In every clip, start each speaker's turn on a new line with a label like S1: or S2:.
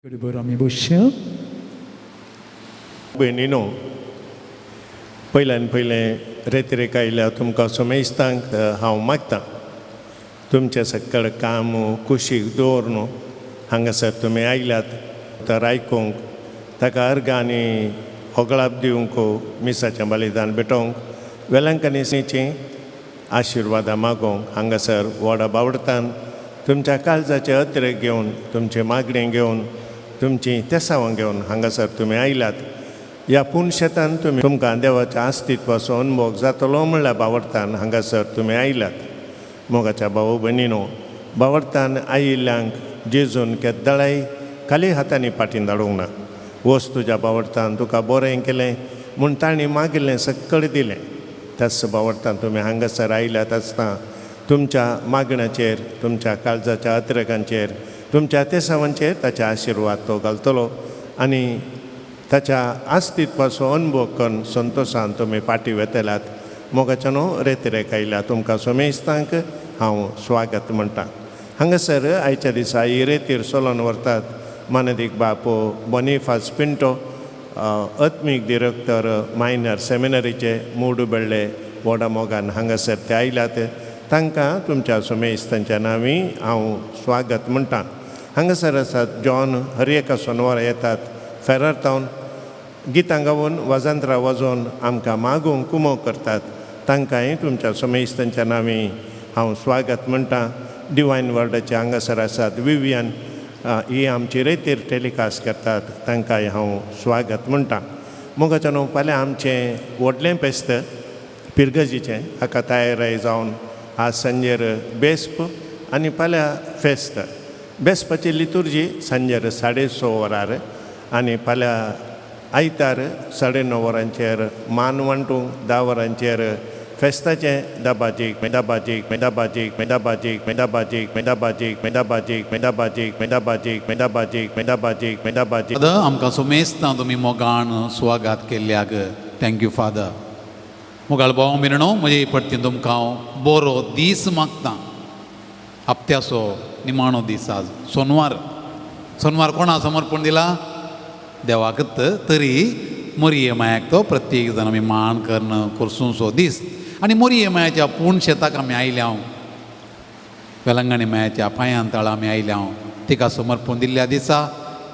S1: बरोबर आमी बसया.
S2: भयणीनो, पयल्यान पयलें रेतिरेक आयल्या तुमकां समेस्तांक हांव मागतां, तुमचें सगळें काम कुशीक दवरून हांगासर तुमी आयल्यात तर आयकूंक, ताका अर्गां आनी होगळाप दिवंक, मिसाचें बलिदान भेटोवंक, वेलंकनीचीं आशिर्वादां मागोवंक हांगासर व्हडा बावडतान तुमच्या काळजाचे अतिरेक घेवन, तुमची मागणी घेवन, तुमचीं तेसावां घेवन हांगासर तुमी आयल्यात. ह्या पूण शेतान तुमी तुमकां देवाच्या अस्तित्वाचो अनुभव जातलो म्हणल्यार बावडतान हांगासर तुमी आयल्यात. मोगाच्या भाव भयणीनो, बावडतान आयिल्ल्यांक जेजून केद्दळाय खाली हातांनी फाटीं धाडूंक ना. वच, तुज्या बावडतान तुका बरें केलें म्हूण तांणी मागिल्लें सगळें दिलें. त्याच बावडतान तुमी हांगासर आयल्यात आसतना तुमच्या मागण्याचेर, तुमच्या काळजाच्या अतिरेकांचेर, तुमच्या तेसावांचेर ताचे आशिर्वाद तो घालतलो आनी ताच्या अस्तित्वाचो अनुभव करून संतोशान तुमी फाटीं वेतल्यात. मोगाच्या न्हू, रेतिरेक आयल्या तुमकां समेस्तांक हांव स्वागत म्हणटा. हांगासर आयच्या दिसा ही रेतीर चलोवन व्हरतात मानदीक बाप बोनिफास पिंटो, आत्मीक डिरेक्टर मायनर सेमिनरीचे, मूडुबेल्ले. व्हडा मोगान हांगासर ते आयल्यात. तांकां तुमच्या समेस्तांच्या नांवी हांव स्वागत म्हणटा. हांगासर आसात जॉन, हर एका सोनवार येतात फेरार तावन, गितां गावन, वाजंत्रां वाजोवन आमकां मागूंक कुमोक करतात. तांकांय तुमच्या समेस्तांच्या नांवी हांव स्वागत म्हणटा. डिवायन वर्डाचे हांगासर आसात विवियन, ही आमची रेतीर टेलिकास्ट करतात. तांकांय हांव स्वागत म्हणटा. मोगाच्या न्हू, फाल्यां आमचें व्हडलें फेस्त पिरगजीचें, हाका तयाराय जावन आज सांजेर बेस्प आनी फाल्यां फेस्त. बेस्पाची लितुर्जी सांजेर 6:30 वरार आनी फाल्यां आयतार 9:30 वरांचेर मान वांटूंक, 10 वरांचेर फेस्ताचें दबाजीक दबाजीक दबाजीक दबाजीक दबाजीक दबाजीक दबाजीक दबाजीक दबाजीक दबाजीक दबाजीक दबाजीक.
S3: फादर, आमकां सुमेस्तां तुमी मोगान स्वागत केल्ल्याक thank you father. मोगाळ भाव भयणो, म्हजे पडटी तुमकां हांव बरो दीस मागता. हप्त्याचो निमाणो दीस आज सोनवार. सोनवार कोणा समर्पण दिला? देवाकत. तरी मोरये मायाक तो प्रत्येक जाण आमी मान करून कोर्सूंचो दीस आनी मोरये मायाच्या पूण शेताक आमी आयल्या हांव, वेलंगणी मायाच्या पांयां तळा आमी आयल्या हांव. तिका समर्पण दिल्ल्या दिसा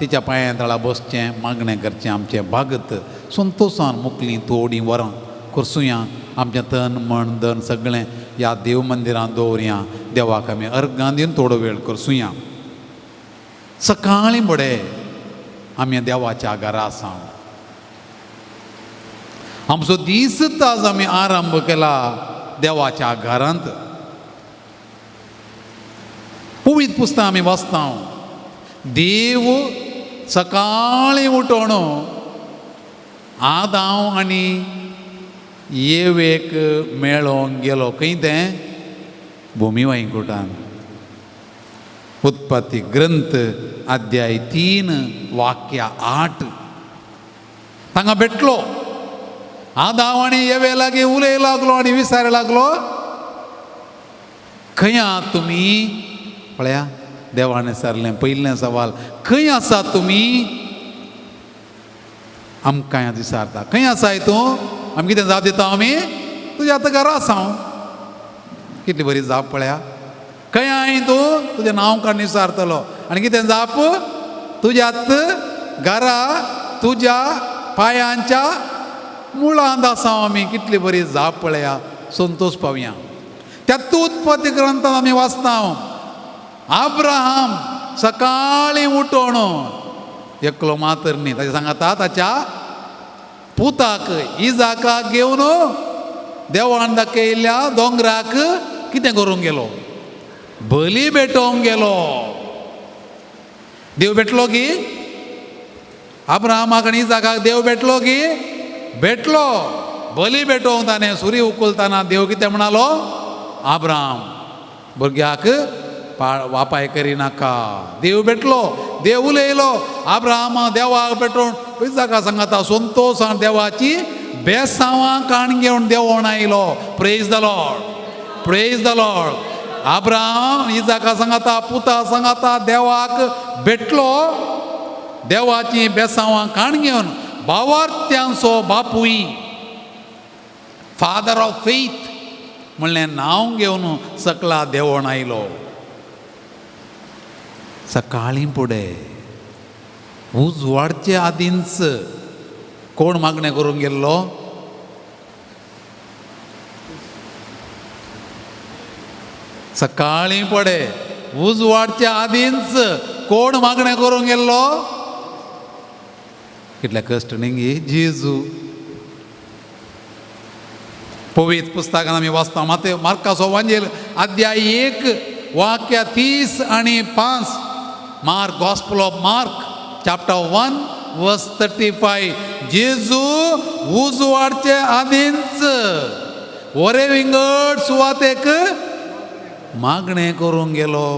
S3: तिच्या पांयां तळा बसचें, मागणें करचें आमचें भागत. संतोशान मुकलीं थोडीं वरां करसुया. आमचें तन मन धन सगळें ह्या देव मंदिरांत दवरया. देवाक आमी अर्गां दिवन थोडो वेळ करसुया. सकाळीं बडे आमी देवाच्या घरा आसा. आमचो दीस आज आमी आरंभ केला देवाच्या घरांत. पवित्र पुस्तक आमी वाचता, देव सकाळीं उठोवन आदांव आनी येवेक मेळोंक गेलो. खंय तें? भुमी वांयकुटान. उत्पत्ती ग्रंथ अध्याय 3 वाक्य 8. तांगा भेटलो आदांव आनी येवे लागीं उलय लागलो आनी विचार लागलो, खंय आहात तुमी? पळया, देवान विचारलें पयलें सवाल, खंय आसात तुमी? आमकां विचारता, खंय आसाय तूं? आमी कितें जाप दिता? आमी तुज्या आतां घरा आसा हांव. कितली बरी जाप पळया. खंय I तूं? तुजें नांव काडून विचारतलो आनी कितें जाप? तुज्यात घरा, तुज्या पांयांच्या मुळांत आसा आमी. कितली बरी जाप पळया. संतोष पावया. त्या उत्पत्ती ग्रंथात आमी वाचता, आब्राहाम सकाळीं उठोवन एकलो मातर न्ही, ताच्या सांगाता ताच्या पुताक इजाकाक घेवन देवान दाखयल्ल्या दोंगराक कितें करूंक गेलो? बली भेटोवंक गेलो. देव भेटलो की अब्राहमाक आनी इजाकाक? देव भेटलो की भेटलो. बली भेटोवंक ताणें सुरी उखलताना देव कितें म्हणालो? आब्राम, भुरग्याक वापाय करिनाका. देव भेटलो, देव उलयलो. आब्राहाम देवाक भेटोवन इजाका सांगता संतोशान देवाची बेसांवां काण घेवन देवोन आयलो. Praise the Lord, praise the Lord. Abraham इजाका सांगता, पुता सांगता देवाक भेटलो. देवाचीं बेसांवां काण घेवन भावार्थ्यांचो बापूय, फादर ऑफ फेथ म्हणलें नांव घेवन सकला देवण आयलो. सकाळीं फुडें उजवाडचे आदींच कोण मागणें करूंक गेल्लो? सकाळीं फुडें उजवाडच्या आदींच कोण मागणें करूंक गेल्लो? कितले कश्ट न्ही जेजू. पवित्र पुस्तकान आमी वाचता माते मार्काचो वांजेल अध्याय 1 वाक्य 30 आनी 5, Mark, gospel of Mark chapter 1 verse 35. जेजू उजवाडचे आदींच वरे विंगड सुवातेक मागणें करूंक गेलो.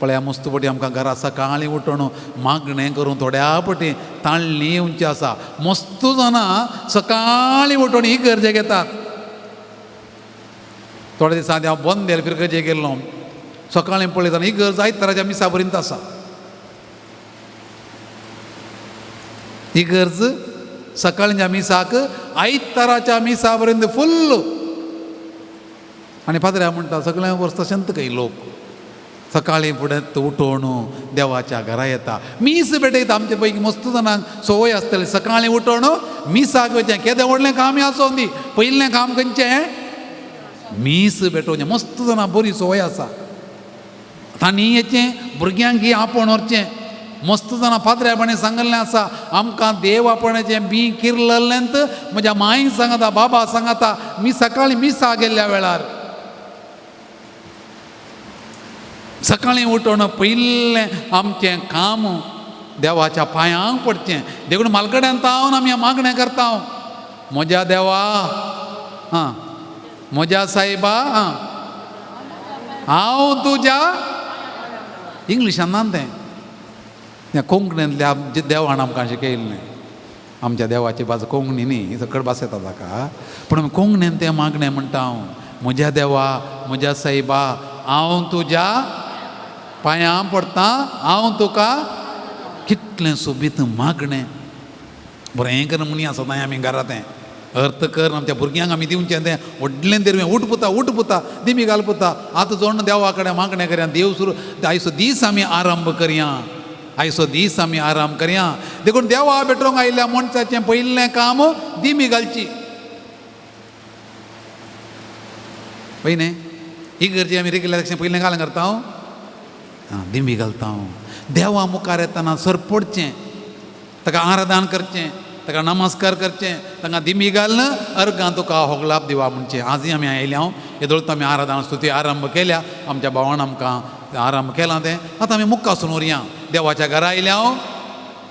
S3: पळया मस्त पटी आमकां घरा सकाळीं उठून मागणें करूं थोड्या पटी ताळणी उंची आसा. मस्त जाणां सकाळीं उठून ही गरजे घेतात. थोड्या दिसां आदी हांव बंद केलें फिरगजे गेल्लो. सकाळीं पळयतना ही गरज आयताराच्या मिसा पर्यंत आसा. ही गरज सकाळच्या मिसाक आयताराच्या मिसा पर्यंत फुल्ल. आनी पाद्र्या म्हणटा सगळ्या वर्स तशेंच काही लोक सकाळीं फुडें उठोवन देवाच्या घरा येता, मीस भेटयता. आमचे पैकी मस्त जाणांक संवय आसतली सकाळीं उठोवन मिसाक वयचें. केदें व्हडलें काम आसूं दी, पयलें काम खंयचें? मीस भेटोवचें. मस्त जाणां बरी संवय आसा. तांणी येचें भुरग्यांक ही आपोवन व्हरचें. मस्त जाणां पाद्र्यापणी सांगिल्लें आसा आमकां देव आपणाचें बी किर्लल्लेंत. म्हज्या मांय सांगता, बाबा सांगता, मी सकाळीं मिसा गेल्ल्या वेळार सकाळीं उठोवन पयलें आमचें काम देवाच्या पांयांक पडचें. देखून मालकड्यान तावन आमी मागणें करता. म्हज्या देवा, आं म्हज्या सायबा, आं हांव तुज्या, इंग्लिशान ना तें, कोंकणींतल्या देवान आमकां शिकयल्लें. आमच्या देवाची भास कोंकणी न्ही, सकट भास येता ताका, पूण आमी कोंकणीन तें मागणें म्हणटा. हांव म्हज्या देवा, म्हज्या सायबा, हांव तुज्या पांयां पडटा, हांव तुका. कितलें सोबीत मागणें. बरें करून म्हणी आसा सदांय आमी घरा तें अर्थ कर आमच्या भुरग्यांक आमी दिवचें तें व्हडलें देरवें. उठ पुता, उठ पुता, दिमी घाल पुता, आतां जोडून देवा कडेन मागणें करया. देव सुरू आयचो दीस आमी आरंभ करया, आयचो दीस आमी आराम करया. देखून देवा भेटोवंक आयिल्ल्या मनशाचें पयलें काम दिमी घालची. पळय न्ही ही गरजे आमी रेगुलर पयलें घाल करता. आं दिमी घालता. देवा मुखार येतना सरपडचें, ताका आराधन करचें, ताका नमस्कार करचें, तांकां दिमी घालून अर्गां तुका होगलाप दिवा म्हणचें. आजूय आमी आयल्या हांव येदोळत आमी आराधना स्तुती आरंभ केल्या. आमच्या भावान आमकां आरंभ केला तें. आतां आमी मुखासून उरया. देवाच्या घरा आयल्या हांव.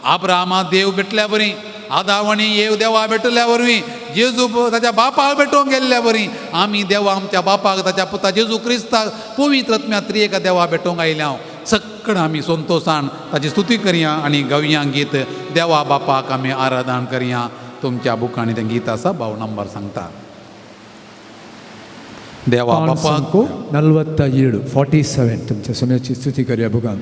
S3: आब्रामा देव भेटल्या बरी, आदावणी येव देवा भेटल्या वरवीं, जेजू ताच्या बापाक भेटोवंक गेल्ल्या वरी आमी देवा आमच्या बापाक ताच्या पुता जेजू क्रिस्ताक पवित्र आत्म्या त्रिएका देवा भेटोवंक आयल्या हांव. सगळें आमी संतोशान ताची स्तुती करया आनी गावया गीत. देवा बापाक आमी आराधन करया. तुमच्या बुकांनी तें गीत आसा, भाव नंबर सांगता. देवा बापाक
S1: 47 47 तुमच्या सोम्याची स्तुती करया बुकान.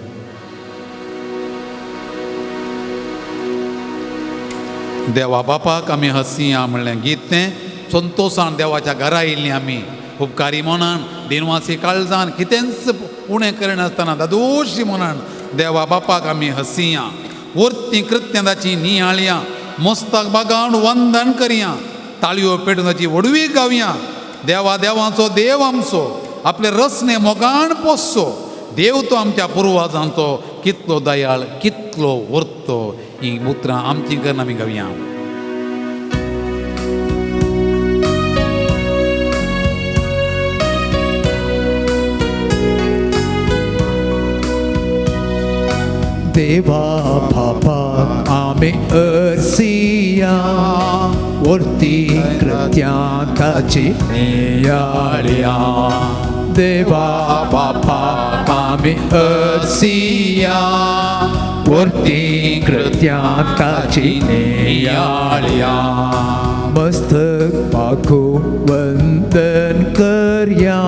S3: देवा बापाक आमी हसया म्हणलें गीत तें संतोशान देवाच्या घरा आयिल्लीं आमी उपकारी मनान, दिनवासी काळजान, कितेंच उणें करिनासतना दादोशी मनान देवा बापाक आमी हसया. वर्ती कृत्यां ताची नियाळया, मस्ताक बागावन वंदन करया, ताळयो पेटून ताची व्हडवी गावया. देवा देवाचो देव आमचो, आपले रसने मोगान पोसचो देव तो आमच्या पुर्वाजांचो, कितलो दयाळ कितलो वर्तो. ही उतरां आमचीं करून आमी गावया.
S1: देवा बापा आमी अर्सिया, वर्ती कृत्यां ताची नियाळया. देवा बापा आमी अर्सिया, वर्ती कृत्यां ताची नियाळया. मस्तक पाखू वंदन करया,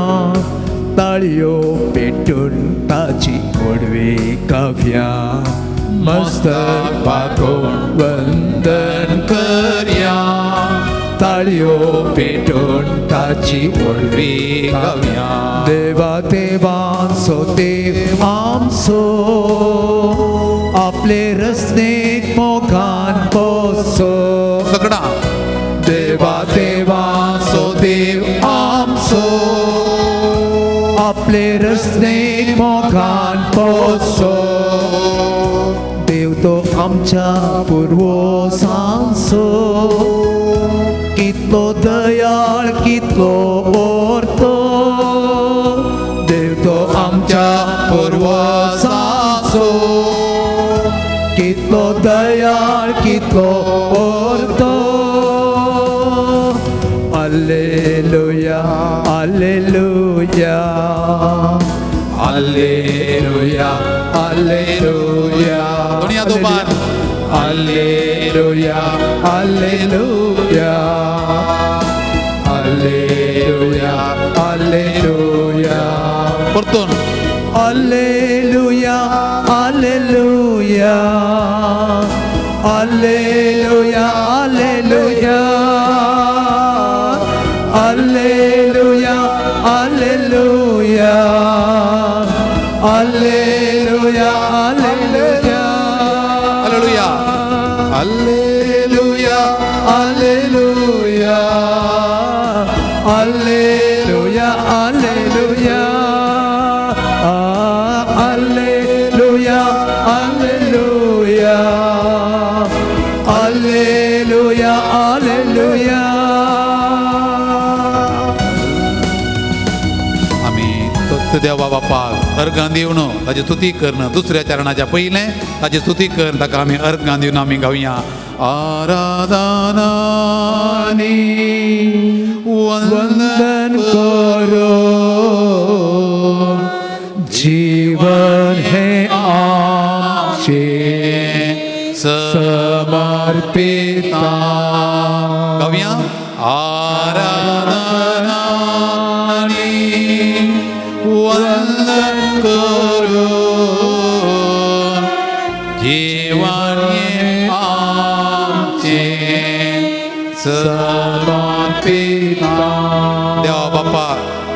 S1: ताळयो पेटून ताची व्हडवी काव्या. मस्तक बाकोवन वंदन करया, ताळयो पेटोवन ताची
S3: व्हडवी गावया.
S1: देवा देवांचो देव आमचो, आपले रचनेक मोगान पोसो.
S3: सगळा
S1: देवा देवांचो देव आमचो, आपले रचनेक मोगान पोसो. देव तो आमच्या पुर्वजांचो, कितलो दयाळ कितलो ओरतो. देव तो आमच्या पुर्वजांचो, कितलो दयाळ कितलो ओरतो. Alleluia, alleluia, alleluia, alleluia.
S3: दुनिया दोबार.
S1: Alleluia, alleluia, alleluia, alleluia.
S3: परतून.
S1: Alleluia, alleluia, alleluia, alleluia, alleluia, alleluia, alleluia, alleluia.
S3: Alleluia.
S1: Alleluia, alleluia, alleluia, alleluia, alleluia, alleluia, alleluia, alleluia.
S3: आमी फक्त देवा बापाक अर्गां दिवन ताजी स्तुती करन, दुसऱ्या चरणाच्या पयलें ताजी स्तुती कर, ताका आमी अर्गां दिवन आमी गावया. आराधना
S1: आनी वंदन करो, जीवन हे आमचे समर्पिता.
S3: गावया. आराधना वंदन करो, जीवन हे आमचे
S1: समर्पिता.
S3: देवा बापा,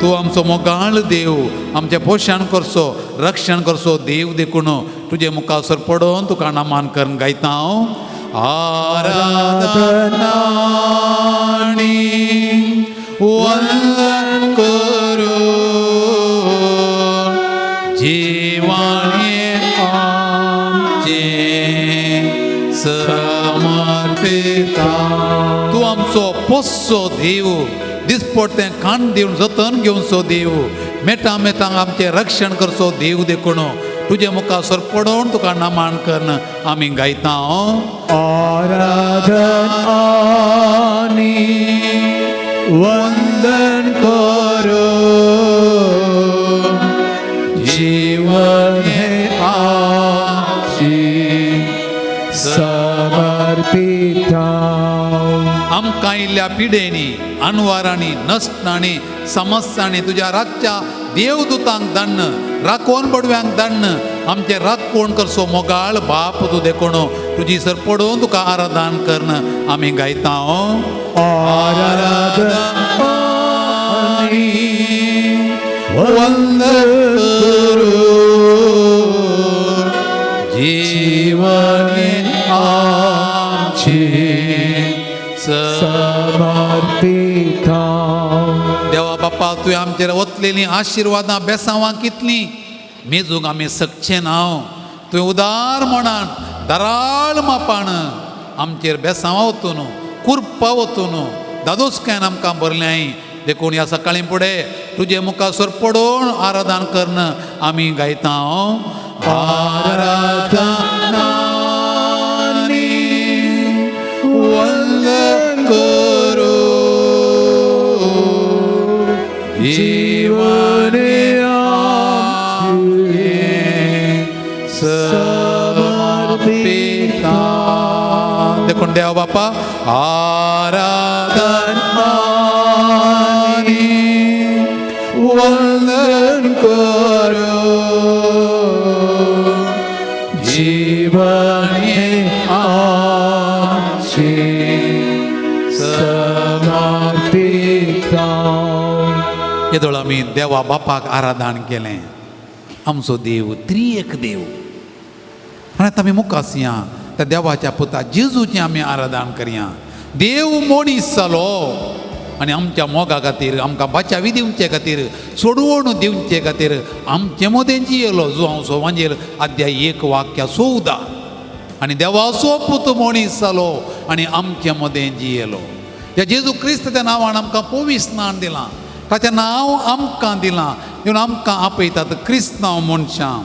S3: तूं आमचो मोगाळ देव, आमचें पोशण करचो, रक्षण करचो देव देखून तुजे मुखासर पडोवन तुका नामान करून गायता हांव. आराधना आनी वंदन करो, जीवन हें आमचें समर्पिता. तूं आमचो पोसचो देव, दिसपडटें खाण दिवन जतन घेवचो देव, मेटां मेटांक आमचें रक्षण करचो देव देखून तुजे मुखासर पडोवन तुका नामान करून आमी गायता.
S1: आराधन आनी वंदन करो, जीवन हे आमचे समर्पिता.
S3: आमकां इल्ल्या पिडेनी, अनवारांनी, नसणांनी, समस्यांनी तुज्या रातच्या देवदूतांक दण्ण, राखोवन बडव्यांक दण्ण, आमचें राखोवण करचो मोगाळ बाप तूं देखून तुजी सर पडोवन तुका आराधन करून आमी गायता.
S1: आराधन आनी वंदन करो,
S3: जीवन आमचें
S1: समर्पिता.
S3: देवा बापा, तुवें आमचेर वतलेलीं आशिर्वादां बेसांवां कितलीं मेजूंक आमी सकचें ना. तुवें उदार मनान दराळ मापान आमचेर बेसांवां वतून, कुरपा वतून, दादोसकायन आमकां भरल्याय. देखून ह्या सकाळीं फुडें तुजे मुखासर पडोवन आराधन करून आमी गायता. आराधना आनी वंदन करो, जीवन आमचें समर्पिता. देखून देव बापा, आराधन आनी वंदन करो, जीवन
S1: आमची समर्पिता.
S3: येदोळ आमी देवा बापाक आराधन केलें. आमचो देव त्रिएक देव. आनी आतां आमी मुखासया त्या देवाच्या पुता जेजूचें आमी आराधन करया. देव मनीस जालो आनी आमच्या मोगा खातीर, आमकां बचावी दिवचे खातीर, सोडवण दिवचे खातीर आमचे मदें जियेलो. जुआंव सोवांजेर अध्याय 1 वाक्य 14. आनी देवाचो पूत मनीस जालो आनी आमचे मदें जियेलो. ह्या जेजू क्रिस्ताच्या नांवान आमकां पवित्र स्नान दिलां, ताचें नांव आमकां दिलां. देखून आमकां आपयतात क्रिस्तांव मनशां.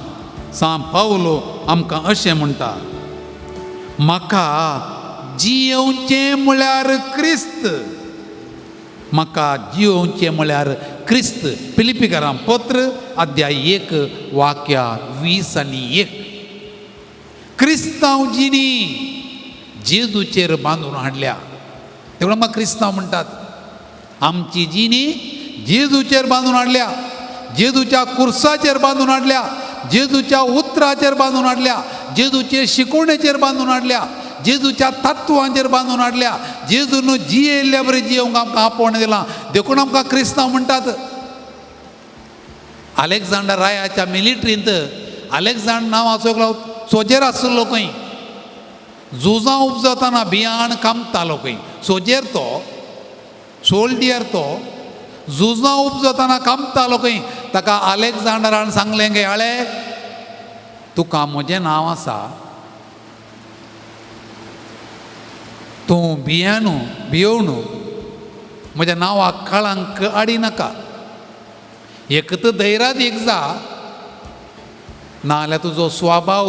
S3: सांत पावलो आमकां अशें म्हणटा, म्हाका जियेवचें म्हळ्यार क्रिस्त, म्हाका जियोवचें म्हळ्यार क्रिस्त. फिलिपीकारां पत्र अध्याय 1 वाक्या 20 आनी 1. क्रिस्तांव जिणी जेजूचेर बांदून हाडल्या. तेवढं म्हाका क्रिस्तांव म्हणटात. आमची जिणी जेजूचेर बांदून हाडल्या, जेजूच्या कुर्साचेर बांदून हाडल्या, जेजूच्या उतराचेर बांदून हाडल्या, जेजूचे शिकवणेचेर बांदून हाडल्या, जेजूच्या तत्वांचेर बांदून हाडल्या. जेजून जियेल्ल्या बरें जियोवंक आमकां आपोवणें दिलां. देखून आमकां क्रिस्तांव म्हणटात. अलेक्झांडर रायाच्या मिलिट्रींत अलेक्झांडर नांवाचो एकलो सोजेर आशिल्लो खंय. झुजां उपजतना बियाण कामतालो खंय. सोजेर तो, सोल्डियर तो, झुजां उपजतना कामतालो खंय. ताका अलेक्झांडरान सांगलें गे, आळे तुका म्हजें नांव आसा, तूं भियानू भियोवनू म्हज्या नांवाक कळंक हाडिनाका. एक तर धैर्यात एक जा, नाजाल्यार तुजो स्वभाव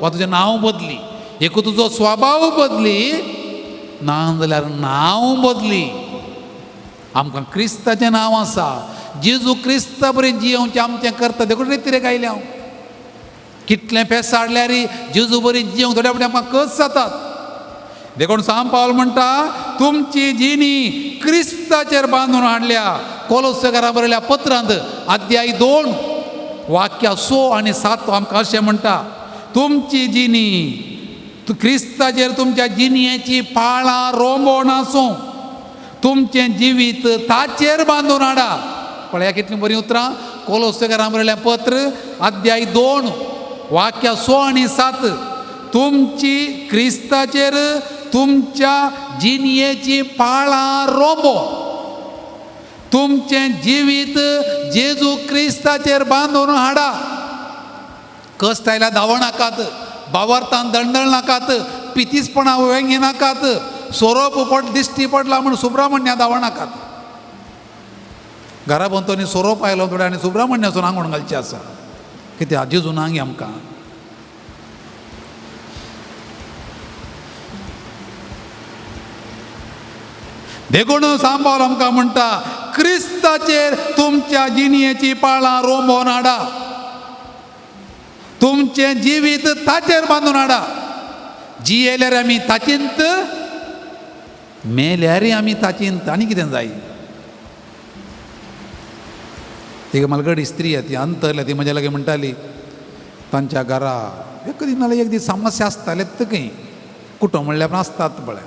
S3: वा तुजें नांव बदली. एक तुजो स्वभाव बदली, ना जाल्यार नांव बदली. आमकां क्रिस्ताचें नांव आसा. जेजू क्रिस्ता बरें जियोवचें आमचें करता. देखून रेतिरेक आयलें हांव. कितलें पेस हाडल्यार जेजू बरी जियोवंक थोड्या फावटी आमकां कस जातात. देखून सांत पावल म्हणटा, तुमची जिणी क्रिस्ताचेर बांदून हाडल्या. कोलोसेकारां बरयल्या पत्रांत अध्याय 2 वाक्या 6 आनी 7 आमकां अशें म्हणटा, तुमची जिणी क्रिस्ताचेर तुमच्या जिणयेची पाळां रोंबोवन आसूं, तुमचें जिवीत ताचेर बांदून हाडा. पळया कितलीं बरीं उतरां. कोलोसेकारां बरयलें पत्र अध्याय 2 वाक्या 6 आनी 7. तुमची क्रिस्ताचेर तुमच्या जिणयेची पाळां रोंबो, तुमचें जिवीत जेजू क्रिस्ताचेर बांदून हाडा. कश्ट आयल्यार धांवो नाकात, बावरतान दणदळ नाकात, पितीसपणां वेंगी नाकात, सोरोप पड दिश्टी पडला म्हूण सुब्रमण्या धांवो नाकात. घरा भोंवतणी सोरोप आयलो थोड्या आनी सुब्रमण्याचो आंगोण घालचें आसा. कित्याक जेजू नांगी आमकां. देखून सांबाळ आमकां म्हणटा, क्रिस्ताचेर तुमच्या जिणयेची पाळां रोंबोवन हाडा, तुमचें जिवीत ताचेर बांदून हाडा. जियेल्यार आमी ताचेंत, मेल्यार आमी ताचेंत. आनी कितें जाय? एक मालगडी स्त्री ती अंतरल्या, ती म्हज्या लागीं म्हणटाली तांच्या घरा एक दीस नाल्यार एक दीस समस्या आसतालेच खंय, कुटुंब म्हणल्यार आसतात पळय.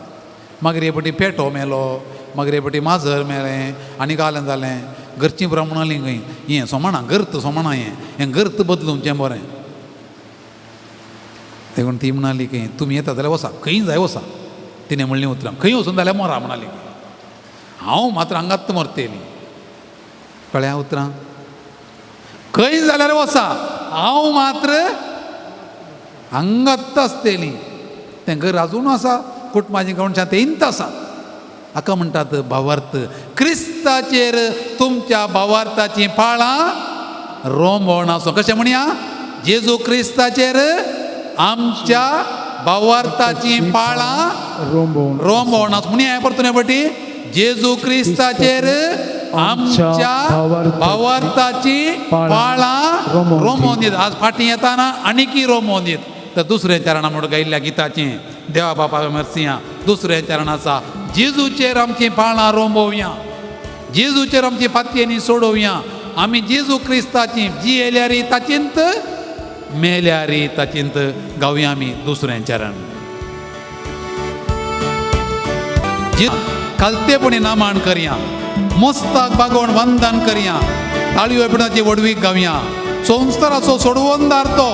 S3: मागीर एक फावटी पेटो मेलो, मागीर एक फावटी माजर मेलें आनी गालें जालें. घरचीं पुरा म्हणली खंय हें सोमाणा गर्त, सोमाणा हें हें गर्त बदलुचें बरें. देखून ती म्हणाली की तुमी येता जाल्यार वसा, खंय जाय वसा. तिणें म्हणलीं उतरां, खंय वचून जाल्यार मरा म्हणाली की हांव मात्र हांगाच मरतली. कळ्ळ्या उतरां? खंय जाल्यार वसा, हांव मात्र हांगाच आसतली. तें घर आजून आसा, कुटुंबाची मनशां तेंच आसा. हाका म्हणटात भावार्थ. क्रिस्ताचेर तुमच्या भावार्थाचीं पाळां रोंबोवन आसूं. कशें म्हणया? जेजू क्रिस्ताचेर आमच्या भावार्थाचीं पाळां रोंबोवन आसूं. म्हणया परतून पटी, जेजू क्रिस्ताचेर आमच्या भावार्थाचीं पाळां रोंबोवन दित. आज फाटीं येताना आनीकय रोंबोवन दित. तर दुसऱ्या चरणा म्हणून गायिल्ल्या गिताचें देवा बापा मर्सिया दुसऱ्या चरणाचा, जेजूचेर आमचीं पाळां रोंबोवया, जेजूचेर आमची पातयेनी सोडोवया. आमी जेजू क्रिस्ताची जियेल्यारी ताचेंत, मेल्यारी ताचेंत. गावया आमी दुसऱ्या चरण. खालतेपणी नामाण करया, मस्ताक बागोवन वंदन करया, ताळयो पिणाची व्हडवीक गावया. संवसाराचो सोडवणदार तो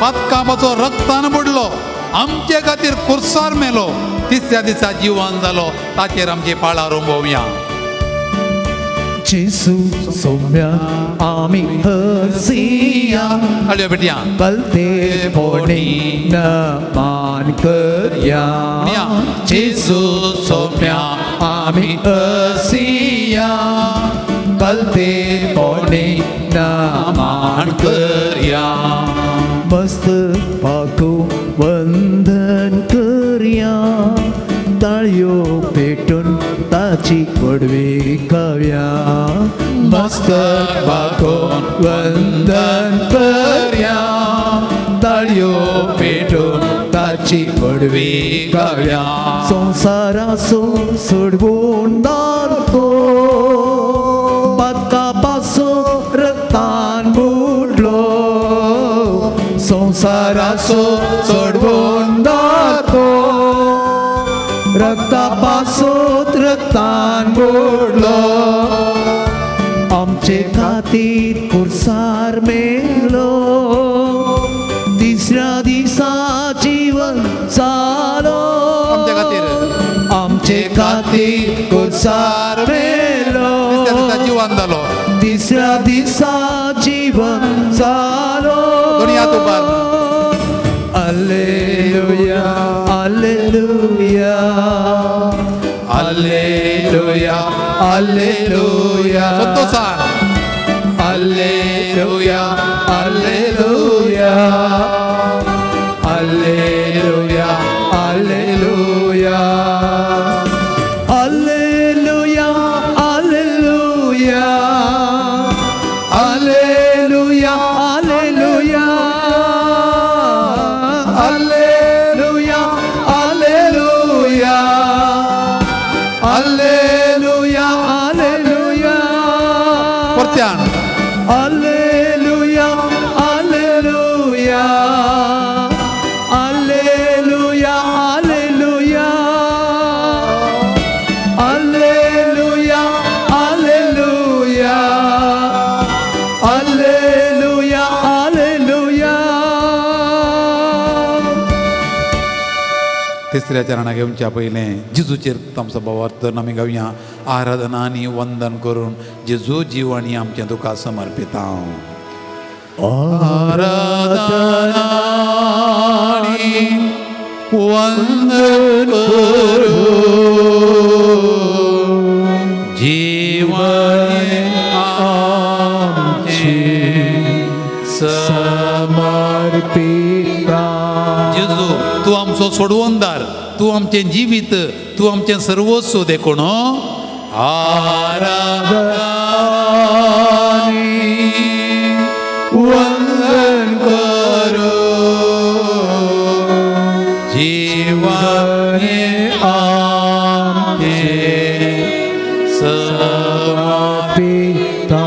S3: पातकापाचो रक्तान बुडलो, आमचे खातीर कुर्सार मेलो, तिसऱ्या दिसा जिवन जालो, ताचेर आमची पाळां रोंबोवया.
S1: जेसू सोम्या आमी हसिया,
S3: ताळयो पेटया.
S1: कलतेपणी नमान करया.
S3: म्हणया, जेजू सोम्या
S1: आमी हसिया, कलतेपणी नमान
S3: करया.
S1: मस्त पाकू वंदन करया, ताळयो पेटून ताची व्हडवी गावया. मस्तक बागोवन वंदन करया, ताळयो पेटून ताची व्हडवी गावया. संवसाराचो सोडवणदार तो पातका पासून रक्तान बुडलो, संवसाराचो सोडवणदार तो रक्ता पासून रक्तान बुडलो, आमचे खातीर कुर्सार मेलो, तिसऱ्या दिसा जीवन जालो.
S3: आमचे खातीर.
S1: आमचे खातीर कुर्सार मेलो,
S3: तिसऱ्या दिसा जिवन जालो.
S1: तिसऱ्या दिसा जीवन जालो.
S3: दोनी हात उबार.
S1: Alleluia, alleluia,
S3: alleluia,
S1: alleluia.
S3: संतोषान.
S1: Alleluia, alleluia, alleluia, alleluia, alleluia, alleluia, alleluia, alleluia, alleluia, alleluia, alleluia, alleluia.
S3: परत्यान.
S1: Alleluia, alleluia, alleluia, alleluia, alleluia, alleluia, alleluia, alleluia.
S3: तिसऱ्या चरणाक येवच्या पयलें जेजूचेर आमचो भावार्थ आमी गावया. आराधना आनी वंदन करून जेजू जिवणी आमचें तुका समर्पिता. आराधना आनी वंदन करून जीवन आमचें
S1: समर्पिता.
S3: जेजू, तूं आमचो सोडवणदार, तूं आमचें जिवीत, तूं आमचें सर्वस्व, देखून आराधना आनी वंदन करूं जीवन आमचें
S1: समर्पिता.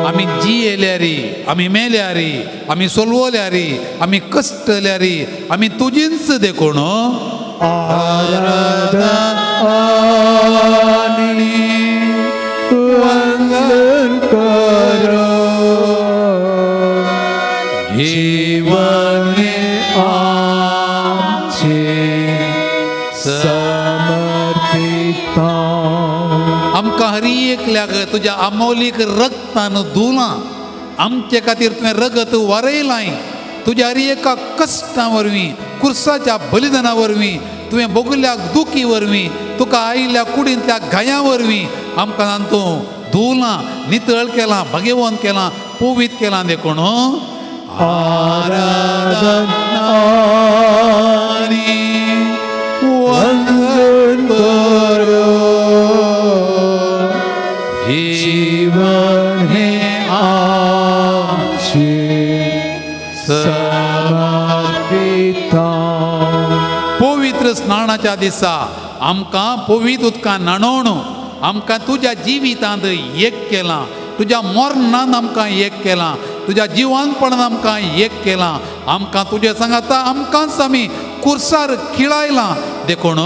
S3: आमी जियेल्यारी, आमी मेल्यारी, आमी सोलवल्यारी, आमी कश्टल्यारी, आमी तुजींच देखून
S1: आराधना आनी वंदन करो
S3: जीवन
S1: आमचे समर्पिता.
S3: आमकां हरी एकल्याक तुज्या अमोलीक रक्तान धुलां, आमचे खातीर तुवें रगत वारयलाय. तुज्या हरी एका कश्टां वरवीं, कुर्साच्या बलिदाना वरवीं, तुवें भोगल्या दुखी वरवीं, तुका आयिल्ल्या कुडींतल्या घायां वरवीं आमकां तूं धुलां, नितळ केलां, भाग्यवंत केलां, पवित्र केलां, देखून
S1: आराधना
S3: आनी
S1: वंदन करो
S3: जीवन
S1: हे आमचे समर्पिता.
S3: पवित्र स्नानाच्या दिसा आमकां पवित्र उदकान न्हाणोवन आमकां तुज्या जिवितांत एक केलां, तुज्या मरणान आमकां एक केलां, तुज्या जिवानपणान आमकां एक केलां, आमकां तुज्या सांगाता आमकांच आमी कुर्सार खिळायलां, देखून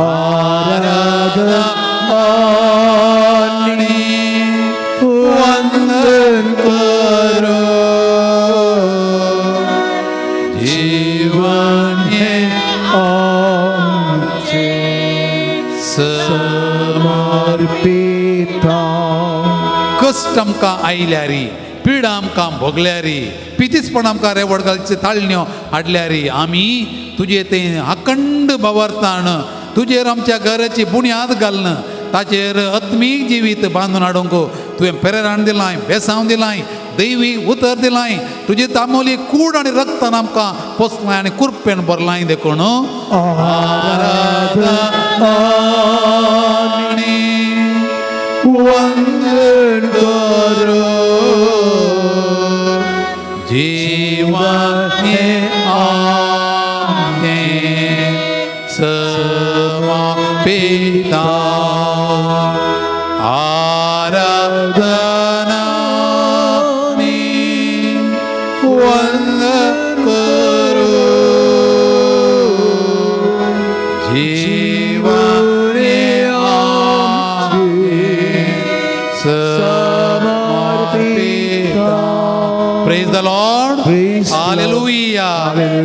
S1: आराधना आनी वंदन करो.
S3: जीवन हें
S1: आमचें समर्पिता.
S3: कश्ट आमकां आयल्यारी, पिडा आमकां भोगल्यारी, पितीसपण आमकां रेवड घालचे ताळण्यो हाडल्यारी, आमी तुजे तें अखंड भवरताण तुजेर आमच्या घराची बुन्याद घालून ताचेर आत्मीक जिवीत बांदून हाडूंक तुवें प्रेरण दिलांय, बेसांव दिलांय, दैवी उतर दिलांय. तुजी तांबोली कूड आनी रक्तान आमकां पोसलाय आनी कुरपेन भरलाय देखून
S1: आराधना
S3: आनी
S1: वंदन करो.
S3: जीवन हें आमचें समर्पिता. आराधना आनी वंदन करो. जीवन हें आमचें समर्पिता. Praise the Lord.
S1: Praise the Lord.
S3: Hallelujah.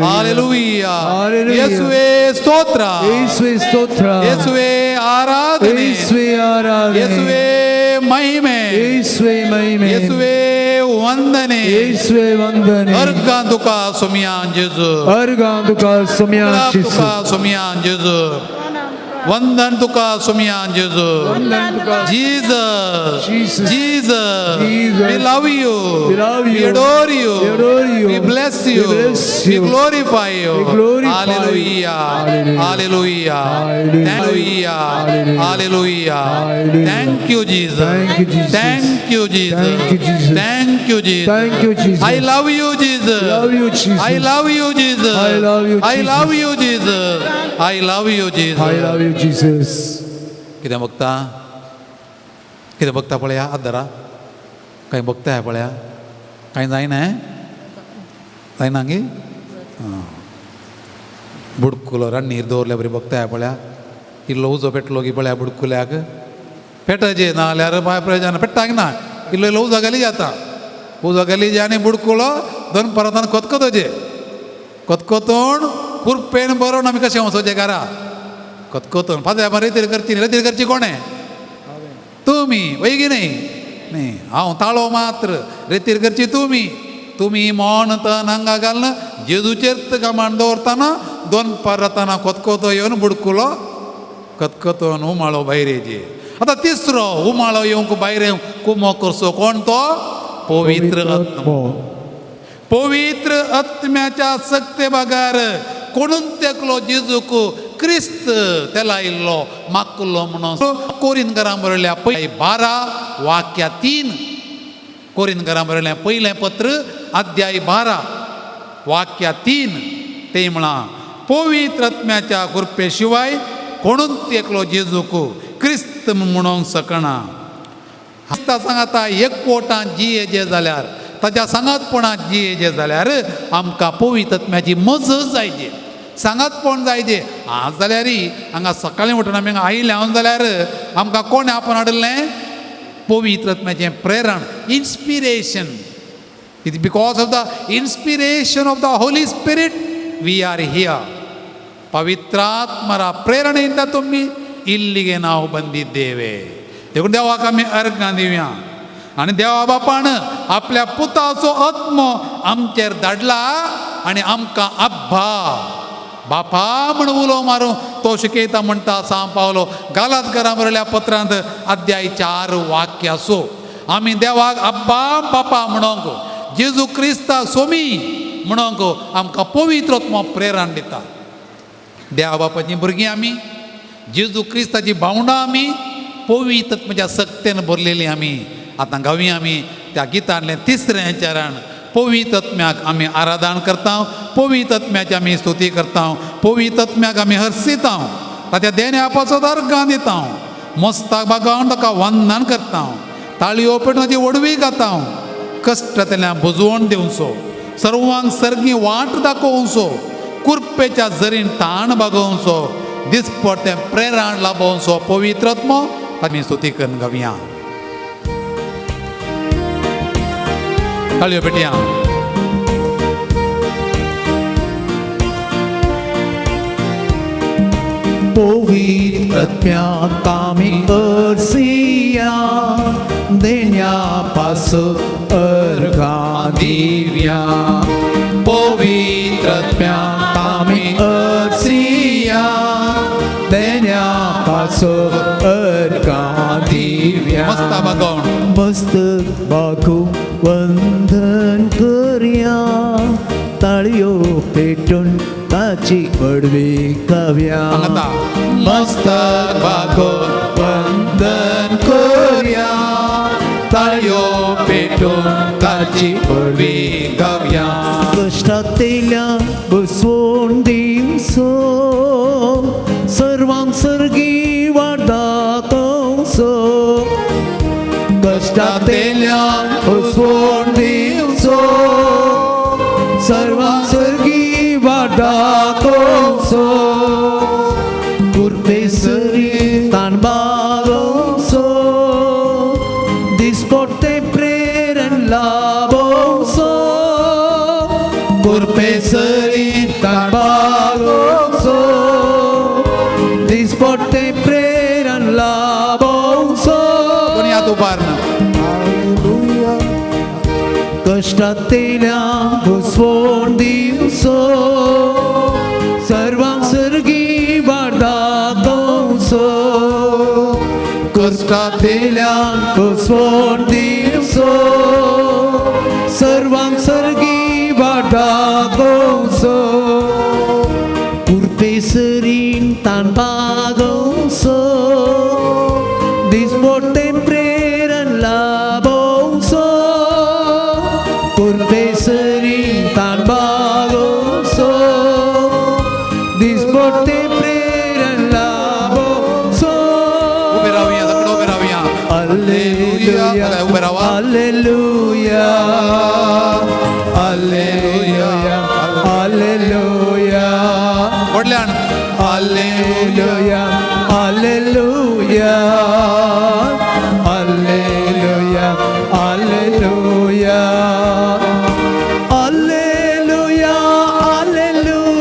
S1: Hallelujah.
S3: Hallelujah.
S1: Hallelujah.
S3: ಯೇಸುವೇ ಸ್ತೋತ್ರ.
S1: ಯೇಸುವೆ ಸ್ತೋತ್ರ.
S3: ಯೇಸುವೇ ಆರಾಧನೆ.
S1: ಯೇಸುವೆ ಆರಾಧನೆ.
S3: ಯೇಸುವೇ ಮಹಿಮೆ.
S1: ಯೇಸುವೆ ಮಹಿಮೆ.
S3: ಯೇಸುವೇ ವಂದನೆ.
S1: ಯೇಸುವೆ ವಂದನೆ.
S3: अर्गां तुका सोमयान जेजू.
S1: अर्गां तुका सोमया
S3: तुका सोमयान जेजू. वंदन तुका सोमयान जेजू.
S1: वंदन तुका.
S3: Jesus.
S1: Jesus.
S3: Jesus.
S1: Jesus.
S3: We love you.
S1: We love
S3: We
S1: you.
S3: adore you.
S1: We adore you.
S3: We bless you.
S1: We bless
S3: We
S1: you.
S3: glorify you.
S1: We glorify you.
S3: Hallelujah.
S1: Hallelujah.
S3: Hallelujah.
S1: Hallelujah.
S3: Hallelujah. Hallelujah.
S1: Hallelujah.
S3: Thank you, Jesus.
S1: Thank you, Jesus.
S3: Thank you, Jesus.
S1: Thank you, Jesus.
S3: Thank you, Jesus.
S1: Thank you, Jesus.
S3: I love you, Jesus.
S1: Love you, Jesus.
S3: I love you, Jesus.
S1: I love you,
S3: I
S1: Jesus.
S3: love you, Jesus. I love you, Jesus.
S1: I love you, Jesus.
S3: कितें बघता? कितें बघता पळया, हात धरा. कांय बघता पळया? कांय जायना? जायना गे? आं. बुडकुलो रान्नीर दवरल्या बरी बघता पळया. इल्लो उजो पेटलो की पळया बुडकुल्याक पेटचे ना जाल्यार बाय प्रयोजन पेट्टाक ना. इल्लो इल्लो उजो घाली जाता, उजो घाली आनी बुडकुलो दोन परतान कोतकोतोचे कोतकोतोण कुरपेन बरोवन आमी कशें वचोचें घरा कोतकोतोन. फादर, रेतीर करची न्ही. रेतीर करची कोणें? तुमी वय की न्ही? न्ही, हांव ताळो मात्र. रेतीर करची तुमी. तुमी मोण तन हांगा घालून जेजूचेर कमांड दवरतना दोन परताना कोतकोतो येवन बुडकुलो कतकतोन उमाळो भायर येयचे. आतां तिसरो उमाळो येवंक भायर कुमो करचो कोण तो? पवित्र आत्मो. पवित्र आत्म्याच्या सक्ते बगर कोणून तेकलो जेजूक क्रिस्त तेला इल्लो माकुल्लो म्हणून कोरिनकरां बरयल्या पय 12 वाक्या 3. कोरिनकरां बरयलें पयलें पत्र अध्याय 12 वाक्या 3. ते म्हळां पवित्र आत्म्याच्या कृपे शिवाय कोणूच एकलो जेजूक क्रिस्त म्हणूंक शकना. आतां सांगाता एकवटान जियेजे जाल्यार, ताच्या सांगातपणांत जियेजे जाल्यार आमकां पवित्र आत्म्याची मजत जायची, सांगातपण जायचे. आज जाल्यार हांगा सकाळीं उठून आमी हांगा आयले हांव जाल्यार आमकां कोणें आपोवन हाडिल्लें? पवित्र आत्म्याचें प्रेरण, inspiration. It because of the inspiration of the Holy Spirit we are here. ಪವಿತ್ರಾತ್ಮರ ಪ್ರೇರಣೆಯಿಂದ ತುಂಬಿ ಇಲ್ಲಿಗೆ ನಾವು ಬಂದಿದ್ದೇವೆ. देखून देवाक आमी अर्गां दिवया आनी देवा बापान आपल्या पुताचो आत्मो आमचेर धाडला आनी आमकां अब्बा बापा म्हण उलो मारूं तो शिकयता म्हणटा सांव पावलो गालात घरा बरयल्या पत्रांत अध्याय 4 वाक्य सो. आमी देवाक अब्बा बापा म्हणोंक, जेजू क्रिस्ता सोमी म्हणोंक आमकां पवित्र आत्मो प्रेरण दिता. देवा बापाचीं भुरगीं आमी, जेजू क्रिस्ताची भावंडां आमी, पवित्र आत्म्याच्या सक्तेन भरलेलीं आमी. आतां गावया आमी त्या गितांतलें तिसरें चरण. पवित्र आत्म्याक आमी आराधन करता, पवित्र आत्म्याची आमी स्तुती करता, पवित्र आत्म्याक आमी हर्षिता, ताच्या देण्या पासत अर्गां दिता, मस्ताक बागावन ताका वंदन करता, ताळयो पेटून ताची व्हडवी गाता, कश्टांतल्यान बुजवण दिवचो, सर्वांक सर्गी वाट दाखोवचो, कुरपेच्या जरीन ताण बागोवचो, दिसपडतें प्रेरण लाभोवचो पवित्र आत्मो आमी स्तुती करून गावया. ताळयो पेटया.
S4: पवित्र आत्म्याक आमी अर्सिया देण्या पास अर्घां दिव्या. पवित्र आत्म्याक आमी अर्सिया देण्या पास अर्घां दिव्या.
S3: मस्त बागोवन
S4: मस्त बागू वंदन करया ताळयो पेटून ताची व्हडवी गावया.
S3: सांगता.
S4: मस्तक बागोवन वंदन करया ताळयो पेटून ताची व्हडवी गावया. कश्टांतल्या बसवण दिवचो सर्वांक सर्गी वाट दाखोवचो. कश्टांतल्या बसवण दिवचो सर्वांक सर्गी वाट दाखोवचो. कृपेसरी ताण बागोवचो दिसपट्टे प्रेरण लाभोवचो. कृपेसरी ताण बागोवचो दिसपट्टे प्रेरण लाभोवचो.
S3: दोनी हात उबार.
S4: कश्टांतल्या बसवण दिवचो सर्वांक सर्गी वाट दाखोवचो. कश्टांतल्या बसवण दिवचो सर्वांक सर्गी वाट दाखोवचो. कृपेसरीन ताण बागोवचो दिसपट्टे प्रेरण लाभोवचो. कृपेसरीन ताण बागोवचो दिसपट्टे प्रेरण लाभोवचो.
S3: उबे रावया, सगळे उबे रावया.
S4: Alleluia,
S3: उबे रावा.
S4: Alleluia, Alleluia, Alleluia,
S3: व्हडल्यान.
S4: Alleluia, Alleluia, Alleluia, Alleluia, Alleluia, Alleluia,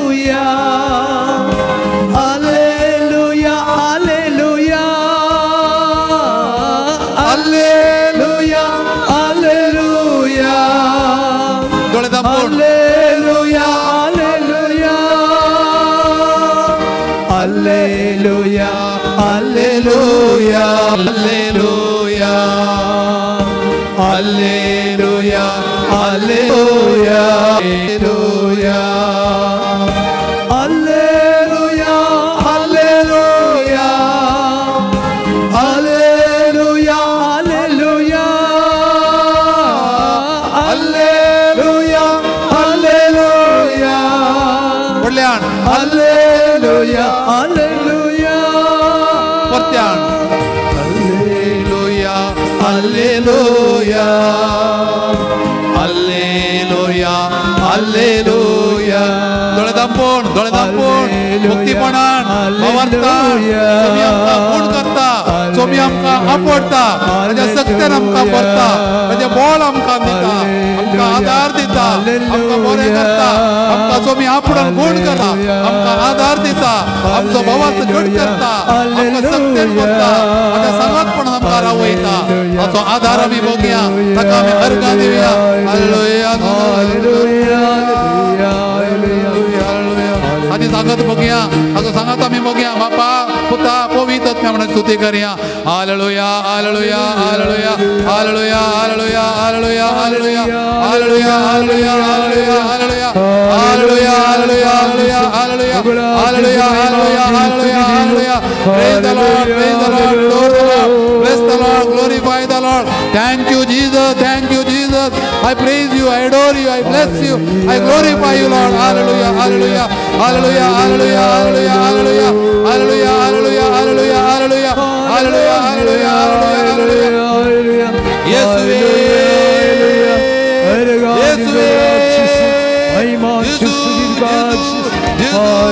S4: Alleluia, Alleluia, Alleluia, Alleluia,
S3: दोळे दांपून.
S4: Alleluia, Alleluia, Alleluia, Alleluia,
S3: Alleluia, Alleluia, Alleluia, Alleluia,
S4: Alleluia, Alleluia, Alleluia, Alleluia, Alleluia, Alleluia,
S3: व्हडल्यान.
S4: Alleluia, Alleluia,
S3: परत्यान. Alleluia, Alleluia, Alleluia, Alleluia. दोळे दांपून, दोळे दांपून, मुक्तीपणान भावार्थान सोमी आमकां गुण करता, सोमी आमकां आपडता, ताच्या सक्तेन आमकां भरता, ताचें बळ आमकां दिता, आमकां आदार दिता, आमकां बरें करता, आमकां सोमी आपडून गुण करता, आमकां आदार दिता, आमचो भावार्थ घट करता, आमकां सक्तेन भरता, ताच्या सांगातपणान आमकां रावयता. ताचो आदार आमी भोगया, ताका आमी अर्गां दिवया. Alleluia,
S4: Alleluia, Alleluia,
S3: Alleluia. आनी सांगत बघया, ताचो सांगात आमी बघया. बापा पुता पवित्र आत्म्या म्हणून स्तुती करया. Hallelujah, hallelujah, hallelujah, hallelujah, hallelujah, hallelujah, hallelujah, hallelujah, hallelujah, hallelujah, hallelujah, hallelujah, hallelujah, hallelujah, hallelujah, hallelujah, hallelujah, hallelujah. Praise the Lord, praise the Lord, adore the Lord, bless the Lord, glorify the Lord. Thank you, Jesus, thank you, Jesus. I praise you, I adore you, I bless you, I glorify you, Lord. Hallelujah, hallelujah, hallelujah, hallelujah, hallelujah, hallelujah, hallelujah, hallelujah, hallelujah, hallelujah, hallelujah, hallelujah, hallelujah, hallelujah. இயேசுவே, இயேசுவே, இயேசு, இயேசு,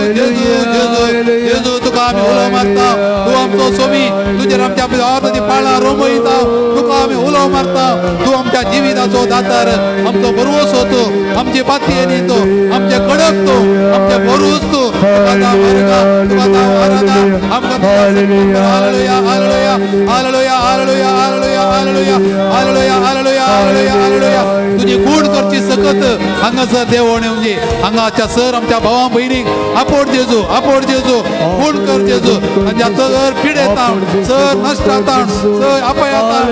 S3: இயேசு, இயேசு, तुका आमी उलो मारता, तूं आमचो सोमी, तुजेर आमच्या आवाजाची पाळां रोमयता, तुका आमी उलो मारता, तूं आमच्या जिविताचो दातार, आमचो बरवसो तूं, आमची पातयेनी तूं, आमचे कडक तूं, आमचे भरूस तूं, तुका जावं आराधा, तुका जावं आराधा, आमकां hallelujah, hallelujah, hallelujah, hallelujah, hallelujah, hallelujah, hallelujah, hallelujah, hallelujah, hallelujah. तुजी गूण करची सकत हांगासर देवण येवची, हांगाच्या सर आमच्या भावा भयणीक आपोड जेजू, आपोड जेजू, गूण कर जेजू, तांच्या सर पिडेताण, सर नश्टाताण, सर अपायताण,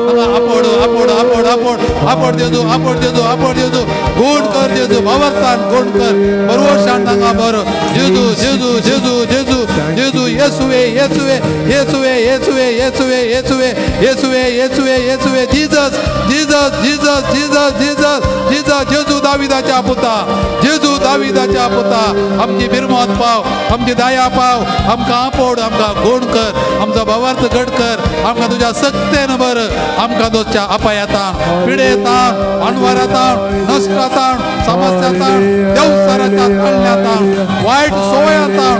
S3: हांगा आपोड, आपोड, आपोड, आपोड, आपोड जेजू, आपोड जेजू, आपोड जेजू, गूण कर जेजू, भावार्थान गूण कर, बरोवशान तांकां बरो जेजू, जेजू, जेजू, जेजू, जेजू, येसुवे, येसुवे, येसुवे, येसुवे, येसुवे, येसुवे, येसुवे, येसुवे, येसुवे, Jesus, Jesus, Jesus, Jesus, Jesus, Jesus, जेजू दाविदाच्या पुता, जेजू दाविदाच्या पुता, आमची बिरमत पाव, आमची दया पाव, आमकां आपोड, आमकां गोड कर, आमचो भावार्थ घट कर, आमकां तुज्या सक्तेन बर, आमकां दोसच्या अपायतान, पिडेतान, अणवारातान, नश्टातान, समस्यातान, देवसाराच्या तळण्यातान, वायट सोयातान,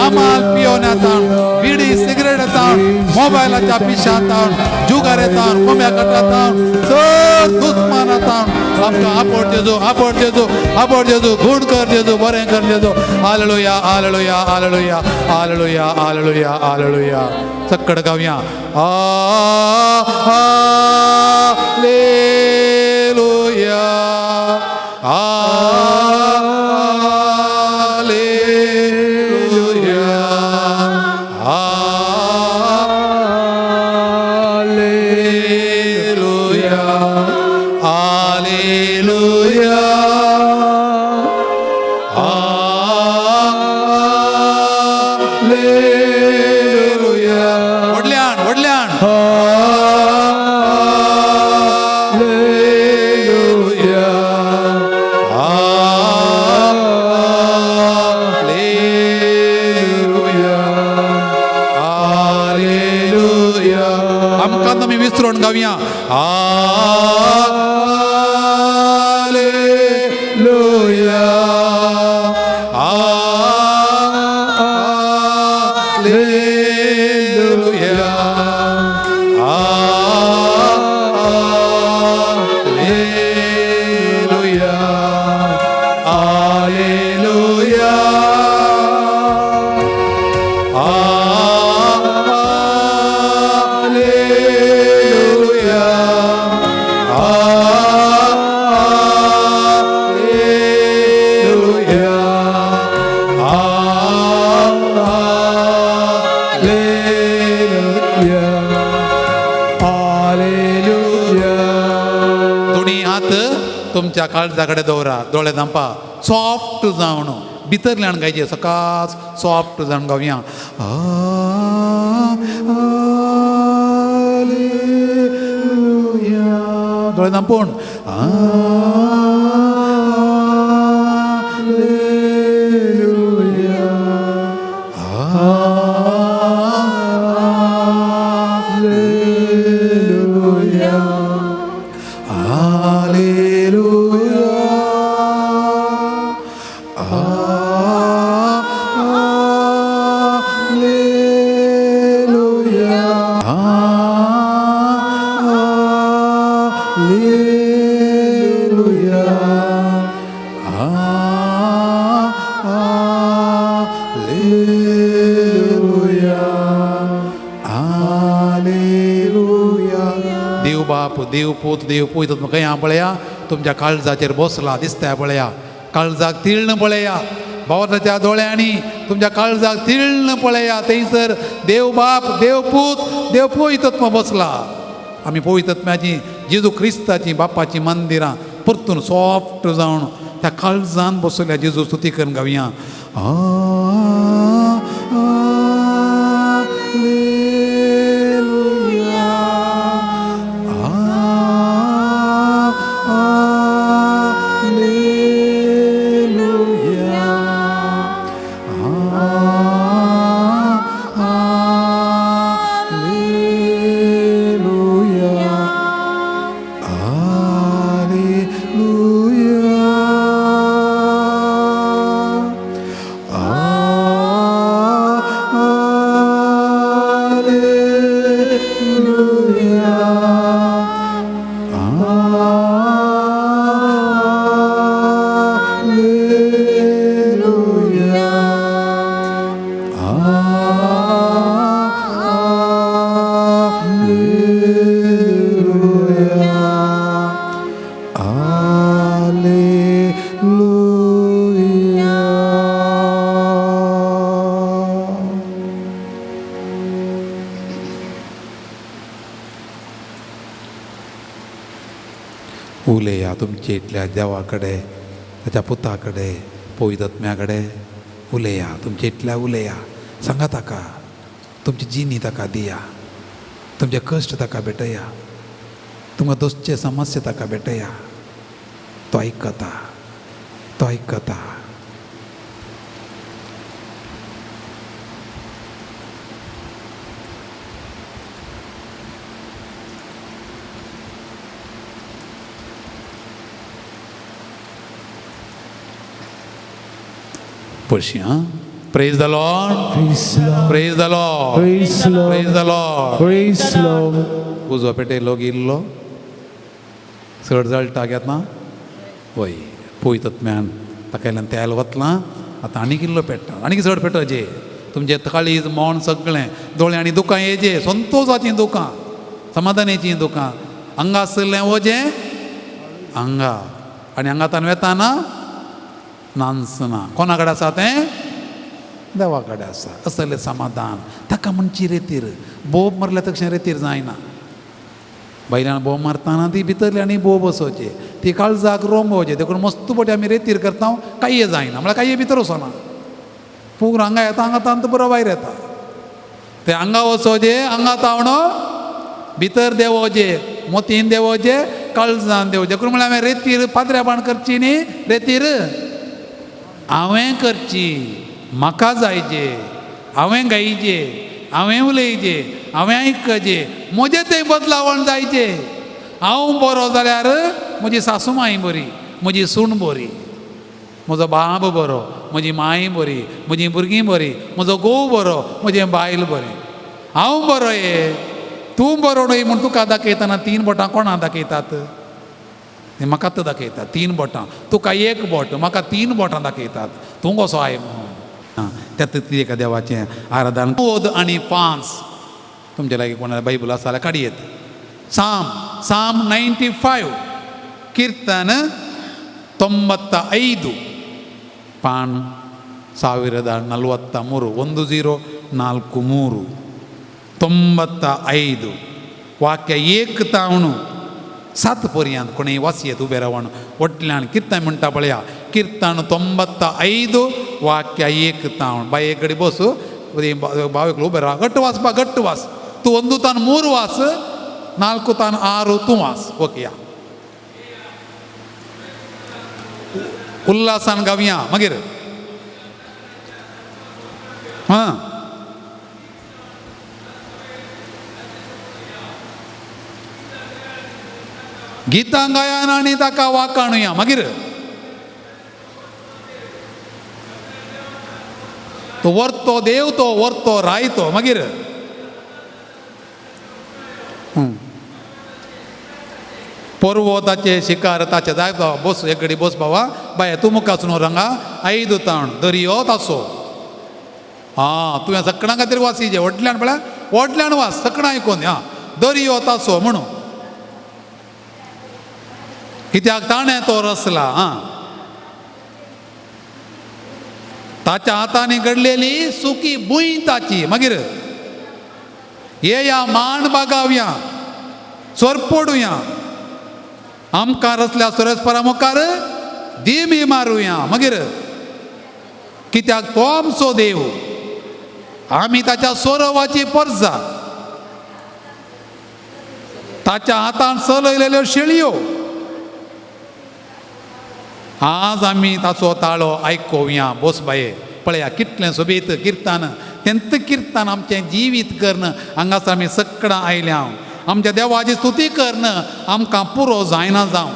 S3: आमाल पियोन्यातान, बिडी सिगरेटान, मोबायलाच्या पिशातान, जुगारेतान, कोंब्या कटातान, चड दुस्मानातान आमकां आपोड जेजू, आपोड जेजू, आपोड जेजू, गूण कर जेजू, बरें कर जेजू. Hallelujah, hallelujah, hallelujah, hallelujah, hallelujah, hallelujah. सक्कड गावया. Hallelujah, hallelujah, hallelujah, hallelujah, hallelujah. व्हडल्यान, व्हडल्यान. हालेलुया, हालेलुया, हालेलुया. आमकां आमी विसरून गावया. हालेलुया, हालेलुया, हालेलुया, हालेलुया, hallelujah, hallelujah, hallelujah,
S4: hallelujah.
S3: दोनी हात तुमच्या काळजा कडेन दवरा, दोळे धांपा, सॉफ्ट जावन भितरल्यान गायचे, सकाळ सॉफ्ट जावन गावया. हालेलुया. दोळे धांपून. हालेलुया, हालेलुया, हालेलुया, hallelujah, hallelujah, hallelujah, hallelujah. देव बाप, देव पूत, देव पूत तुमकां पळया, तुमच्या काळजाचेर बसला दिसता पळया, काळजाक तिळण पळया, भावाच्या दोळ्यांनी तुमच्या काळजाक तिळण पळया, थंयसर देव बाप, देव पूत, देव पवित्र बसला. आमी पवित्र जेजू क्रिस्ताची बापाची मंदिरां परतून सॉफ्ट जावन त्या काळजान बसल्या जेजू स्तुती करून गावया. हालेलुया, हालेलुया, हालेलुया, हालेलुया, उलया तुमचे इतल्या देवा कडेन, ताच्या पुता कडेन, पवित्र कडेन उलया. तुमचे इतल्या उलया, सांगा ताका, तुमची जिणी ताका दिया, तुमचे कश्ट ताका भेटया, तुमकां दोसचे समस्या ताका भेटया. तो आयकता, तो आयकता. पळशी. हां, Praise the Lord.
S1: Praise Lord.
S3: Praise the Lord.
S1: Praise Lord.
S3: Praise the Lord.
S1: Praise Lord.
S3: उजो पेटयलो गेल्लो चड जळटा घेतना वय पळयतात तत्म्यान ताका इल्ल्यान तेल वतलां. आतां आनीक इल्लो पेट्टा, आनीक चड पेटोवचें तुमचें काळीज मोण सगळें. दोळे आनी दुकां येजे, संतोसाचीं दुकां, समाधानाचीं दुकां. हांगा आसलें वजें हांगा आनी हांगा तान वेताना नानसना. कोणा कडेन आसा तें? देवा कडेन आसा. असलें समाधान ताका म्हणची रेतीर. बोब मारल्या तशें रेतीर जायना. बैलान बोब मारतना ती भितरली आनी बोब वचोवचे, ती काळजाक रोम वचचे. देखून मस्त पटी आमी रेतीर करता, कांय जायना, म्हळ्यार कांय भितर वचना. पूर हांगा येता, हांगा तांत बरो भायर येता. ते हांगा वचोवचे, हांगा तावणो भितर देवोवचे, मोतीन देवोवचे, काळजान देवोवचे. देखून म्हळ्यार हांवें रेतीर पाद्र्यापाण करची न्ही, रेतीर हांवें करची, म्हाका जायचे, हांवें गायचे, हांवें उलयचे, हांवें आयकचें, म्हजें तें बदलावण जायचें. हांव बरो जाल्यार म्हजी सासू माय बरी, म्हजी सून बरी, म्हजो बाब बरो, म्हजी माय बरी, म्हजीं भुरगीं बरीं, म्हजो घोव बरो, म्हजें बायल बरें. हांव बरो ये, तूं बरो न्हय म्हूण तुका दाखयतना तीन बोटां कोणा दाखयतात? ते म्हाका दाखयतात तीन बोटां. तुका एक बोट, म्हाका तीन बोटां दाखयतात, तूं कसो I म्हणून. त्या एका देवाचें आराधन 95. तुमचे लागीं कोणा बायबल आसा जाल्यार काडयेत. साम साम 95, कीರ್ತन 95, ಪಾನ್ 1043, 1043, 95 वाक्य एक तावणू सात पर्यंत कोणें वाचयेत उबें रावन व्हडल्यान कीर्तन म्हणटा पळया. कीर्तन 95 वाक्य एक तावण. बाय एक कडेन बस, भाव एकलो उबें राव, घट्ट वाच बा, घट्ट वाच तूं. 1 तान 3 वाच, 4 तान 6 तूं वाच. ओके या, उल्हासान गावया मागीर. हां, गीतां गायान आनी ताका वाकाणुया मागीर. तो वर्तो देव, तो वर्तो रायतो मागीर. पर्वताचे शिकार ताचे जाय. बस एक घडी बस बाबा. बाय तूं मुखार न्हू रंगा 5 ताण दर्यो तासो. आं, तुवें सगळ्यां खातीर वासीचे व्हडल्यान पळय, व्हडल्यान वास सगळ्यां आयकून. आं, दर्यो तासो म्हणून कित्याक ताणें तो रसला. आं, ताच्या हातांनी घडलेली सुकी भूंय ताची. मागीर येया मान बागावया, सोरपोडुया, आमकां रसल्या सुरेस्परा मुखार दिमी मारुया. मागीर कित्याक तो आमचो देव, आमी ताच्या सोरवाची परजा, ताच्या हातान चलयलेल्यो शेळयो. आज आमी ताचो ताळो आयकोवया. बोस बाये, पळया कितलें सोबीत किर्तन. तेंत किर्तन आमचें जिवीत करून हांगासर आमी सगळां आयल्या. आमच्या देवाची स्तुती करून आमकां पुरो जायना जावं.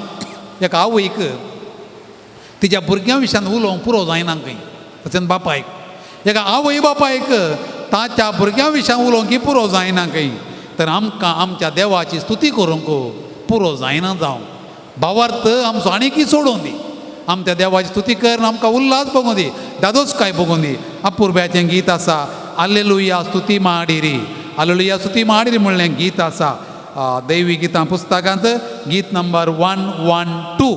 S3: एका आवयक तिच्या भुरग्यां विशयान उलोवंक पुरो जायना खंय, तशेंच बापायक, एका आवय बापायक ताच्या भुरग्यां विशयान उलोवंक पुरो जायना खंय. तर आमकां आमच्या देवाची स्तुती करूंक पुरो जायना जावं. भावार्थ आमचो आनीकय सोडून दी, आमच्या देवाची स्तुती करून आमकां उल्हास भोगूं दी, दादोस काय भोगूं दी. अपुर्ब्याचें गीत आसा, आलेलुया स्तुती माडिरी, आलेलुया स्तुती माडिरी म्हणलें गीत आसा. ದೈವಿ ಗೀತಾ ಪುಸ್ತಕಾಂत ಗೀತ್ ನಂಬರ್ 112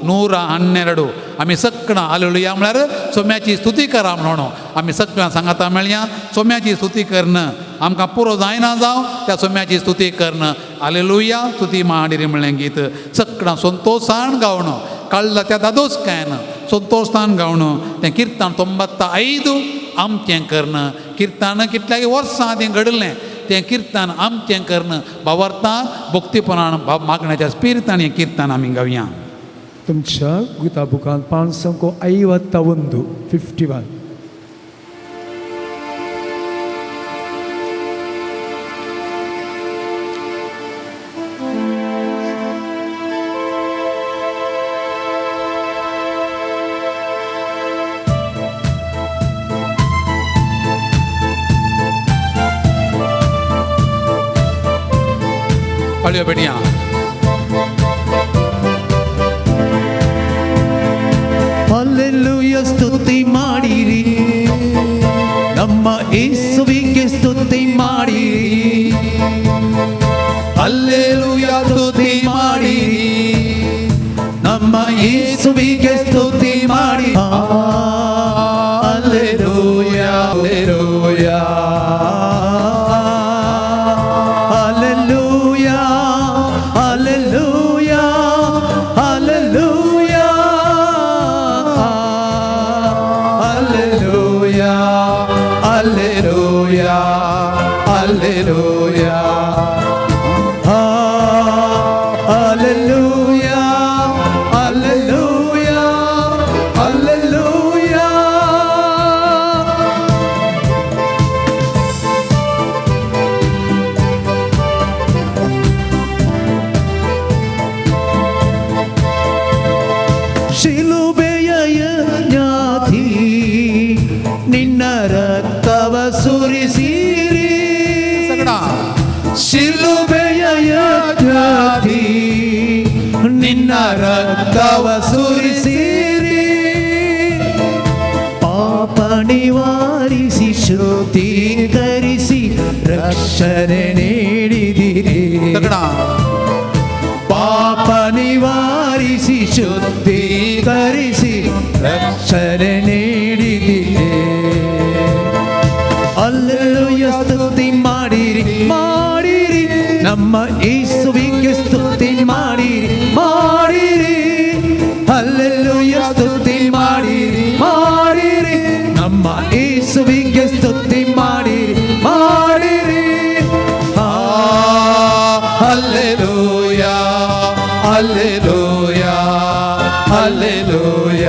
S3: 112 आमी सगळां हालेलुया म्हळ्यार सोम्याची स्तुती करा म्हणून आमी सगळ्यां सांगाता मेळया. सोम्याची स्तुती करण आमकां पुरो जायना जावं त्या सोम्याची स्तुती करण हालेलुया स्तुती माडिरी म्हणलें गीत सगळां संतोशान गावणो कळ्ळा त्या दादोस कायन संतोशान गावणो तें किर्तन 95 आमचें करण किर्तन कितल्याय वर्सां तें घडलें तें किर्तन आमचें करण भावार्थान भक्तीपणान मागण्याच्या स्पिरितान हें किर्तन आमी गावया.
S1: तुमच्या गीता बुकान 551 51.
S3: कळयो बेटया.
S4: ಹಲ್ಲೆಲೂಯ ಸ್ತುತಿ ಮಾಡಿರಿ, ನಮ್ಮ ಯೇಸುವಿಗೆ ಸ್ತುತಿ ಮಾಡಿರಿ. ಹಲ್ಲೆಲೂಯ ಸ್ತುತಿ ಮಾಡಿರಿ, ನಮ್ಮ ಯೇಸುವಿಗೆ ಸ್ತುತಿ ಮಾಡಿ. Hallelujah hallelujah hallelujah hallelujah hallelujah hallelujah hallelujah hallelujah hallelujah hallelujah hallelujah. ಶಿಲುಬೆಯ ಜ್ಞಾತಿ ನಿನ್ನ ರಕ್ತವ ಸುರಿಸಿರಿ. ಶಿಲುಬೆಯ ಜ್ಞಾತಿ ನಿನ್ನ ರಕ್ತವ ಸುರಿಸಿರಿ. ಪಾಪ ನಿವಾರಿಸಿ ಶುದ್ಧೀಕರಿಸಿ ರಕ್ಷಣೆ ನೀಡಿದಿರಿ. ಪಾಪ ನಿವಾರಿಸಿ ಶುದ್ಧೀಕರಿಸಿ ರಕ್ಷಣೆ ನೀಡಿದಿರಿ. ಹಲ್ಲೆಲೂಯ ಸ್ತುತಿ ಮಾಡಿರಿ ಮಾಡಿರಿ, ನಮ್ಮ ಯೇಸುವಿಗೆ ಸ್ತುತಿ ಮಾಡಿರಿ ಮಾಡಿರಿ. ಹಲ್ಲೆಲೂಯ ಸ್ತುತಿ ಮಾಡಿರಿ ಮಾಡಿರಿ, ನಮ್ಮ ಯೇಸುವಿಗೆ ಸ್ತುತಿ ಮಾಡಿರಿ ಮಾಡಿರಿ.
S3: Hallelujah hallelujah hallelujah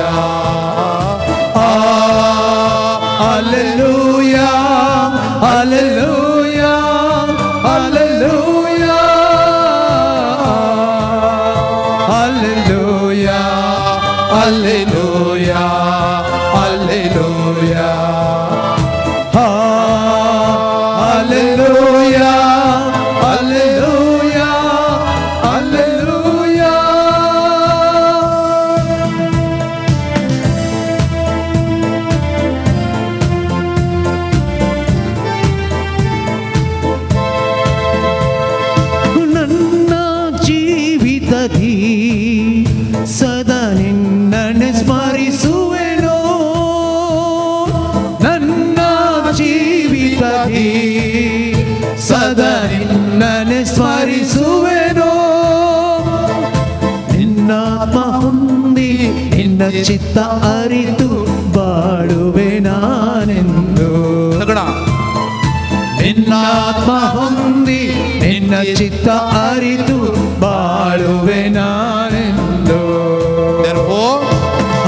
S4: hallelujah hallelujah hallelujah hallelujah
S3: hallelujah hallelujah
S4: hallelujah hallelujah hallelujah. ನನ್ನ ಜೀವಿತದಿ ಸದಾ ನಿನ್ನನ್ನು ಸ್ಮರಿಸುವೆನು. ನನ್ನ ಜೀವಿತದಿ ಸದಾ ನಿನ್ನನ್ನು ಸ್ಮರಿಸುವೆನು. ನಿನ್ನಾತ್ಮ ಹೊಂದಿ ನಿನ್ನ ಚಿತ್ತ ಅರಿತು ಬಾಳುವೆ ನಾನೆಂದು. ನಿನ್ನಾತ್ಮ ಹೊಂದಿ ನಿನ್ನ ಚಿತ್ತ ಅರಿತು ಬಾಳುವೆ ನಾನೆಂದು.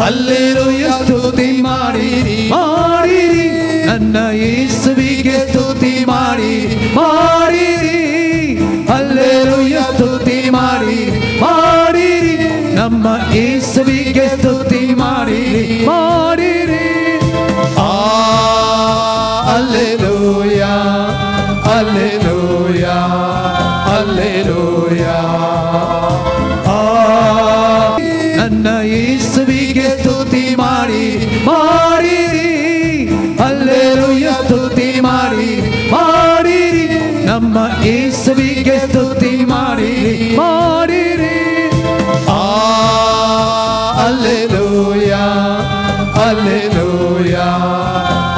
S4: ಹಲ್ಲೆಲೂಯ ಸ್ತುತಿ ಮಾಡಿರಿ ಮಾಡಿರಿ, ನನ್ನ ಯೇಸುವಿಗೆ ಸ್ತುತಿ ಮಾಡಿರಿ ಮಾಡಿರಿ. ಹಲ್ಲೆಲೂಯ ಸ್ತುತಿ ಮಾಡಿರಿ ಮಾಡಿರಿ, ನಮ್ಮ ಯೇಸುವಿಗೆ ಸ್ತುತಿ ಮಾಡಿರಿ ಮಾಡಿರಿ.
S3: ಹಲ್ಲೆಲೂಯ ಹಲ್ಲೆಲೂಯ ಹಲ್ಲೆಲೂಯ
S4: ನನ್ನ ಯೇಸುವಿಗೆ ಸ್ತುತಿ ಮಾಡಿ ಮಾಡಿರಿ. ಹಲ್ಲೆಲೂಯ ಸ್ತುತಿ ಮಾಡಿ ಮಾಡಿರಿ, ನಮ್ಮ ಯೇಸುವಿಗೆ ಸ್ತುತಿ ಮಾಡಿರಿ ಮಾಡಿರಿ. Alleluia, alleluia,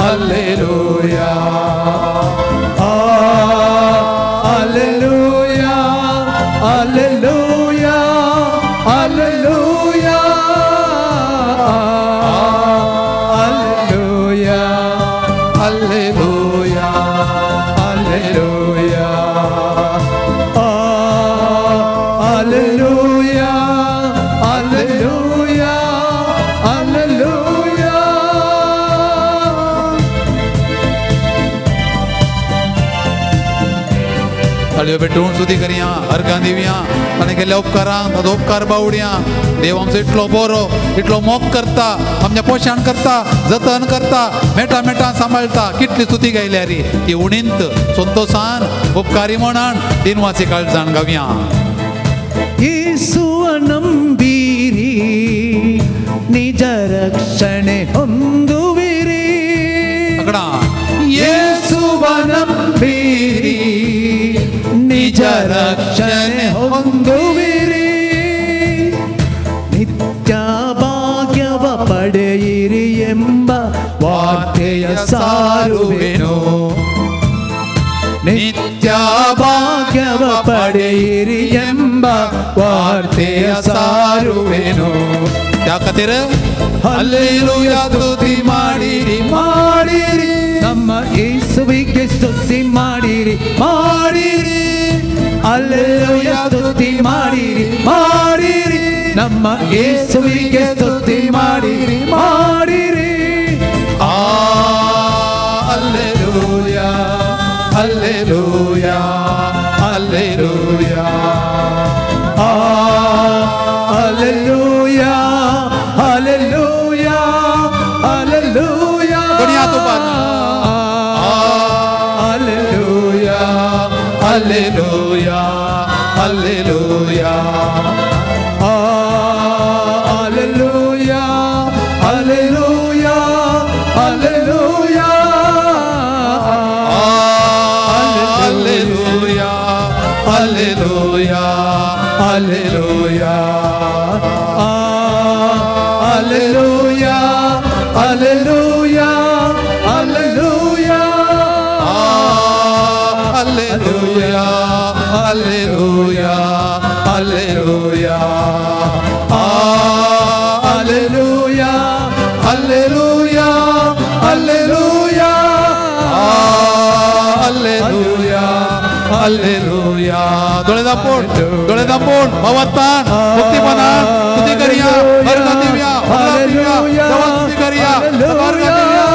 S4: alleluia. Alleluia, alleluia, alleluia. Alleluia, alleluia, alleluia. Alleluia, alleluia, alleluia.
S3: ताळयो पेटून स्तुती करया, अर्घां दिवया, ताणें केल्ल्या उपकारांक ताजो उपकार बावडया. देव आमचो इतलो बरो, इतलो मोग करता, आमचें पोशण करता, जतन करता, मेटा मेटा सांबाळटा. कितली स्तुती गायल्या री ती उणींत संतोसान उपकारी म्हणान दिनवासी काळजान गावया.
S4: ಯೇಸುವ ನಂಬಿರಿ, ನಿಜ ರಕ್ಷಣೆ ಹೊಂದುವಿರಿ.
S3: ಅಕಡ
S4: ಯೇಸುವ ನಂಬಿರಿ, ನಿಜ ರಕ್ಷಣೆ ಹೊಂದುವಿರಿ. ನಿತ್ಯ ಭಾಗ್ಯವ ಪಡೆಯಿರಿ ಎಂಬ ವಾರ್ತೆಯ ಸಾರುವೆನು. ನಿತ್ಯ ಭಾಗ್ಯವ ಪಡೆಯಿರಿ ಎಂಬ ವಾರ್ತೆಯ ಸಾರುವೆನು.
S3: त्या खातीर ಹಲ್ಲೆಲೂಯಾ ಸ್ತುತಿ ಮಾಡಿರಿ
S4: ಮಾಡಿರಿ, ನಮ್ಮ ಯೇಸುವಿಗೆ ಸ್ತುತಿ ಮಾಡಿರಿ ಮಾಡಿರಿ. ಅಲ್ಲೆಲೂಯ ಸ್ತುತಿ ಮಾಡಿರಿ ಮಾಡಿರಿ, ನಮ್ಮ ಯೇಸುವಿಗೆ ಸ್ತುತಿ ಮಾಡಿರಿ ಮಾಡಿರಿ.
S3: Alleluia, alleluia, alleluia.
S4: Alleluia, alleluia, alleluia.
S3: दुनिया तो बात।
S4: Alleluia,
S3: alleluia, alleluia.
S4: Alleluia, alleluia, alleluia.
S3: Alleluia, alleluia, alleluia.
S4: Alleluia, alleluia, alleluia.
S3: Alleluia, alleluia, alleluia.
S4: Alleluia, alleluia, alleluia.
S3: Alleluia, alleluia. दोळे दापून, दोळे दापून, भावार्थान, भक्तीपणान स्तुती करया, अर्घां दिवया, अर्घां दिवया, देवा स्तुती करया, अर्घां दिवया.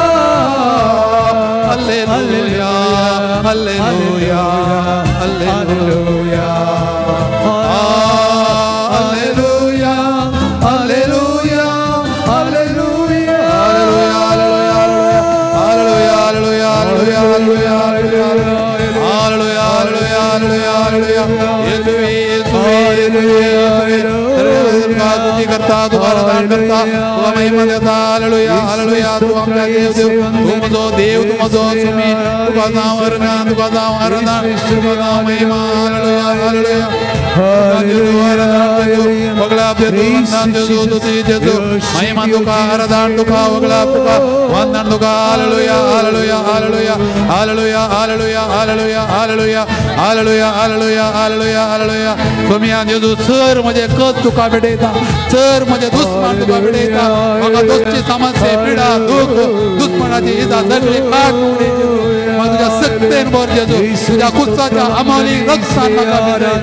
S3: Alleluia, alleluia, alleluia. Alleluia, alleluia,
S4: alleluia.
S3: Alleluia, alleluia, alleluia, alleluia, alleluia, alleluia, alleluia, alleluia. येसुवे, येसुवे, येसुवे, येसुवे. तुका स्तुती करता, तुका आराधना करता, तुका महिमा देता. Hallelujah, hallelujah. तू आमच्या देव, देव तू म्हजो देव, तू म्हजो सुमी. तुका जावं अर्घां, तुका जावं आराधना, तुका जावं महिमा. Hallelujah, hallelujah. महिमा तुका, आराधना तुका, वगळा तुका, वंदन तुका. Hallelujah, hallelujah, hallelujah, hallelujah, hallelujah, hallelujah, hallelujah, hallelujah, hallelujah, hallelujah, hallelujah. स्वामी जेजू, सर म्हजे कच तुका भेटयता, सर म्हजे दुस्मान तुका भेटयता. म्हाका दोस्ती समस्या, पिडा, दुःख, दुस्मनाची इजा सगळी काट उडय जेजू. म्हाका तुज्या सक्तेन भर जेजू, तुज्या कुसाच्या अमोली रक्तान म्हाका भिजय,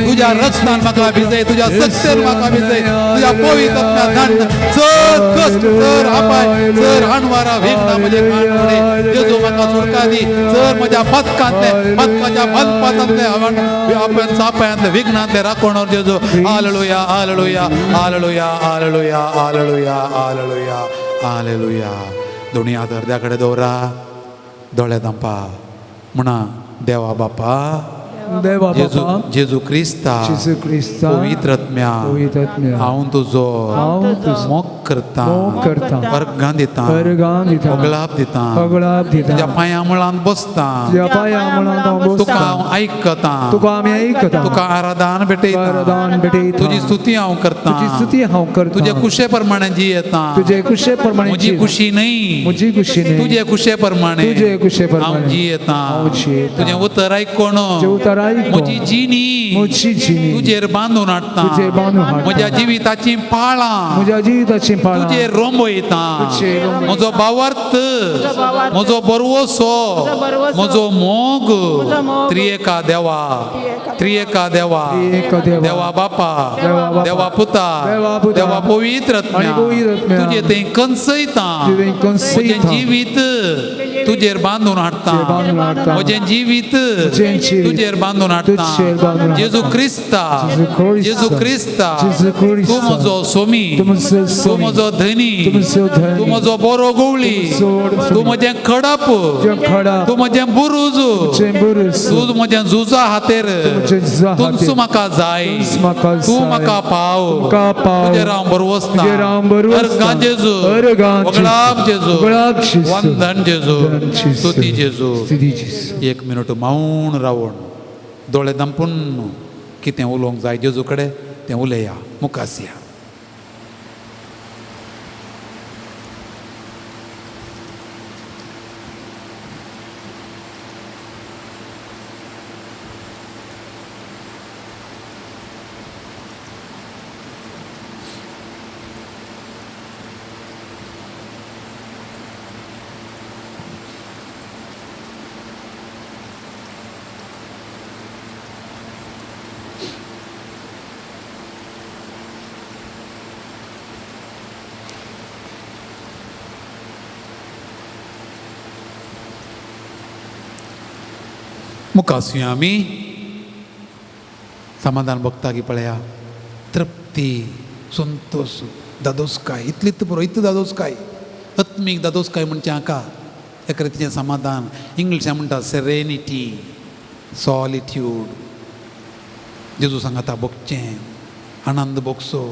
S3: तुज्या रक्तान म्हाका भिजय, तुज्या सक्तेन म्हाका भिजय, तुज्या पवित्र आत्म्यान चड कश्ट, चड अपाय, चड अणवारा विघ्न म्हजे कान उडय जेजू. म्हाका सुटका दी. चड म्हज्या पथकांतले, पथकाच्या पदपातांतले, आपण चापायांतले, विघ्नांतले राखण जेजू. Hallelujah, hallelujah, hallelujah, hallelujah, hallelujah, hallelujah, hallelujah. दोणी हात अर्द्या कडेन दवरा, दोळे धांपा, म्हणा देवा बापा,
S1: देवा
S3: जेजू
S1: बापा,
S3: जेजू क्रिस्ता,
S1: जेजू क्रिस्ता,
S3: पवित्र आत्म्या,
S1: पवित्र आत्म्या,
S3: हांव तुजो
S1: हांव तुजो
S3: मोग करता,
S1: मोग करता,
S3: अर्घां दिता,
S1: अर्घां दिता,
S3: वगळाप दिता,
S1: वगळाप दिता,
S3: तुज्या पांयां मुळांत बसता,
S1: तुज्या पांयां मुळांत हांव
S3: तुका
S1: बसता,
S3: हांव आयकता,
S1: तुका आमी आयकता,
S3: तुका आराधन भेटयता,
S1: आराधन भेटयता,
S3: तुजी स्तुती हांव करता,
S1: तुजी स्तुती हांव करता,
S3: तुजे कुशे प्रमाणे जियेता,
S1: तुजे कुशे प्रमाणे
S3: म्हजी
S1: जियेता.
S3: खुशी न्हय,
S1: म्हजी खुशी न्हय,
S3: तुजे कुशे प्रमाणे
S1: तुजे कुशे प्रमाणे
S3: हांव जियेता,
S1: हांव जियेता.
S3: तुजें उतर आयकून
S1: तुजें उतर आयकून
S3: म्हजी जिणी
S1: म्हजी जिणी
S3: तुजेर बांदून हाडटा,
S1: तुजेर बांदून हाडटा.
S3: म्हज्या जिविताचीं पाळां
S1: म्हज्या जिविताचीं पाळां
S3: तुजेर रोंबयता,
S1: तुजेर रोंबयता.
S3: म्हजो भावार्थ,
S5: भावार्थ,
S3: म्हजो बरवसो,
S5: बरवसो,
S3: म्हजो मोग,
S5: म्हजो मोग,
S3: त्रिएका देवा, त्रिएका देवा,
S1: त्रिएका देवा,
S3: देवा बापा,
S1: देवा बापा,
S3: देवा पुता,
S1: देवा पुता,
S3: देवा पवित्र आत्म्या,
S1: आनी पवित्र आत्म्या,
S3: तुजे थंय कंसयता,
S1: तुजें कंसयता,
S3: म्हजें जिवीत तुजेर बांदून हाडटा,
S1: तुजेर बांदून हाडटा,
S3: म्हजें जिवीत
S1: म्हजें जिवीत
S3: तुजेर बांदून हाडटा,
S1: तुजेर बांदून हाडटा.
S3: जेजू क्रिस्ता,
S1: जेजू क्रिस्ता,
S3: जेजू क्रिस्ता,
S1: जेजू क्रिस्ता,
S3: तूं म्हजो सोमी,
S1: तूं म्हजो
S3: तूं
S1: सोमी,
S3: म्हजो धनी,
S1: तूं म्हजो धनी,
S3: तूं म्हजो बरो गवळी,
S1: म्हजो बरो
S3: तूं म्हजें खडप,
S1: तुजें खडप,
S3: तूं म्हजें बुरूज,
S1: तुजें बुरूज,
S3: तूं म्हजें झुजा हातेर,
S1: म्हजें झुजा हातेर,
S3: तूंच म्हाका जाय,
S1: तूंच म्हाका
S3: तूं
S1: जाय,
S3: म्हाका पाव,
S1: म्हाका पाव,
S3: तुजेर हांव बरवसता,
S1: तुजेर हांव बरवसता,
S3: अर्गां जेजू,
S1: अर्गां जेजू,
S3: वगळाप जेजू,
S1: वगळाप जेजू,
S3: वंदन जेजू,
S1: वंदन जेजू,
S3: स्तुती जेजू.
S1: स्तुती जेजू.
S3: एक मिनट मौन रावून दोळे दांपून कितें उलोवंक जाय जेजू कडेन तें उलया, मुखासया. मुखासया आमी समाधान भोगता की पळया, तृप्ती, संतोश, दादोसकाय, इतलीच पुरो, इतली दादोसकाय, आत्मीक दादोसकाय म्हणचें हाका एका रितीचें समाधान, इंग्लिशान म्हणटा सेरेनिटी, सॉलिट्यूड. जेजू सांगता भोगचें, आनंद भोगचो.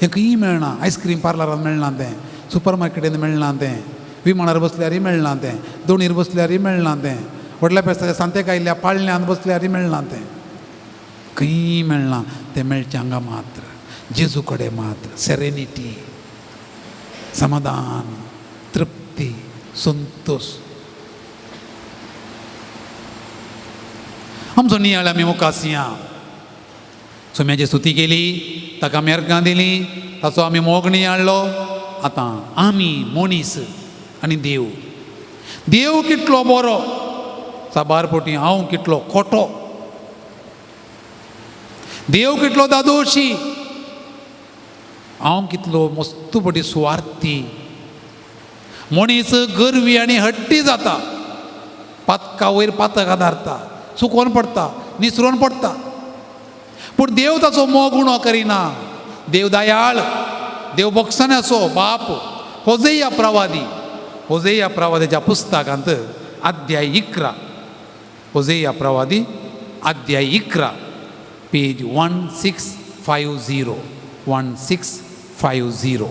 S3: हें खंयी मेळना, आयस्क्रीम पार्लरान मेळना तें, सुपर मार्केटीन मेळना तें, विमानार बसल्यारय मेळना तें, दोणीर बसल्यारय मेळना तें, व्हडल्या पेस्ताच्या सांतेक आयिल्ल्या पाळण्यांत बसल्यारय मेळना तें, खंयी मेळना तें. मेळचें हांगा मात्र, जेजू कडेन मात्र. सेरेनिटी, समाधान, तृप्ती, संतोश. आमचो नियाळ आमी मुखासया. सोम्याची स्तुती केली, ताका आमी अर्गां दिली, ताचो आमी मोग नियाळ्ळो. आतां आमी मनीस आनी देव, देव कितलो बरो, साबार पोटी हांव कितलो खोटो, देव कितलो दादोशी, हांव कितलो मस्त पटी सुवार्थी. मनीस गर्वी आनी हट्टी जाता, पातका वयर पातक आदारता, चुकोन पडटा, निसरोन पडटा. पूण देव ताचो मोग उणो करिना. देव दयाळ, देव बोगसण्याचो बाप. होजेया प्रवादी, होजेया प्रवादाच्या पुस्तकांत अध्याय 11, होजेया प्रवादी अध्याय 11, पेज 1650, 1650.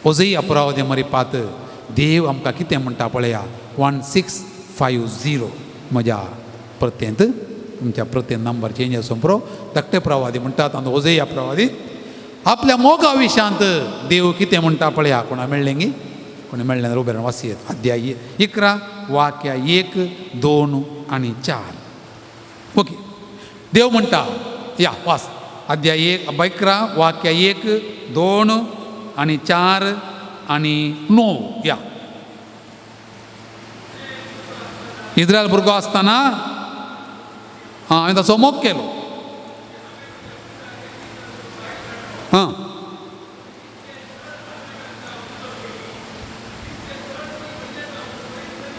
S3: होजेया प्रवादी मरे पात देव आमकां कितें म्हणटा पळया, 1650 म्हज्या प्रत्यंत, तुमच्या प्रत्यंत नंबर चेंज आसूं पुरो. धाकटे प्रवादी म्हणटात आनी होजेया प्रवादी आपल्या मोगा विशांत देव कितें म्हणटा पळया. कोणा मेळ्ळें गी? कोणी मेळ्ळें जाल्यार उबें वाचयेत. अध्याय 11 वाक्या 1, 2 आनी 4. ओके, देव म्हणटा, या वास अध्याय 11 वाक्या 1, 2 आनी 4 आनी 9. या इस्रायल भुरगो आसतना हांवें ताचो मोग केलो. हां,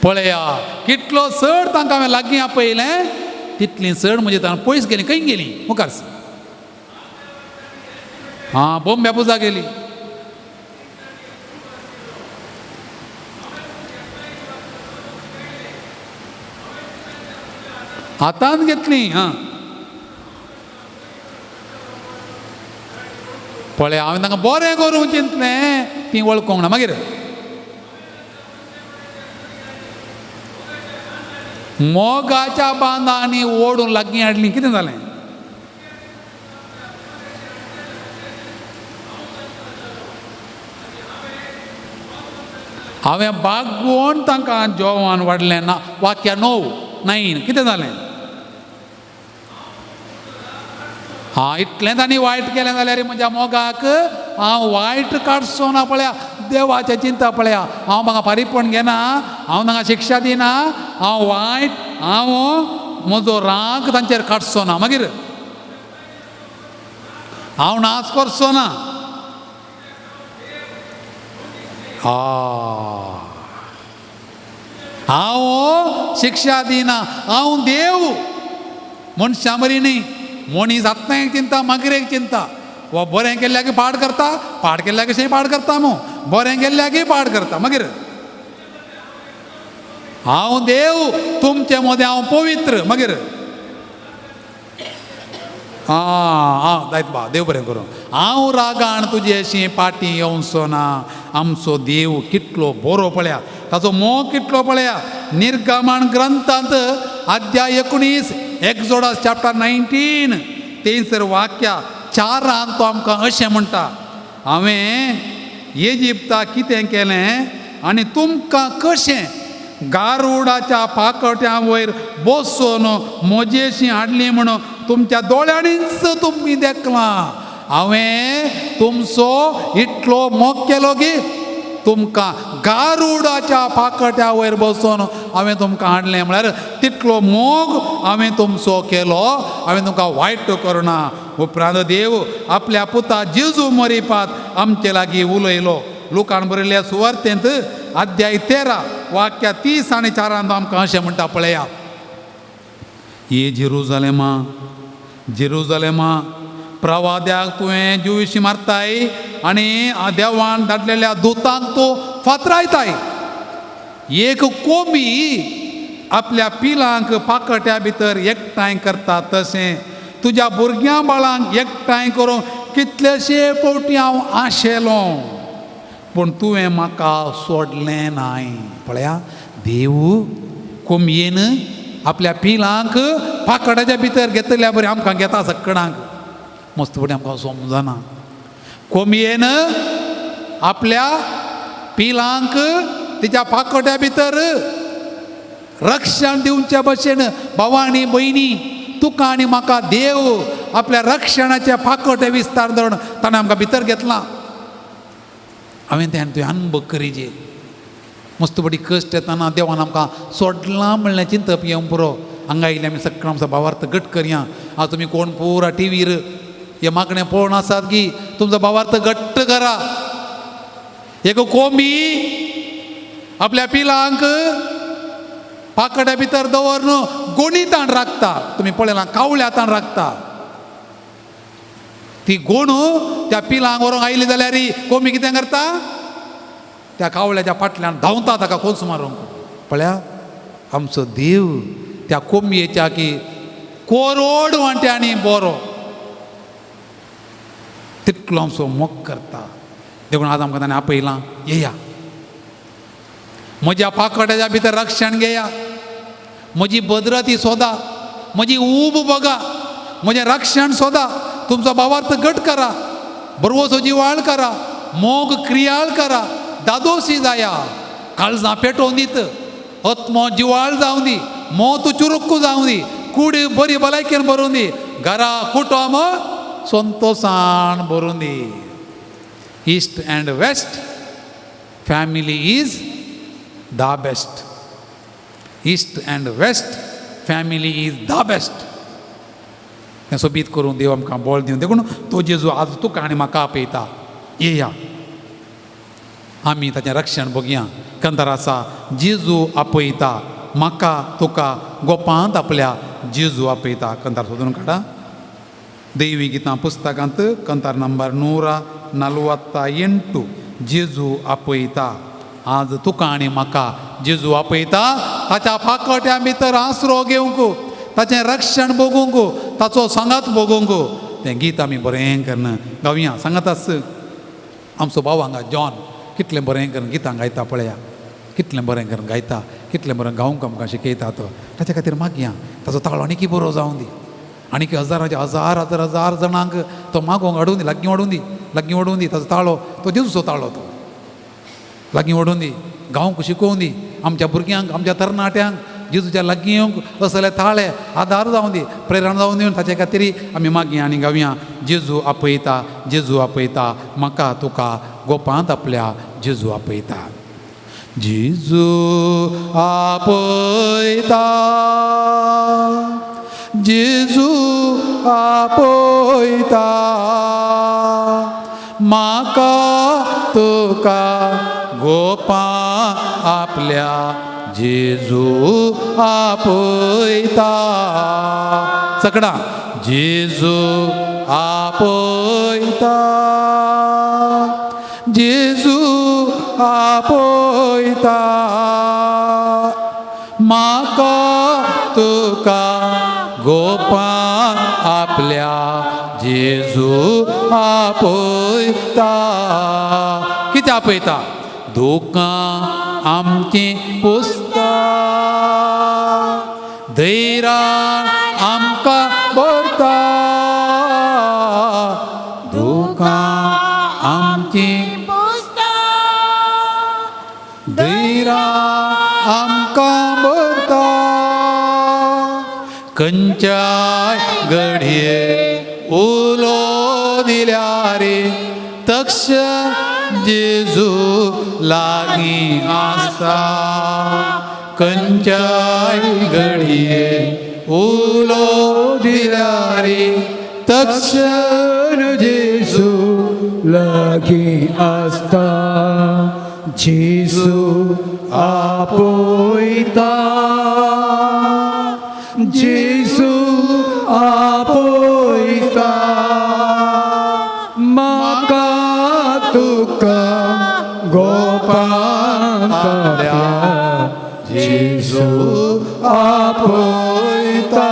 S3: पळया कितलो चड तांकां हांवें लागीं आपयलें, तितलीं चड म्हजे तांकां पयस गेलीं. खंय गेलीं? मुखार. हां, बोंब्या पुजा गेली. हातांत घेतली. हां पळय हांवें तांकां बरें करूंक चिंतलें, तीं वळखूंक ना. मागीर मोगाच्या बांदांनी ओडून लागीं हाडली. कितें जालें? हांवें बागोवन तांकां जेवण वाडलें ना. वाक्या 9 9 कितें जालें? हां इतलें तांणी वायट केलें जाल्यार म्हज्या मोगाक हांव वायट काडचो ना. पळया देवाचें चिंता पळया, हांव म्हाका फारीकपण घेना, हांव तांकां शिक्षा दिना, हांव वायट, हांव म्हजो राग तांचेर काडचो ना. मागीर हांव नाच करचो ना. हांव शिक्षा दिना, हांव देव. मनशां बरी न्ही, मनीस आतां एक चिंता मागीर एक चिंता. वा बरें केल्ल्याक पाड करता, पाड केल्ल्याक कशें पाड करता मू, बरें केल्ल्याकय पाड करता. मागीर हांव देव, तुमचे मदें हांव पवित्र. मागीर आं आं जायत बा, देव बरें करूं. हांव रागान तुजेशी पाटी येवचो ना. आमचो देव कितलो बरो पळया, ताचो मोग कितलो पळया. निर्गमन ग्रंथांत अध्याय 19 एक्सोडस चॅप्टर 19 तेंसर वाक्या 4 तो आमकां अशें म्हणटा, हांवें इजिप्ता कितें केलें आनी तुमकां कशें गारुडाच्या पाकट्यां वयर बसून म्हजेशी हाडली म्हणून तुमच्या दोळ्यांनीच तुमी देखलां. हांवें तुमचो इतलो मोग केलो की तुमकां गारुडाच्या पाकट्या वयर बसून हांवें तुमकां हाडलें. म्हळ्यार तितलो मोग हांवें तुमचो केलो, हांवें तुमकां वायट करुना. उपरांत देव आपल्या पुता जेजू मरिपात आमचे लागीं उलयलो. लुकान बरयल्ल्या सुवार्तेंत अध्याय 13 वाक्या 30 आनी 4 आमकां अशें म्हणटा पळया, ये जेरुजालेमा जेरुजालेमा, प्रवाद्याक तुवें जिविशी मारताय आनी देवान धाडलेल्या दुतांक तूं फातरायताय. एक कोंबी आपल्या पिलांक पाकट्या भितर एकठांय करता तशें तुज्या भुरग्यां बाळांक एकठांय करूंक कितलेशे फावटी हांव आशेलो, पूण तुवें म्हाका सोडलें नाय. पळया देव कोंबयेन आपल्या पिलांक पाकटाच्या भितर घेतल्या बरें आमकां घेता सकडांक. मस्त फुडें आमकां समजना. कोंबयेन आपल्या पिलांक तिच्या पाकट्या भितर रक्षण दिवचे भशेन भावा आनी भयणी, तुका आनी म्हाका देव आपल्या रक्षणाचे पाकटे विस्तार धरून ताणें आमकां भितर घेतलां. हांवें तें तुवें अनुभव करीजे. मस्त बडी कश्ट येतना देवान आमकां सोडलां म्हणलें चिंतप येवंक पुरो. हांगा आयिल्ले आमी सगळें आमचो भावार्थ घट करया. आज तुमी कोण पुरा टिवीर हे मागणें पळोवन आसात की तुमचो भावार्थ घट्ट करा. एक कोंबी आपल्या पिलांक पाकट्या भितर दवरून गोणितान राखता. तुमी पळयलां कावळ्यातान राखता. ती गोणू त्या पिलांक व्हरूंक आयली जाल्यार कोंबी कितें करता, त्या कावळ्याच्या फाटल्यान धांवता ताका कोस मारूंक. पळया आमचो देव त्या कोंबयेच्या की कोरोड वांट्यांनी बरो तितलो आमचो मोग करता. देखून आज आमकां ताणें आपयलां, येया म्हज्या पाकट्याच्या भितर रक्षण घेया, म्हजी भद्रती सोदा, म्हजी ऊब बघा, म्हजें रक्षण सोदा, तुमचो भावार्थ घट करा, बरवसो जिवाळ करा, मोग क्रियाळ करा, दादोशी जाया, काळजां पेटोवन दीत, आत्मो जिवाळ जावं दी, मोत चुरुक्कू जावं दी, कुडी बरी भलायकेन भरून दी, घरा कुटुंब संतोशान भरून दी. East and west family is the best. East and west family is the best. तें सोबीत करून देव आमकां बळ दिवन देखून तो जेजू आज तुका आनी म्हाका आपयता, येया आमी ताचें रक्षण बघया. कंतार आसा जेजू आपयता म्हाका तुका गोपांत आपल्या जेजू आपयता. कंतार सोदून काडा. दैवी गितां पुस्तकांत कंतार नंबर 148 जेजू आपयता. आज तुका आनी म्हाका जेजू आपयता ताच्या पाकट्या भितर आसरो घेवंक, ताचें रक्षण भोगूंक, ताचो सांगात भोगूंक. तें गीत आमी बरें करून गावया. सांगात आस आमचो भाव हांगा जॉन कितलें बरें करून गितां गायता पळया, कितलें बरें करून गायता, कितलें बरें गावंक आमकां शिकयता तो. ताच्या खातीर मागया ताचो ताळो आनीकी बरो जावं दी, आनीक हजाराचे हजार हजार हजार जाणांक तो मागोवंक हाडूं दी, लागीं वाडूं दी, लागीं वाडूं दी. ताचो ताळो तो जेजूचो ताळो, तो लागीं वाडूं दी, गावंक शिकोवं दी आमच्या भुरग्यांक, आमच्या तरणाट्यांक जेजूच्या लागीं येवंक असले ताळे आदार जावं दी, प्रेरणा जावं दी. ताचे खातीर आमी मागया आनी गावया. जेजू आपयता, जेजू आपयता म्हाका तुका गोपांत आपल्या जेजू आपयता. जेजू आपयता, जेजू आपयता म्हाका तुका गोपां आपल्या जेजू आपयता. सगळा जेजू आपयता, जेजू आपयता म्हाका तुका गोपां आपल्या जेजू आपयता. कितें आपयता? दुकां आमचीं पुसता, धैर्यान आमकां भरता, दुकां आमचीं
S5: पुसता,
S3: धैर्यान आमकां भरता. खंयच्याय घडये उलो दिल्यार तक्ष जेजू लागीं आसता, खंयच्याय घडये उलो दिल्यार तक्ष
S4: जेजू लागीं आसता, जेजू आपयता, जेजू आपयता म्हाका तुका गोपांत आपल्या जेजू आपयता.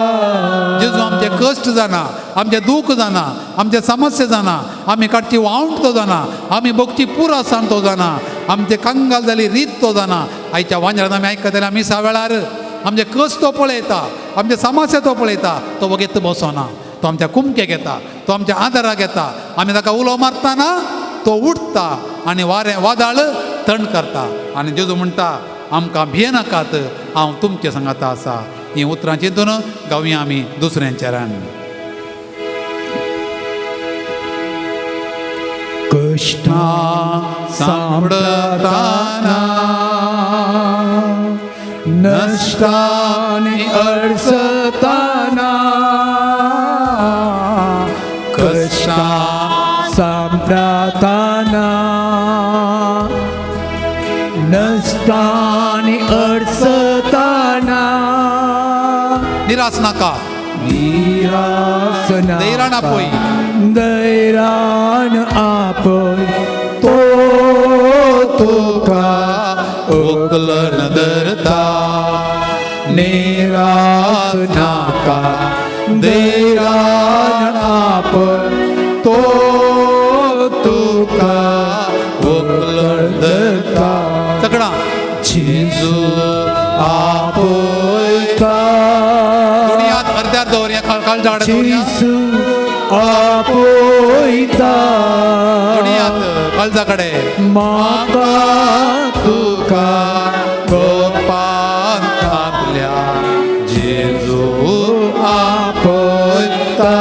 S3: जेजू आमचे कश्ट जाणा, आमचें दूख जाणा, आमचे समस्या जाणा, आमी काडची वावंट तो जाणा, आमी भोगची पुरासान तो जाणा, आमचे कंगाल जाली रीत तो जाणा. आयच्या वांजरान आमी आयकतले आमी मिसा वेळार आमचे कश्ट तो पळयता, आमचे समस्या तो पळयता, तो वगेत बसना, तो आमच्या कुमकेक येता, तो आमच्या आदाराक येता. आमी ताका उलो मारतना तो उठता आनी वारें वादळ थंड करता. आनी जेजू म्हणटा आमकां भियेनाकात, हांव तुमचे सांगाता आसा. हीं उतरां चिंतून गावया आमी दुसऱ्यांच्या रान.
S4: कश्टां
S3: सांपडताना
S4: नश्टांनी अडचताना, कश्टां सांपडताना नश्टांनी अडचताना,
S3: निराश नाका,
S4: निरास नाका,
S3: धैर्यान आपय,
S4: धैर्यान आपय तो तुका
S3: उखलून धरता.
S4: निरास नाका, धैर्यान आपय तो तुका उखलून धरता.
S3: सगळा
S4: जेजू आपयता,
S3: अर्ध्यार दवरया, काळजा कडेन दवरया,
S4: जेजू आपयता
S3: काळजा कडेन
S4: म्हाका तुका
S3: गोपांत आपल्या जेजू
S4: आपयता.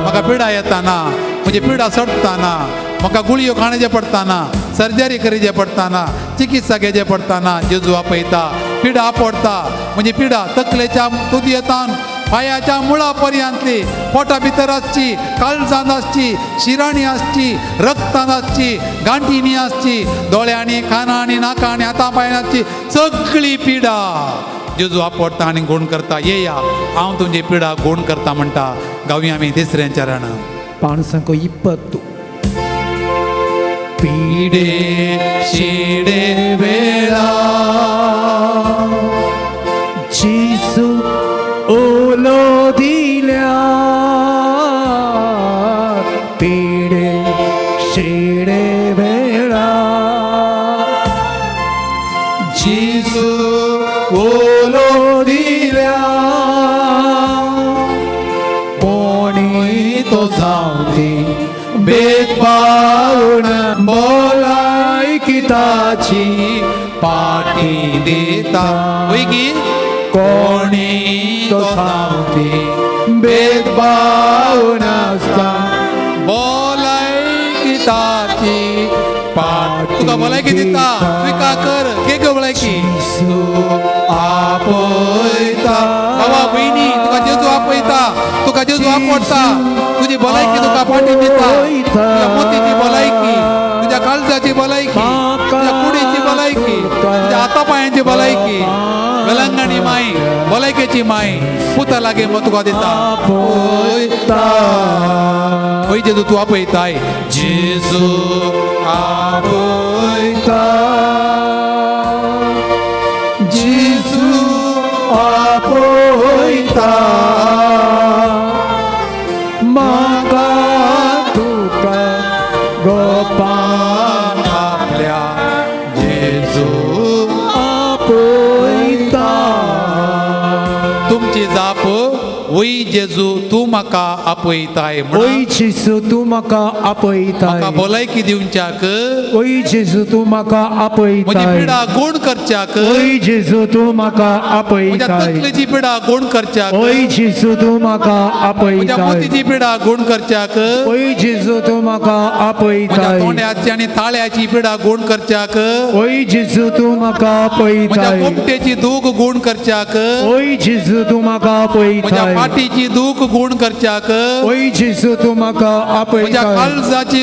S3: म्हाका पिडा येताना, म्हजी पिडा सडटाना, म्हाका गुळयो खाणचे पडटाना, सर्जरी करचे पडटाना, चिकित्सा घेवचे पडटाना जेजू आपयता. पिडा आपडटा म्हणजे पिडा तकलेच्या तुदयेतान पांयाच्या मुळा पर्यंतली, पोटा भितर आसची, काळजांत आसची, शिराणी आसची, रक्तांत आसची, गांठींनी आसची, दोळ्यांनी, कानांनी, नाकांनी, हाता पांयांनी आसची सगळी पिडा जेजू आपडटा आनी गूण करता. येया हांव तुमची पिडा गूण करता म्हणटा. गावया आमी तिसऱ्यांच्या रानां.
S1: पाणसांको 20.
S3: पिडे शिडे वेळा
S4: जेजू जेजू उलो दिल्या कोणी तो जावं दी भेदभाव भलायकी ताची पाठी दिता
S3: वय की
S4: कोणी तो जावं दी भेदभाव नासता
S3: भलायकी ताची
S4: पाठी
S3: तुका भलायकी दिता स्विकार कर घे गो भलायकी
S4: जेजू आपयता
S3: बाबा भयणी तुका जेजू आपयता तुका जेजू आपडटा तुजी भलायकी तुका फाटी दिता तुज्या मोतीची भलायकी तुज्या काळजाची भलायकी तुज्या कुडीची भलायकी तुज्या हाता पांयांची भलायकी वेलंगणी माई भलायकेची माई पुता लागीं मग तुका दिता
S4: आपयता
S3: वय जेजू तूं आपयताय जेजू
S4: आपयता जेजू आपयता म्हाका तुका गोपान
S3: आपल्या जेजू
S4: आपयता
S3: तुमची जाप वय जेजू तूं म्हाका आपयताय
S1: ओय
S3: म्हणून
S1: जेजू तूं म्हाका आपयताय
S3: म्हाका भलायकी दिवच्याक
S1: ओय जेजू तूं म्हाका
S3: म्हजी
S1: आपयताय
S3: पिडा गुण करच्याक
S1: ओय जेजू तूं म्हाका
S3: म्हज्या
S1: आपयताय
S3: तकलेची पिडा गुण करच्याक
S1: ओय जेजू तूं म्हाका
S3: म्हज्या
S1: आपयताय
S3: मोतीची पिडा गुण करच्याक
S1: ओय जेजू तूं म्हाका
S3: म्हज्या
S1: आपयताय
S3: तोंड्याची आनी ताळ्याची पिडा गुण करच्याक
S1: ओय जेजू तूं म्हाका
S3: म्हज्या
S1: आपयताय
S3: गोमटेची दूख गुण करच्याक
S1: ओय जेजू तूं म्हाका
S3: म्हज्या
S1: आपयताय
S3: फाटीची दूख गुण करच्याक
S1: ओय जेजू तूं म्हाका
S3: म्हज्या
S1: आपयताय
S3: काळजाची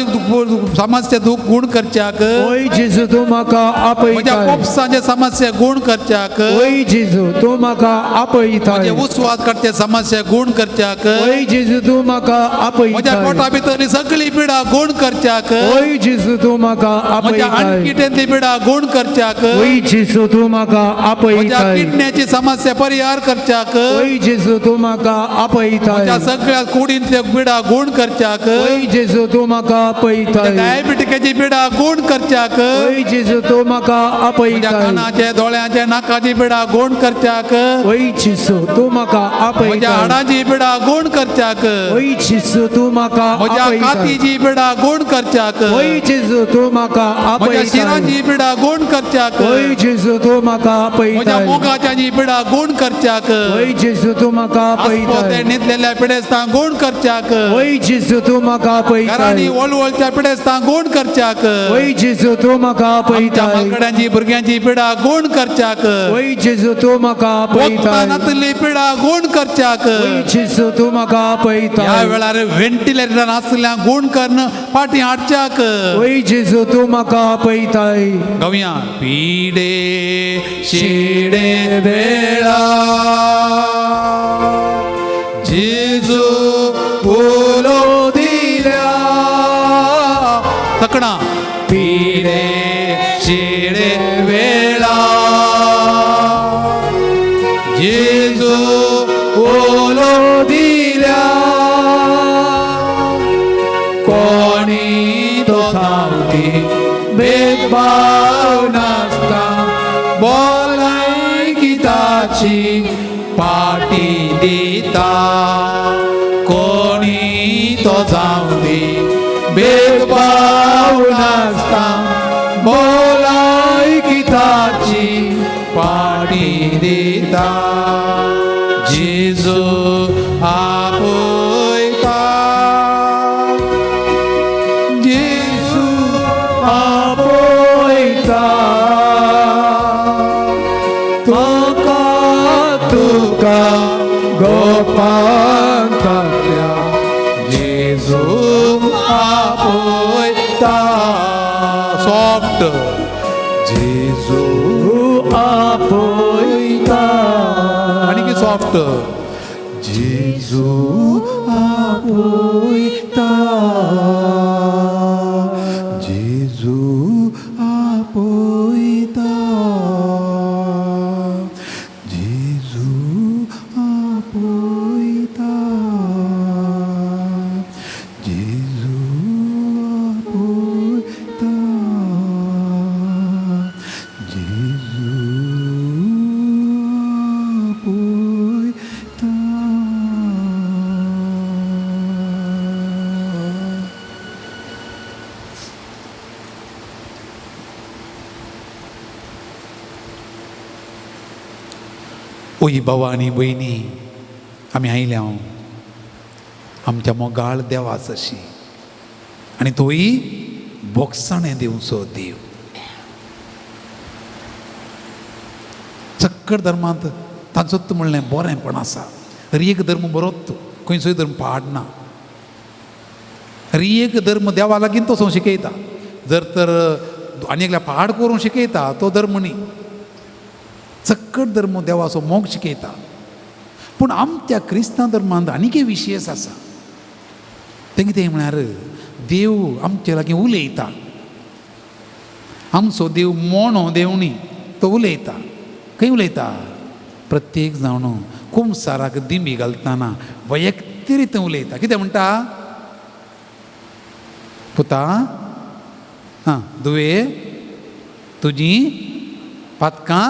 S3: समस्या दूख गुण करच्याक
S1: ओय जेजू तूं म्हाका
S3: म्हज्या
S1: आपयताय
S3: पोपसांचे समस्या गुण करच्याक
S1: ओय जेजू तूं म्हाका आपयताय
S3: म्हजे उस्वास काडचे समस्या गुण करच्याक
S1: ओय जेजू तूं म्हाका
S3: म्हज्या
S1: आपयताय
S3: पोटा भितरली सगळी पिडा गुण करच्याक
S1: ओय जेजू तूं म्हाका
S3: म्हज्या
S1: आपयताय
S3: आणकिटेंतली पिडा गुण करच्याक
S1: ओय जेजू तूं म्हाका
S3: म्हज्या
S1: आपयताय
S3: किडण्याची समस्या परिहार करच्याक
S1: ओय जेजू तूं म्हाका आपयताय
S3: म्हज्या सगळ्या कुडींतल्या पिडा गुण करच्याक
S1: ओय जेजू तूं म्हाका आपयताय
S3: डायबिटिकाची पिडा गुण करच्याक
S1: ओय जेजू तूं म्हाका
S3: म्हज्या
S1: आपयताय
S3: कानाचे दोळ्याचे नाकाची पिडा गुण करच्याक
S1: ओय जेजू तूं म्हाका
S3: म्हज्या
S1: आपयताय
S3: हाडाची पिडा गुण करच्याक
S1: ओय जेजू तूं म्हाका
S3: म्हज्या
S1: आपयताय
S3: कातीची पिडा गुण करच्याक
S1: ओय जेजू तूं म्हाका
S3: म्हज्या
S1: आपयताय
S3: शिरांची पिडा गुण करच्याक
S1: ओय जेजू तूं म्हाका
S3: म्हज्या
S1: आपयताय
S3: मोगाच्याची पिडा गुण करच्याक
S1: ओय जेजू तूं म्हाका
S3: आस्पोते
S1: आपयताय
S3: न्हिदलेल्या पिडेस्तांक गुण करच्याक
S1: ओय जेजू तूं म्हाका
S3: घरांनी
S1: आपयताय
S3: वळवळच्या पिडेस्तांक गुण करच्याक
S1: ओय जेजू तूं म्हाका
S3: आमच्या
S1: आपयताय
S3: माकड्यांची भुरग्यांची पिडा गुण करच्याक
S1: ओय जेजू तूं म्हाका
S3: वखदां
S1: आपयताय
S3: नातिल्ली पिडा गुण करच्याक
S1: ओय जेजू तूं म्हाका
S3: ह्या
S1: आपयताय
S3: वेळार व्हेंटिलेटर आसल्या गुण करून फाटीं हाडच्याक
S1: ओय जेजू तूं म्हाका आपयताय
S3: गवया पिडे शिडे वेळा जेजू उलो दिल्या तकणा पिडे शिडे वेळा जेजू उलो दिल्या
S4: कोणी तो सावती भेदभाव नासता भलायकी ताची पाठी दिता कोणी तो जावं दी भेदभाव नासता भलायकी ताची पाठी दिता जेजू आपयता जेजू आपयता म्हाका तुका गोपांतल्या
S3: जेजू आपयता सॉफ्ट जेजू
S4: आपयता
S3: आनी की सॉफ्ट
S4: जेजू आपयता जेजू आपयता जेजू आपयता जेजू आपयता जेजू
S3: ओय भावा आनी भयणी, आमी आयल्या आमच्या मोगाळ देवाच अशी आनी तोय बोगसाणें दिवचो देव. चक्कर धर्मांत तांचोच म्हणलें बरेंपण आसा. हर एक धर्म बरोच, खंयचोय धर्म पाडना. हर एक धर्म देवा लागीं तो शिकयता. जर तर आनी एकल्या पाड करूंक शिकयता तो धर्म न्ही. चक्कट धर्म देवाचो मोग शिकयता. पूण आमच्या क्रिस्तांव धर्मांत आनीक एक विशेश आसा. तें कितें म्हळ्यार देव आमचे लागीं उलयता. आमचो देव मोणो देव न्ही, तो उलयता. खंय उलयता? प्रत्येक जावन कुमसाराक दिंबी घालतना वैयक्तीक उलयता. कितें म्हणटा? पुता, आं दुवे, तुजी पातकां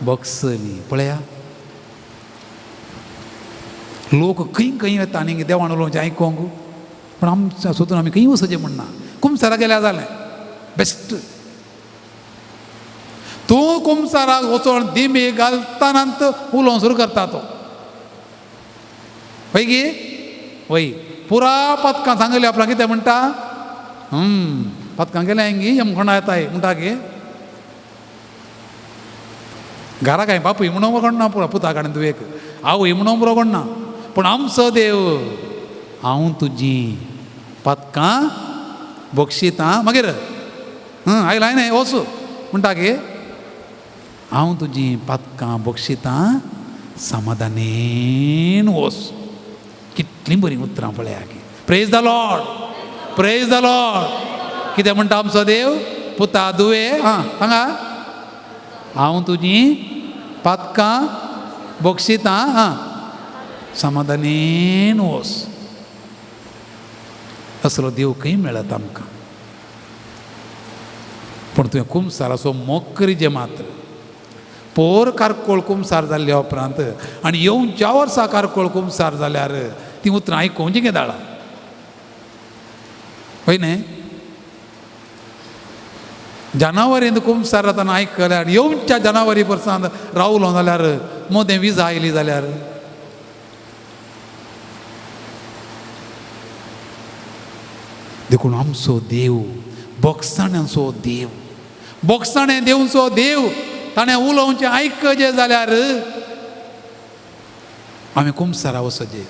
S3: बगसली. पळया लोक खंय खंय वता आनी देवान उलोवचें आयकोंक, पूण आमच्या सोदून आमी खंय वचचें म्हणना. कुमसाराक गेल्यार जालें बेस्ट. तूं कुमसाराक वचोन दिमी घालतना उलोवंक सुरू करता तो. वय गे वय पुरा पदकां सांगली आपणाक. कितें म्हणटा? पदकां गेल्या गी यमखोंडा येताय म्हणटा गे. घरा काय बापूय म्हणून कोण ना, पुरा पुताक आनी तुवेक आवय म्हणून पुरो कोण ना. पूण आमचो देव हांव तुजी पदकां बक्षितां. मागीर आयला न्हय वचू म्हणटा गे. हांव तुजी पातकां बक्षितां, समाधानेन वच. कितलीं बरीं उतरां पळया की. Praise the Lord, praise the Lord. कितें म्हणटा आमचो देव? पुता दुवे, आं हांगा हांव तुजी पातकां बक्षितां, आं समाधानेन वच. असलो देव खंय मेळत आमकां? पूण तुवें कुमसाराचो मोग करीजे मात्र. पोर कारकोळ कुमसार जाल्ल्या उपरांत आनी येवच्या वर्सा कारकोळ कुमसार जाल्यार ती उतरां आयकोवची केदाळा हय न्हय? जनावरींत कुमसार जातना आयकल्यार आनी येवच्या जनावरी परसान रावलो जाल्यार मदें विजा आयली जाल्यार देखून आमचो देव बोगसाण्यांचो देव, बोगसाणे देवचो देव. ताणें उलोवचें आयकचें जाल्यार आमी कुमसारा वचचें.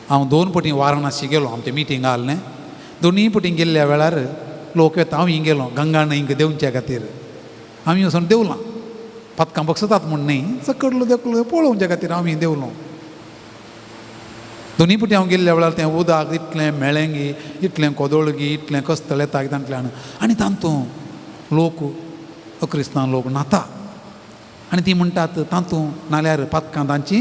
S3: हांव 2 पटी वाराणासी गेलो, आमचें मिटींग आहलें. दोनूय पटी गेल्ल्या वेळार लोक येता. हांव हिंग गेलो गंगा न्हंयक देंवच्या खातीर. आमी वचून देंवलां, पातकां बगसतात म्हूण न्हय, सकयल देंवलो पळोवच्या खातीर हांव हिंग देंवलो. दोनूय पटी हांव गेल्ल्या वेळार तें उदक इतलें मेळेंगी, इतलें कोदोळगी, इतलें कस्तळ येता तांतल्यान. आनी तातूंत लोक अक्रिस्तांव लोक न्हाता आनी ती म्हणटात तातूंत नाल्यार पातकां तांची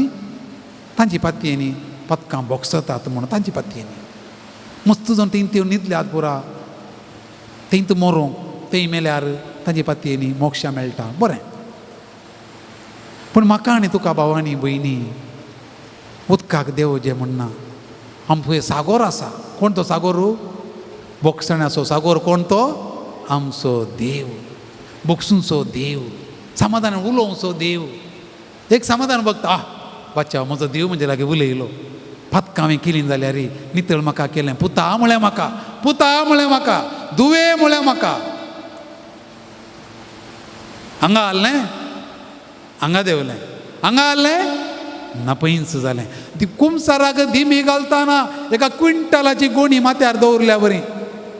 S3: तांची पातयेनी पातकां बोगसतात म्हणून तांची पातयेनी मस्त जावन थंय त्यो न्हिदल्यात पुरा थंयत मरोंक थंय मेल्यार तांची पातयेनी मोक्षा मेळटा. बरें, पूण म्हाका आनी तुका भावांनी भयणी उदकाक देव जें म्हणना. आमचो सागोर आसा. कोण तो सागोर? बोगसण्याचो सागोर. कोण तो? आमचो देव, बोगसूंचो देव, समाधान उलोवचो देव. एक समाधान बघता, आह बाच्या म्हजो देव म्हणजे लागीं उलयलो. पातकां हांवें केली जाल्यार नितळ म्हाका केलें. पुता म्हळें म्हाका, पुता म्हळें म्हाका, दुवे म्हळें म्हाका. हांगा हाडलें, हांगा देंवलें, हांगा हाडलें, नपयंच जालें. ती कुमसाराक दिमी घालतना एका क्विंटलाची गोणी माथ्यार दवरल्या बरी.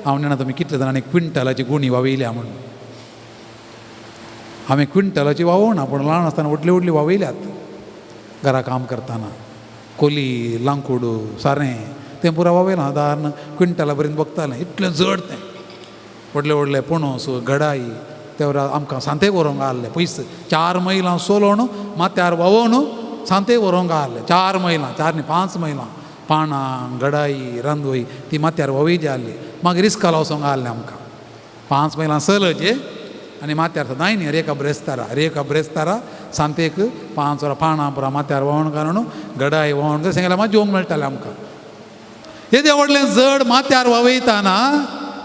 S3: हांव जाणा तुमी कितले जाणांनी क्विंटलाची गोणी वावयल्या म्हणून. हांवें क्विंटलाची वावोवना, पूण ल्हान आसतना व्हडली व्हडली वावयल्यात घरा काम करतना. कोली, लांकूड, सारें तें पुरा वावयलां. सादारण क्विंटला पर्यंत बगतालें, इतलें जड तें. व्हडले व्हडले पणस, घडाई ते आमकां सांतेक व्हरोंक आहले पयस. 4 मैलां सोलोवन माथ्यार वावोवन सांतेक व्हरोंक आहले. 4 मैलां, 4 न्ही 5 मैलां पानां, घडाई, रांदवय ती माथ्यार वावयची आहली. मागीर इस्काल वचोंक आहलें आमकां. 5 मैलां चलचें आनी माथ्यार सदांय न्ही रेका ब्रेस्तारा, रेका ब्रेस्तारा सांतेक 5 वरां पानां पुरा माथ्यार व्हांवन घालून घडाय व्हांवन कशें गेल्यार मागीर जेवंक मेळटालें आमकां. येदें व्हडलें जड माथ्यार व्हांवयतना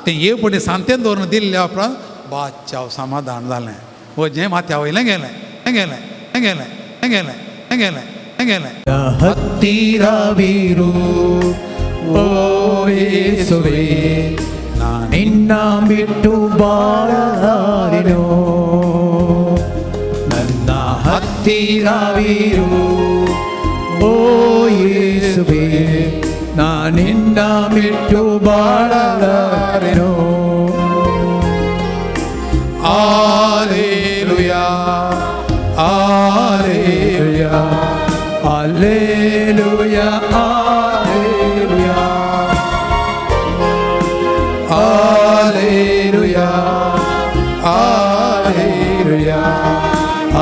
S3: तें एक पटी सांतेन दवरून दिल्ल्या उपरांत बादशाह समाधान जालें. वजें माथ्या वयलें गेलें गेलें गेलें गेलें गेलें गेलें.
S4: ಹತ್ತಿರವಿರು ಓ ಯೇಸುವೇ, ನಿನ್ನ ಬಿಟ್ಟು ಬಾಳಲಾರೆನು. ನನ್ನ ಹತ್ತಿರವಿರು ಓ ಯೇಸುವೇ, ನಿನ್ನ ಬಿಟ್ಟು ಬಾಳಲಾರೆನು.
S3: Alleluia, alleluia,
S4: alleluia, alleluia,
S3: alleluia, alleluia,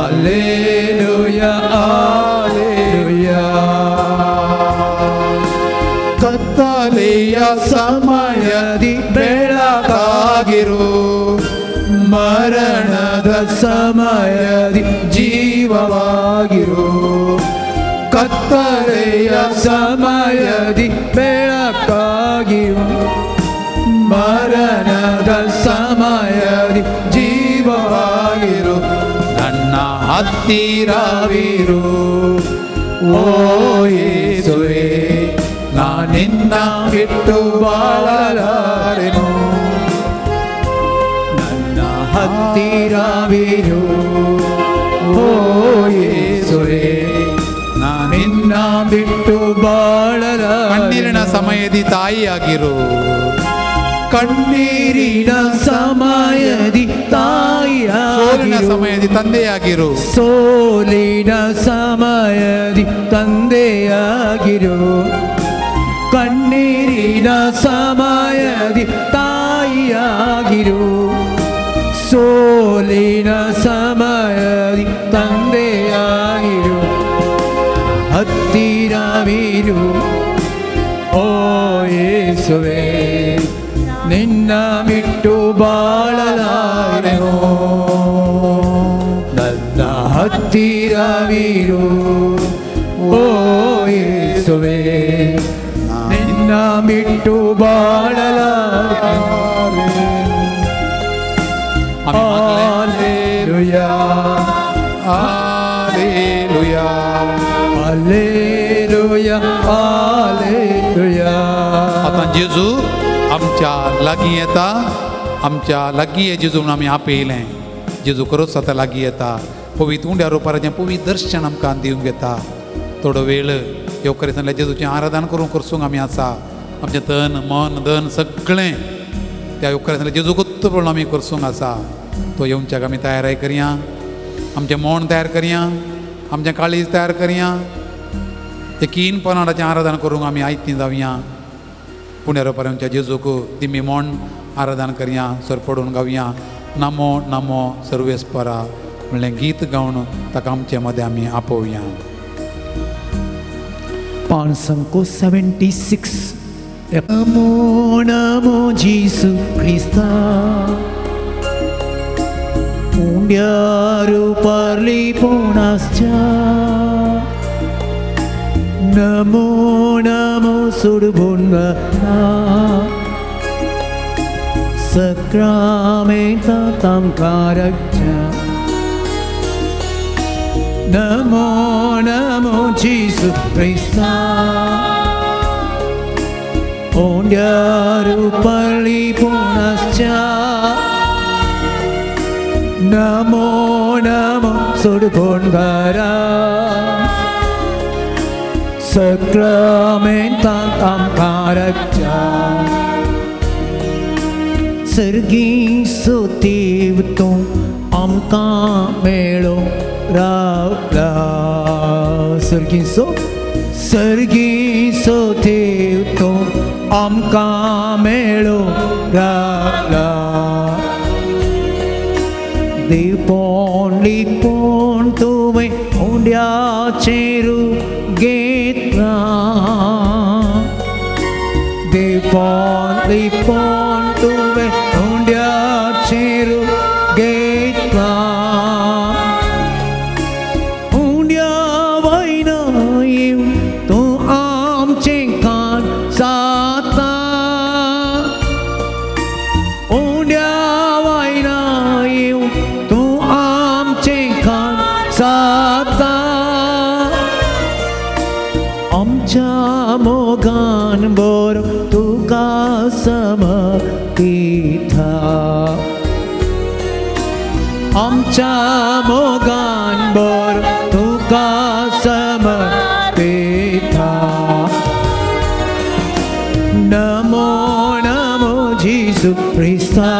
S4: alleluia, alleluia.
S3: ಕತ್ತಲೆಯ ಸಮಯದಿ ಬೆಳಕಾಗಿರು,
S4: ಮರಣದ ಸಮಯದಿ ಜೀವವಾಗಿರು. ಕತ್ತಲೆಯ ಸಮಯದಿ ಬೆಳಕಾಗಿರು, ಮರಣದ ಸಮಯದಿ ಜೀವವಾಗಿರು.
S3: ನನ್ನ ಹತ್ತಿರವಿರು ಓ ಯೇಸುವೇ, ನಿನ್ನ ಬಿಟ್ಟು ಬಾಳಲಾರೆನು.
S4: ನನ್ನ ಹತ್ತಿರವಿರು ಓ ಯೇಸುವೇ, ನಿನ್ನ ಬಿಟ್ಟು ಬಾಳಲಾರೆನು.
S3: ಕಣ್ಣೀರಿನ ಸಮಯದಿ ತಾಯಿಯಾಗಿರು,
S4: ಕಣ್ಣೀರಿನ ಸಮಯದಿ
S3: ಸೋಲಿನ
S4: ತಾಯಿಯಾಗಿರು,
S3: ಸಮಯದಿ ತಂದೆಯಾಗಿರು,
S4: ಸೋಲಿನ ಸಮಯದಿ ತಂದೆಯಾಗಿರು. ಕಣ್ಣೀರಿನ ಸಮಯದಿ ತಾಯಿಯಾಗಿರು, ಸೋಲಿನ ಸಮಯದಿ ತಂದೆಯಾಗಿರು. ಹತ್ತಿರವಿರು ಓ ಯೇಸುವೇ, ನಿನ್ನ ಬಿಟ್ಟು ಬಾಳಲಾರೆನು. ನನ್ನ ಹತ್ತಿರವಿರು ಓ ಯೇಸುವೇ, ನಿನ್ನ ಬಿಟ್ಟು ಬಾಳಲಾರೆನು.
S3: ಆಮಿ ಮಾಗ್ಲೆ.
S4: Alleluia,
S3: alleluia,
S4: alleluia, alleluia.
S3: आतां जेजू आमच्या लागीं येता, आमच्या लागीं ये जेजू म्हणून आमी आपयलें. जेजू खरोच आतां लागीं येता, पवित्र उंड्या रुपाराचें पवित्र दर्शन आमकां दिवंक येता. थोडो वेळ येवकार जेजूचें आराधन करूंक करसूंक आमी आसा. आमचें तन मन धन सगळें त्या येवकार जेजूकूच पळोवन आमी करसूंक आसा. तो येवच्याक आमी तयाराय करया, आमचें मोण तयार करया, आमचें काळीज तयार करया. यकीनपणान ताचें आराधन करूंक आमी आयतीं जावया. पुण्या रोपार आमच्या जेजूक दिमी मोण आराधन करया, सरपडून गावया. नमो नमो सर्वेस्परा म्हणलें गीत गावन ताका आमचे मदें आमी आपोवया.
S4: 576. नमो नमो जेसू क्रिस्ता, उंड्यार पारलीपणासच्या. नमो नमो सोडबोनवता, सक्रामेंता तांकां रक्षा. नमो नमो जेसू क्रिस्ता, उंड्यार पारलीपणासच्या. नमो नमो सोडबोनवरा, सक्रामेंतांत आमकां रक्षा. सर्गी सोतीव तूं आमकां मेळो रावला. सर्गी सो, सर्गी सोतीव तूं आमकां मेळो रावला. देवपोण लिपोण तुवें उंड्याचेरू घेतला. देवपोण लिपोण तुवें उंड्याचेरू घेतला. उंड्या वयना येवन तूं आमचें कान साता. उंड्या वयना येवन तूं आमचें कान साता. आमच्या मोगान बरो तुका समर्पिता. आमच्या मोगान बरो तुका समर्पिता. नमो नमो जेजू क्रिस्ता,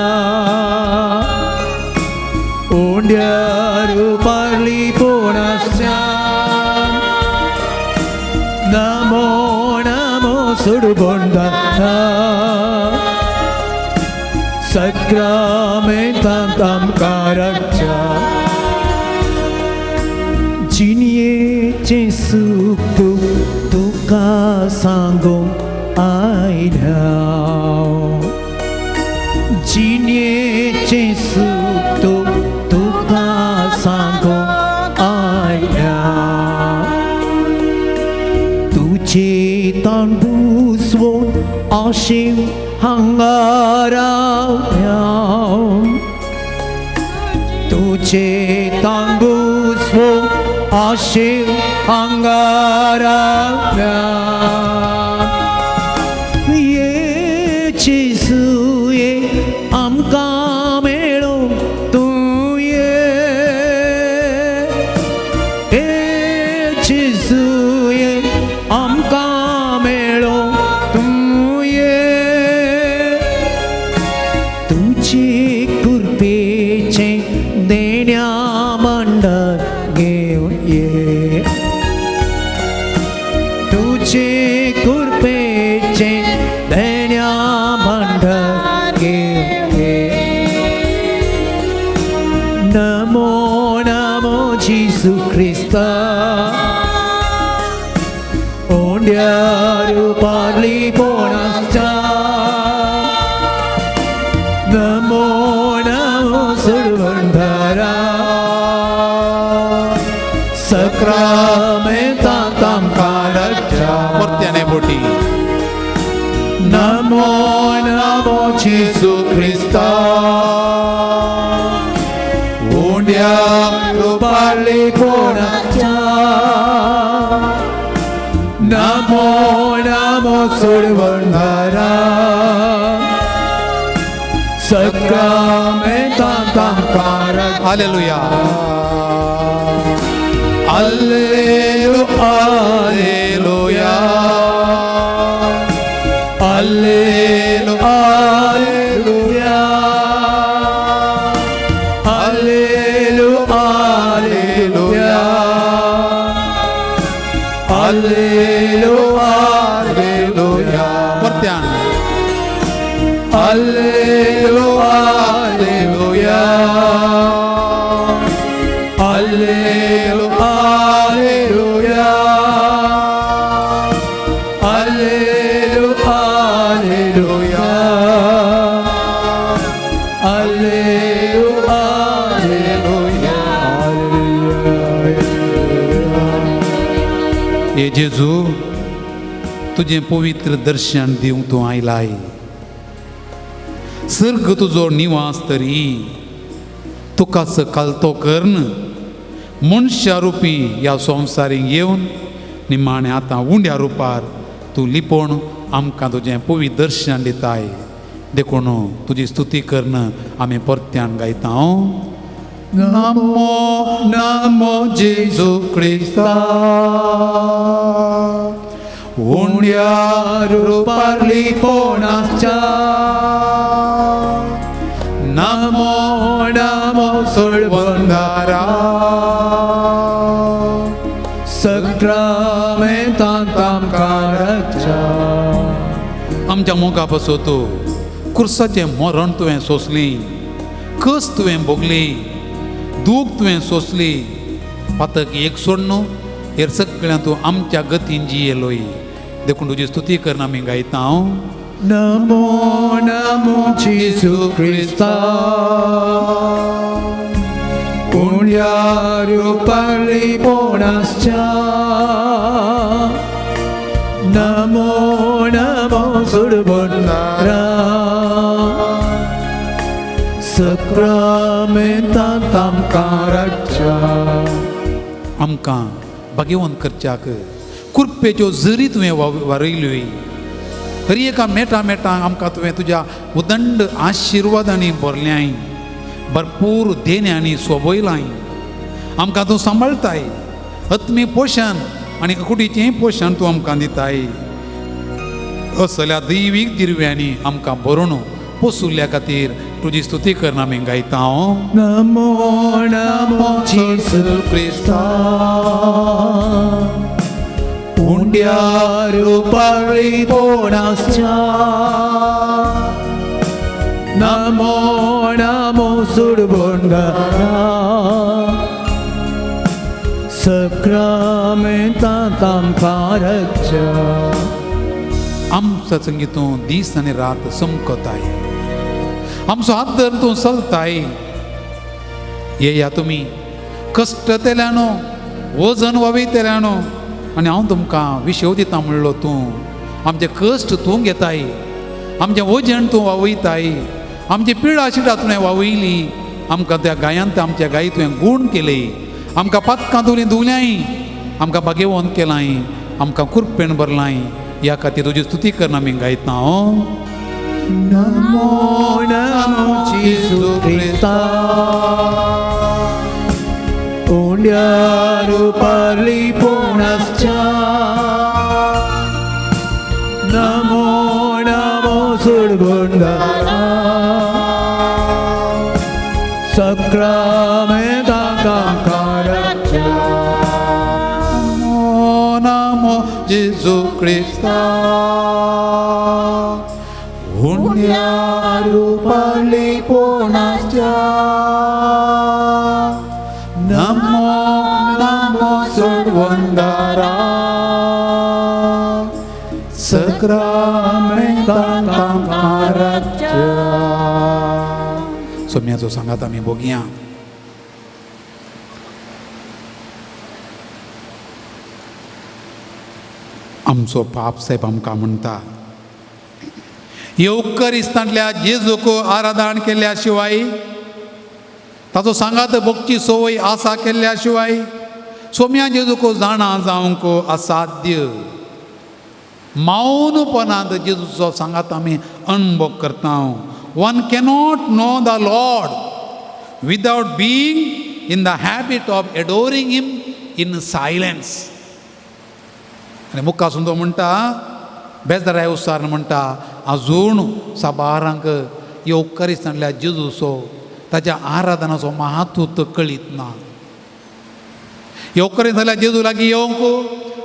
S4: उंड्यार पारली पोणाच्या. नमो नमो सुडबोंडारा, सक्रामेंतांत आमकां राखच्या. जिणयेचें सूख तूं तुका सांगूंक आयल्या. जिणयेचें सूख तूं तुका सांगूंक आयल्या. तुजे तांबूसवोन आशेन हांगा रावल्या. तुजे तांबूसवोन आशेन हांगा रावल्या. ये जेजू ये आमकां मेळूंक तूं ये. ये जेजू ये आमकां मेळूंक तूं ये. तुजे कृपेचें देण्या भांडार घेवन ये. तुजे कृपेचें देण्या भांडार घेवन ये. नमो नमो जेजू क्रिस्ता, उंड्यार पारली पोणाच्या. नमो नमो सुरवंधारा, सक्रामेंतांत आमकां रक्षा.
S3: परत्याने बोटी.
S4: नमो नमो जेजू क्रिस्ता, उंड्यार पारली पोणाच्या. नमो नमो सोडवणारा, सक्रामेंतांत आमकां रक्षा.
S3: Hallelujah.
S4: Alleluia, alleluia, alleluia, alleluia, alleluia, alleluia, alleluia.
S3: परत्यान.
S4: Alleluia, alleluia, alleluia, alleluia, alleluia, alleluia, alleluia, alleluia.
S3: हे जेजू, तुजें पवित्र दर्शन दिवंक तूं आयलाय. सर्ग तुजो निवास तरी तुका सकालतो कर्ण मनशा रुपी ह्या संवसारीक येवन निमाणें आतां उंड्या रुपार तूं लिपोवन आमकां तुजें पवित्र दर्शन दिताय. देखून तुजी स्तुती कर्ण आमी परत्यान गायता.
S4: नमो नमो जेजू क्रिस्ता, उंड्यार पारली पोणाच्या. नमो नमो सोडवंदारा, सक्रामेंतांत आमकां रक्षा.
S3: आमच्या मोगा पासत कुर्साचें मरण तुवें सोंसली, कस तुवें भोगली, दूख तुवें सोंसली. पातक एक सोडून हेर सगळ्यां तूं आमच्या गतीन जियेलोय. देखून तुजी स्तुती करून आमी गायता.
S4: नमो नमो जेजू क्रिस्ता, उंड्यार पारली पोणाच्या. नमो नमो सोडवणारा, सक्रामेंतांत आमकां रक्षा.
S3: आमकां भाग्यवंत करच्याक कृपेच्यो जरी तुवें वारयल्यो. हर एका मेटा मेटा आमकां तुवें तुज्या उदंड आशिर्वादांनी भरल्याय, भरपूर देण्यांनी सोबयलाय. आमकां तूं सांबाळटाय, आत्मीक पोशण आनी कुडीचें पोशण तूं आमकां दिताय. असल्या दैवीक दिरव्यांनी आमकां भरून पोसुल्ल्या खातीर तुजी स्तुती करना आमी गायता.
S4: नमो नमो जेजू क्रिस्ता, उंड्या रुपारी पोणासच्या. नमो नमो सुडबोंडारा, सक्रामेंतांत आमकां रक्षा.
S3: आमचो संगी तूं दीस आनी रात चमकताय, आमचो हात धरून तूं चलताय. येया तुमी कश्ट तेल्यानो, वजन वावयतल्यानो, आनी हांव तुमकां विशेव दिता म्हणलो तूं. आमचे कश्ट तूं घेताय, आमचें वजन तूं वावयताय, आमची पिळा शिडां तुवें वावयली. आमकां त्या गायांत आमच्या गायी तुवें गूण केले, आमकां पातकां तुवें धुवल्याय, आमकां भागेवन केलाय, आमकां कुरपेण भरलाय. ह्या खातीर तुजी स्तुती करना आमी गायता.
S4: नमो नमो जेजू क्रिस्ता, उंड्या रुपारली पोणासच्या. नमो नमो सुडगुंडारा, सक्रामेंतांत आमकां रक्षा.
S3: नमो नमो जेजू क्रिस्ता, उंड्या
S4: रुपारली पोणासच्या.
S3: नमो नमो सोडवंदारा,
S4: सक्रामेंतांत आमकां रक्षा.
S3: सोम्याचो सांगात आमी भोगया. आमचो पाप साहेब आमकां म्हणटा, येवकरिस्तांतल्या जेजूक आराधन केल्या शिवाय, ताचो सांगात भोगची संवय आसा केल्ल्या शिवाय सोम्या जेजूक जाणा जावंक असाध्य. मौनपणांत जेजूचो सांगात आमी अणभव करता. One cannot know the Lord without being in the habit of adoring him in silence. आनी मुखासून तो म्हणटा, बेजराय उसार म्हणटा, अजून साबारांक येवकरिस्तांतल्या जेजूचो ताच्या आराधनाचो महात्व कळीत ना. येवकरिस्तांतल्या जेजू लागीं येवंक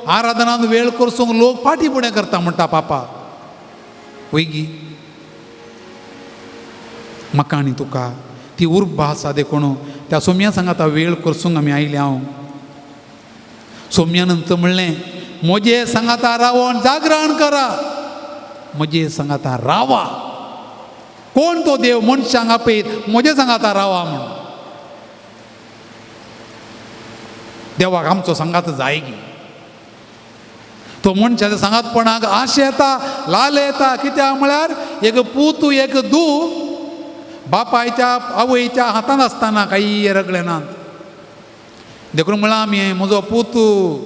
S3: आराधनांत वेळ करसूंक लोक फाटी फुडें करता म्हणटा पापा. वयगी म्हाका आनी तुका ती उर्बा आसा देखून त्या सोम्या सांगाता वेळ करसूंक आमी आयल्या. हांव सोम्यान म्हणलें, म्हजे सांगाता रावोन जागरण करा, म्हजे सांगाता रावा. कोण तो देव मनशांक आपयत म्हजे सांगाता रावा म्हूण. देवाक आमचो सांगात जायगी. तो मनशाच्या सांगातपणाक आश येता, लाल येता. कित्याक म्हळ्यार एक पूत एक दू बापायच्या आवयच्या हातांत आसतना कांय रगले नात. देखून म्हळां आमी, म्हजो पूत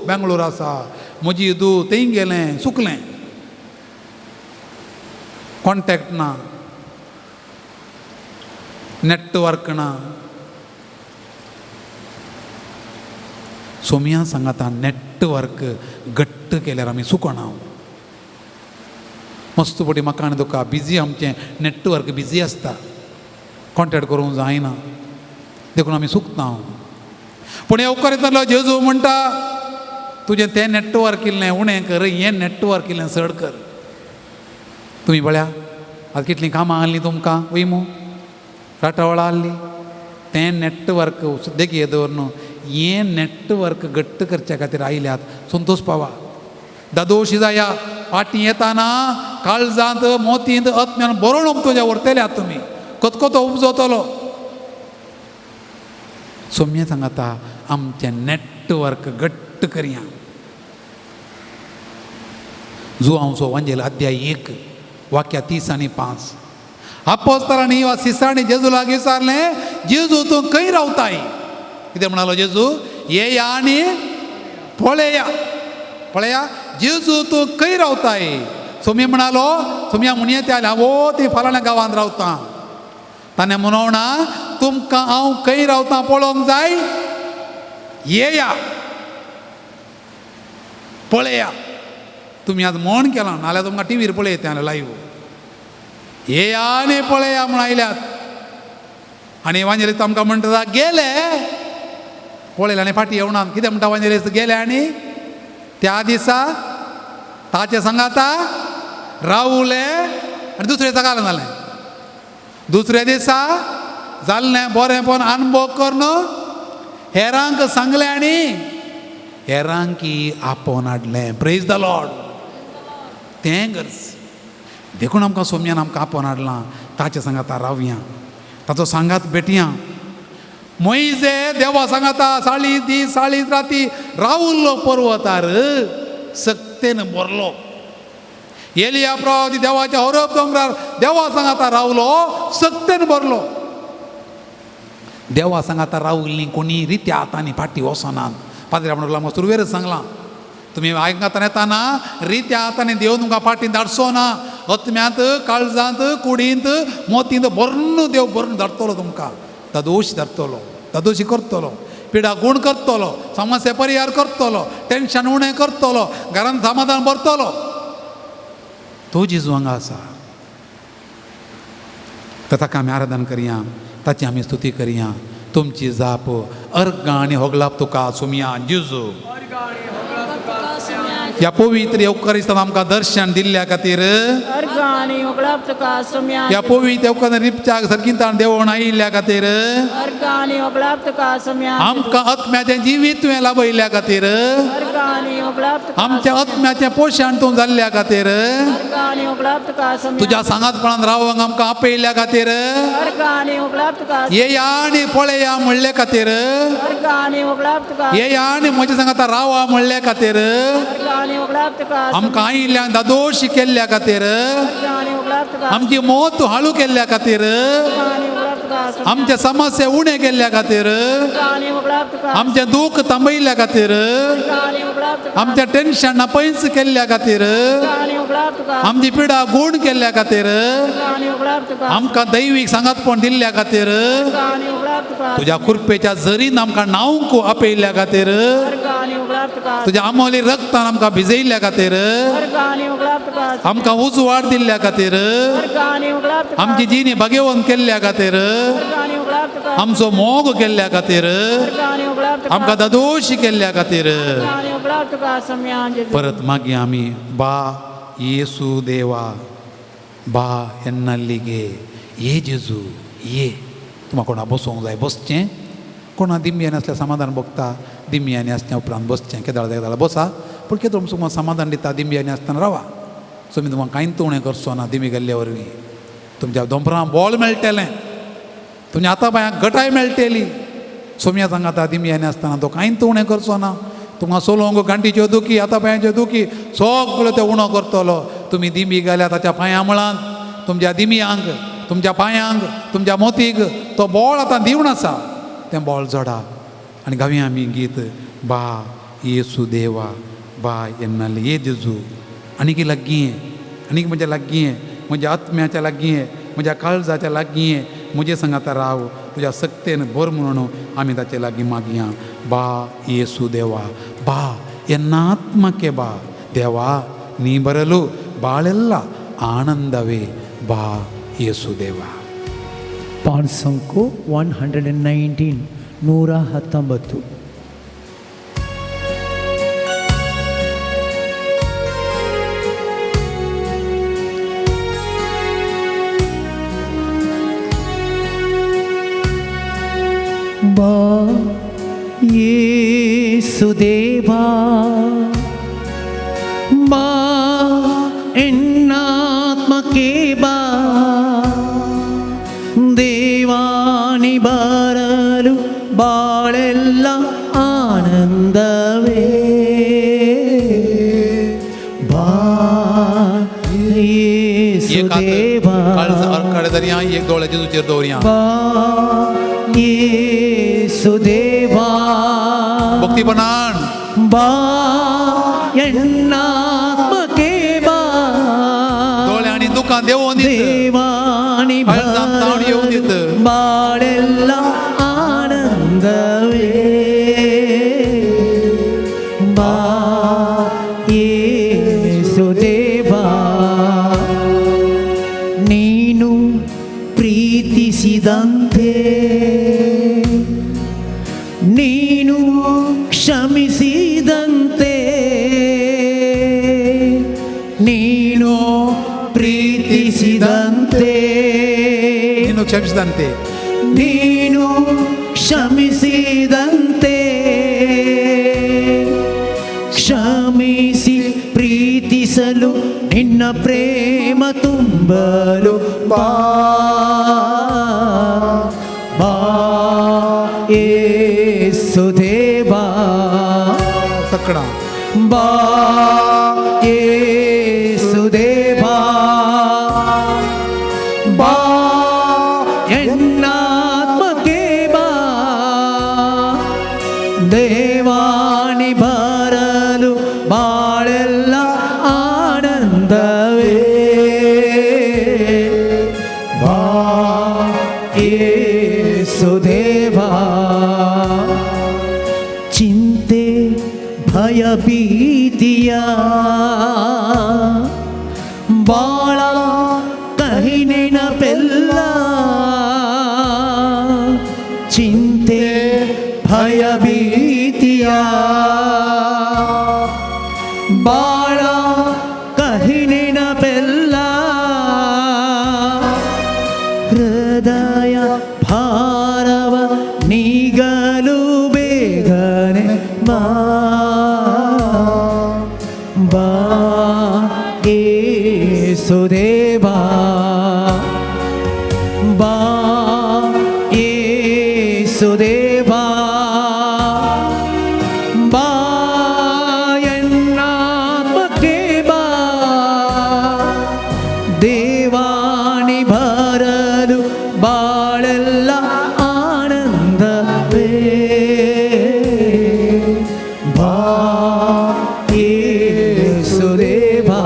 S3: बेंगलोर आसा, म्हजी दू थंय गेलें, सुकलें, कॉन्टेक्ट ना, नेटवर्क ना. सोमिया सांगाता नेटवर्क घट्ट केल्यार आमी सुकना. मस्त पटी म्हाका आनी तुका बिजी, आमचें नेटवर्क बिजी आसता, कॉन्टेक्ट करूंक जायना, देखून आमी सुकता. पूण येवकार जेजू म्हणटा, तुजें तें नेटवर्क इल्लें उणें कर, हें नेटवर्क इल्लें चड कर. तुमी पळया आतां कितलीं कामां आहलीं तुमकां, वय मू राटावळां आहली, तें नेटवर्क देगी दवर न्हू, हें नेटवर्क घट्ट करच्या खातीर आयल्यात. संतोष पावा, दादोशी जाया, फाटीं येताना काळजांत मोतींत आत्म्यान बरोवन तुज्या व्हरतल्यात तुमी, कतकतो उपजतलो. सोम्या सांगाता आमचें नेटवर्क घट्ट करया. जुवांचो वांजेल अध्याय 1 वाक्या 30 आनी 5. आपोस्तरांनी वा सिसांनी जेजू लागीं विचारलें, जेजू तूं खंय रावताय? कितें म्हणालो जेजू? येया आनी पळया. पळया जेजू तूं खंय रावताय? सोमी म्हणालो सोमया म्हणये ते आयले हांव ती फलाण्या गांवांत रावतां. ताणें म्हणोवणा तुमकां हांव खंय रावतां पळोवंक जाय, येया पळया. तुमी आज मौन केलां नाल्यार तुमकां टिवीर पळयता लायव्ह. येया आनी पळया म्हूण आयल्यात. आनी इवांजेलिस्त आमकां म्हणटा गेले पळयलें आनी फाटीं येवना. कितें म्हणटा इवांजेलिस्त? गेले आनी त्या दिसा ताचे सांगाता रावले आनी दुसरे दिसा घालून जालें. दुसऱ्या दिसा जाल्लें बरें पण अनुभव करून हेरांक सांगलें आनी हेरांकी आपोवन हाडलें. Praise the Lord. तें गरज देखून आमकां सोमयान आमकां आपोवन हाडलां. ताचे सांगाता रावया, ताचो सांगात भेटया. मोयजे देवा सांगाता 40 दीस 40 राती रावल्लो पर्वतार सक्तेन भरलो. एलिया प्रवादी देवाच्या होरब दोंगरार देवा सांगाता रावलो सक्तेन भरलो. देवा सांगाता रावल्ली कोणी रित्या हातांनी फाटी वचनात. पाद्र्या म्हणून आमकां सुरवेरच सांगलां तुमी आयकतना येताना रित्या हातांनी देव तुमकां फाटी धाडचो ना. आत्म्यांत काळजांत कुडींत मोतींत भरून देव भरून धाडटलो तुमकां. दादोशी धाडटलो, दादोशी करतलो, पिडा गूण करतलो, समस्या परिहार करतलो, टेंशन उणें करतलो, घरांत समाधान भरतलो. तो जेजू हांगा आसा. तर ताका आमी आराधन करया, ताची आमी स्तुती करया. तुमची जाप अर्गां आनी होगलाप तुका सुमया जेजू. ह्या पवित्र येवकारिस्तान आमकां दर्शन दिल्ल्या खातीर, ह्या पवित्र येवकार रिपच्याक सरकिंतान देवण आयिल्ल्या खातीर, आमकां आत्म्याचें जिवीत तुवें लाभयिल्ल्या खातीर, आमच्या आत्म्याचें पोशण तूं जाल्ल्या खातीर, तुज्या सांगातपणान रावंक आमकां आपयिल्ल्या खातीर, येया आनी पळया म्हणले खातीर, येया आनी म्हज्या सांगाता रावा म्हणले खातीर, आमकां आयिल्ल्यान दादोशी केल्ल्या खातीर, आमची मौत हाळू केल्ल्या खातीर, आमचे समस्या उणें केल्ल्या खातीर, आमचें दूख थांबयिल्ल्या खातीर, आमचें टेंशन पयस केल्ल्या खातीर, आमची पिडा गूण केल्ल्या खातीर, आमकां दैवीक सांगातपण दिल्ल्या खातीर, तुज्या कृपेच्या जरीन आमकां न्हावंक आपयिल्ल्या खातीर, तुज्या आमोली रक्तान आमकां भिजयिल्ल्या खातीर, आमकां उजवाड दिल्ल्या खातीर, आमची जिणी भाग्यवंत केल्ल्या खातीर, आमचो मोग केल्ल्या खातीर, आमकां दादोशी केल्ल्या खातीर. परत मागीर आमी बा येसू देवा बा येन्नाल्ली ये जेजू ये. तुमकां कोणा बसोंक जाय बसचें, कोणा दिमयान आसल्यार समाधान भोगता, दिमयानी आसल्या उपरांत बसचें. केदाळ केदाळ बसा, पूण केदो तुमकां समाधान दिता दिमयानी आसतना रावा. सो मी तुमकां कांयच उणें करचो ना. दिमी गेल्ले वरवीं तुमच्या दोंपरां बोल मेळटलें, तुमच्या हाता पांयांक गटाय मेळटली. सोमया सांगाता दिमयानी आसतना तो कांयच उणें करचो ना. तुमकां सोलोंक गांठीच्यो दुखी, हाता पांयांच्यो दुखी सगळ्यो त्यो उणो करतलो. तुमी दिमी घाल्या ताच्या पांयां मुळांत, तुमच्या दिमयांक, तुमच्या पांयांक, तुमच्या मोतीक तो बोळ आतां दिवन आसा. तें बोळ जोडा आनी गावया आमी गीत बा येसू देवा बा येन्नाली ये जेजू. आनीक लागीं, आनीक म्हज्या लागीं, म्हज्या आत्म्याच्या लागीं, म्हज्या काळजाच्या लागीं, म्हजे सांगाता राव तुज्या सक्तेन भर म्हणून आमी ताचे लागीं मागया. बा येसू देवा बा ಎನ್ನಾತ್ಮಕ್ಕೆ ಬಾ ದೇವಾ, ನೀ ಬರಲು ಬಾಳೆಲ್ಲ ಆನಂದವೇ ಬಾ ಯೇಸು ದೇವ.
S1: ಪಾನ್ಸಂಕು 119 119. ಬಾ ಯೇಸುದೇವಾ ಬಾ ಎನ್ನಾತ್ಮಕ್ಕೆ ಬಾ ದೇವಾನಿ ಬರಲು ಬಾಳೆಲ್ಲ ಆನಂದವೇ ಬಾ ಯೇಸುದೇವಾ
S3: एक दोळे जेजूचेर दवरया.
S1: ಬಾ ಯೇಸುದೇವಾ
S3: भक्तीपणान
S4: ಬಾ ಎನ್ನಾತ್ಮಕ್ಕೆ ಬಾ
S3: दोळे आनी दुकां देंवोवन दित
S4: ದೇವಾನಿ
S3: ಕಳ್ಸಾನ್ ತಾವಣಿ येवन दित.
S4: ಬಾಳೆಲ್ಲ ಆನಂದವೇ ಬಾ ಯೇಸು ದೇವಾ ನೀನು ಪ್ರೀತಿಸಿದಂತೆ ನೀನು ಕ್ಷಮಿಸಿದಂತೆ ನೀನು ಪ್ರೀತಿಸಿದಂತೆ
S3: ನೀನು ಕ್ಷಮಿಸಿದಂತೆ
S4: ನೀನು ಕ್ಷಮಿಸಿದಂತೆ ಕ್ಷಮಿಸಿ ಪ್ರೀತಿಸಲು ನಿನ್ನ ಪ್ರೇಮ ತುಂಬಲು ಬಾ ಬಾ ಏಸು ದೇವಾ
S3: ಸಕ್ಕಣ
S4: ಬಾ ಏಸು ದೇವಾ ಬಾ ಎನ್ನಾತ್ಮಕ್ಕೆ ಬಾ ದೇವಾಣಿ ಬರಲು ಬಾಳೆಲ್ಲ ಆನಂದವೇ ಬಾ ಏಸು ದೇವಾ ಚಿಂತೆ ಭಯ ಭೀತಿಯ ಬಾಳ ಕಹಿ ನೆನಪೆಲ್ಲ ಚಿಂತೆ ಭಯ ಭೀತಿಯ ಬಾಳ ಕಹಿ ನೆನಪೆಲ್ಲ ಹೃದಯ ಭಾರವ ನೀಗಲು ಬೇಗನೆ ಬಾ ಬಾ ಏಸು ದೇವಾ ಬಾ ಏಸು ದೇವಾ ಬಾ ಎನ್ನಾತ್ಮಕ್ಕೆ ಬಾ ದೇವಾಣಿ ಬರಲು ಬಾಳೆಲ್ಲ ಆನಂದವೇ ಬಾ ಯೇಸು ದೇವಾ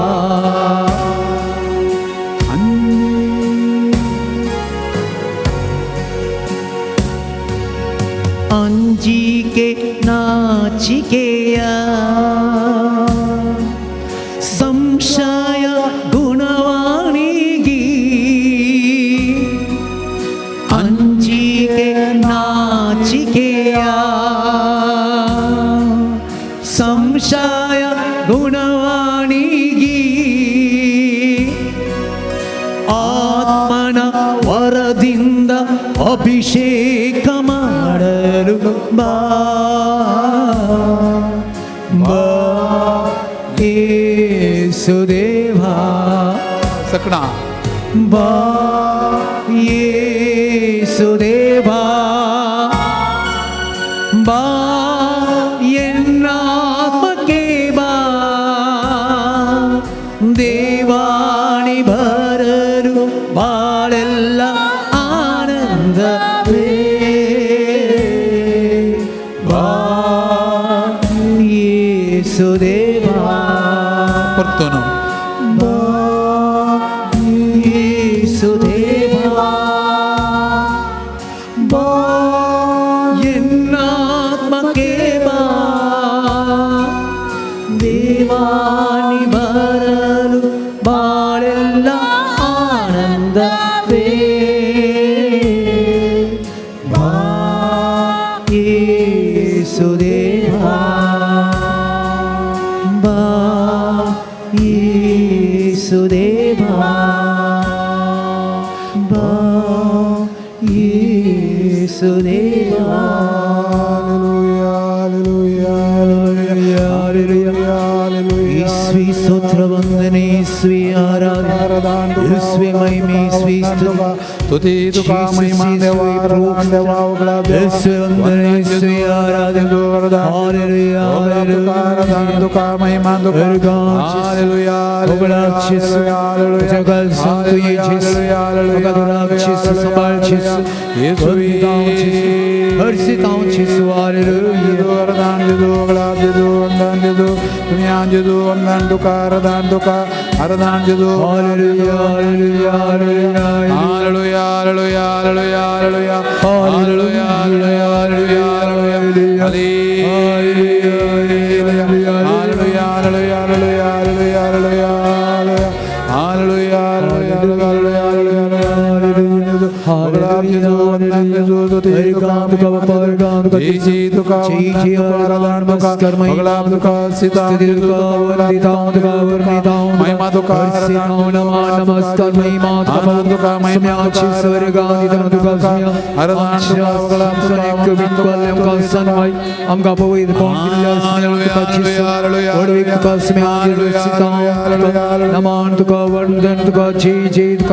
S4: ಅಂಜಿಕೆ ನಾಚಿಕೆಯ ಸಂಶಯ ಗುಣವಾಣಿಗಿ ಅಂಜಿಕೆ ನಾಚಿಕೆಯ ಸಂಶಯ ಗುಣವಾಣಿಗಿ ಆತ್ಮನ ವರದಿಂದ ಅಭಿಷೇಕ ಮಾಡಲು ಬಾ ಬಾ ಯೇಸು ದೇವಾ
S3: ಸಕ್ಕಣ
S4: ಬಾ ಯೇಸು ದೇವಾ ಬಾ ಎನ್ನಾತ್ಮಕ್ಕೆ ಬಾ ದೇವಾಣಿ ಬರಲು ಬಾಳೆಲ್ಲ ಆನಂದವೇ ಬಾ ಯೇಸು ದೇವಾ
S3: ಪೊರ್ತುನು
S4: ಬಾ ಯೇಸು ದೇವಾ ಬಾ ಎನ್ನಾತ್ಮಕ್ಕೆ ಬಾ ದೇವಾನಿ ಬರಲು ಬಾಳೆಲ್ಲ ಆನಂದವೇ ಬಾ ಯೇಸು ದೇವಾ ಬಾ ಯೇಸು ದೇವಾ ಬಾ ಯೇಸು ದೇವಾ.
S1: Hallelujah, hallelujah, hallelujah.
S4: हालेलुया। ईस्वी स्तोत्र वंदने, ईस्वी आराधना, ईस्वी महिमे, ईस्वी स्तुति,
S3: तुती तुका महिमा देवा आराधना देवा उगडा देवा
S4: ईस्वी वंदने, ईस्वी आराधना, हालेलुया हालेलुया।
S3: तुका महिमा तुका हालेलुया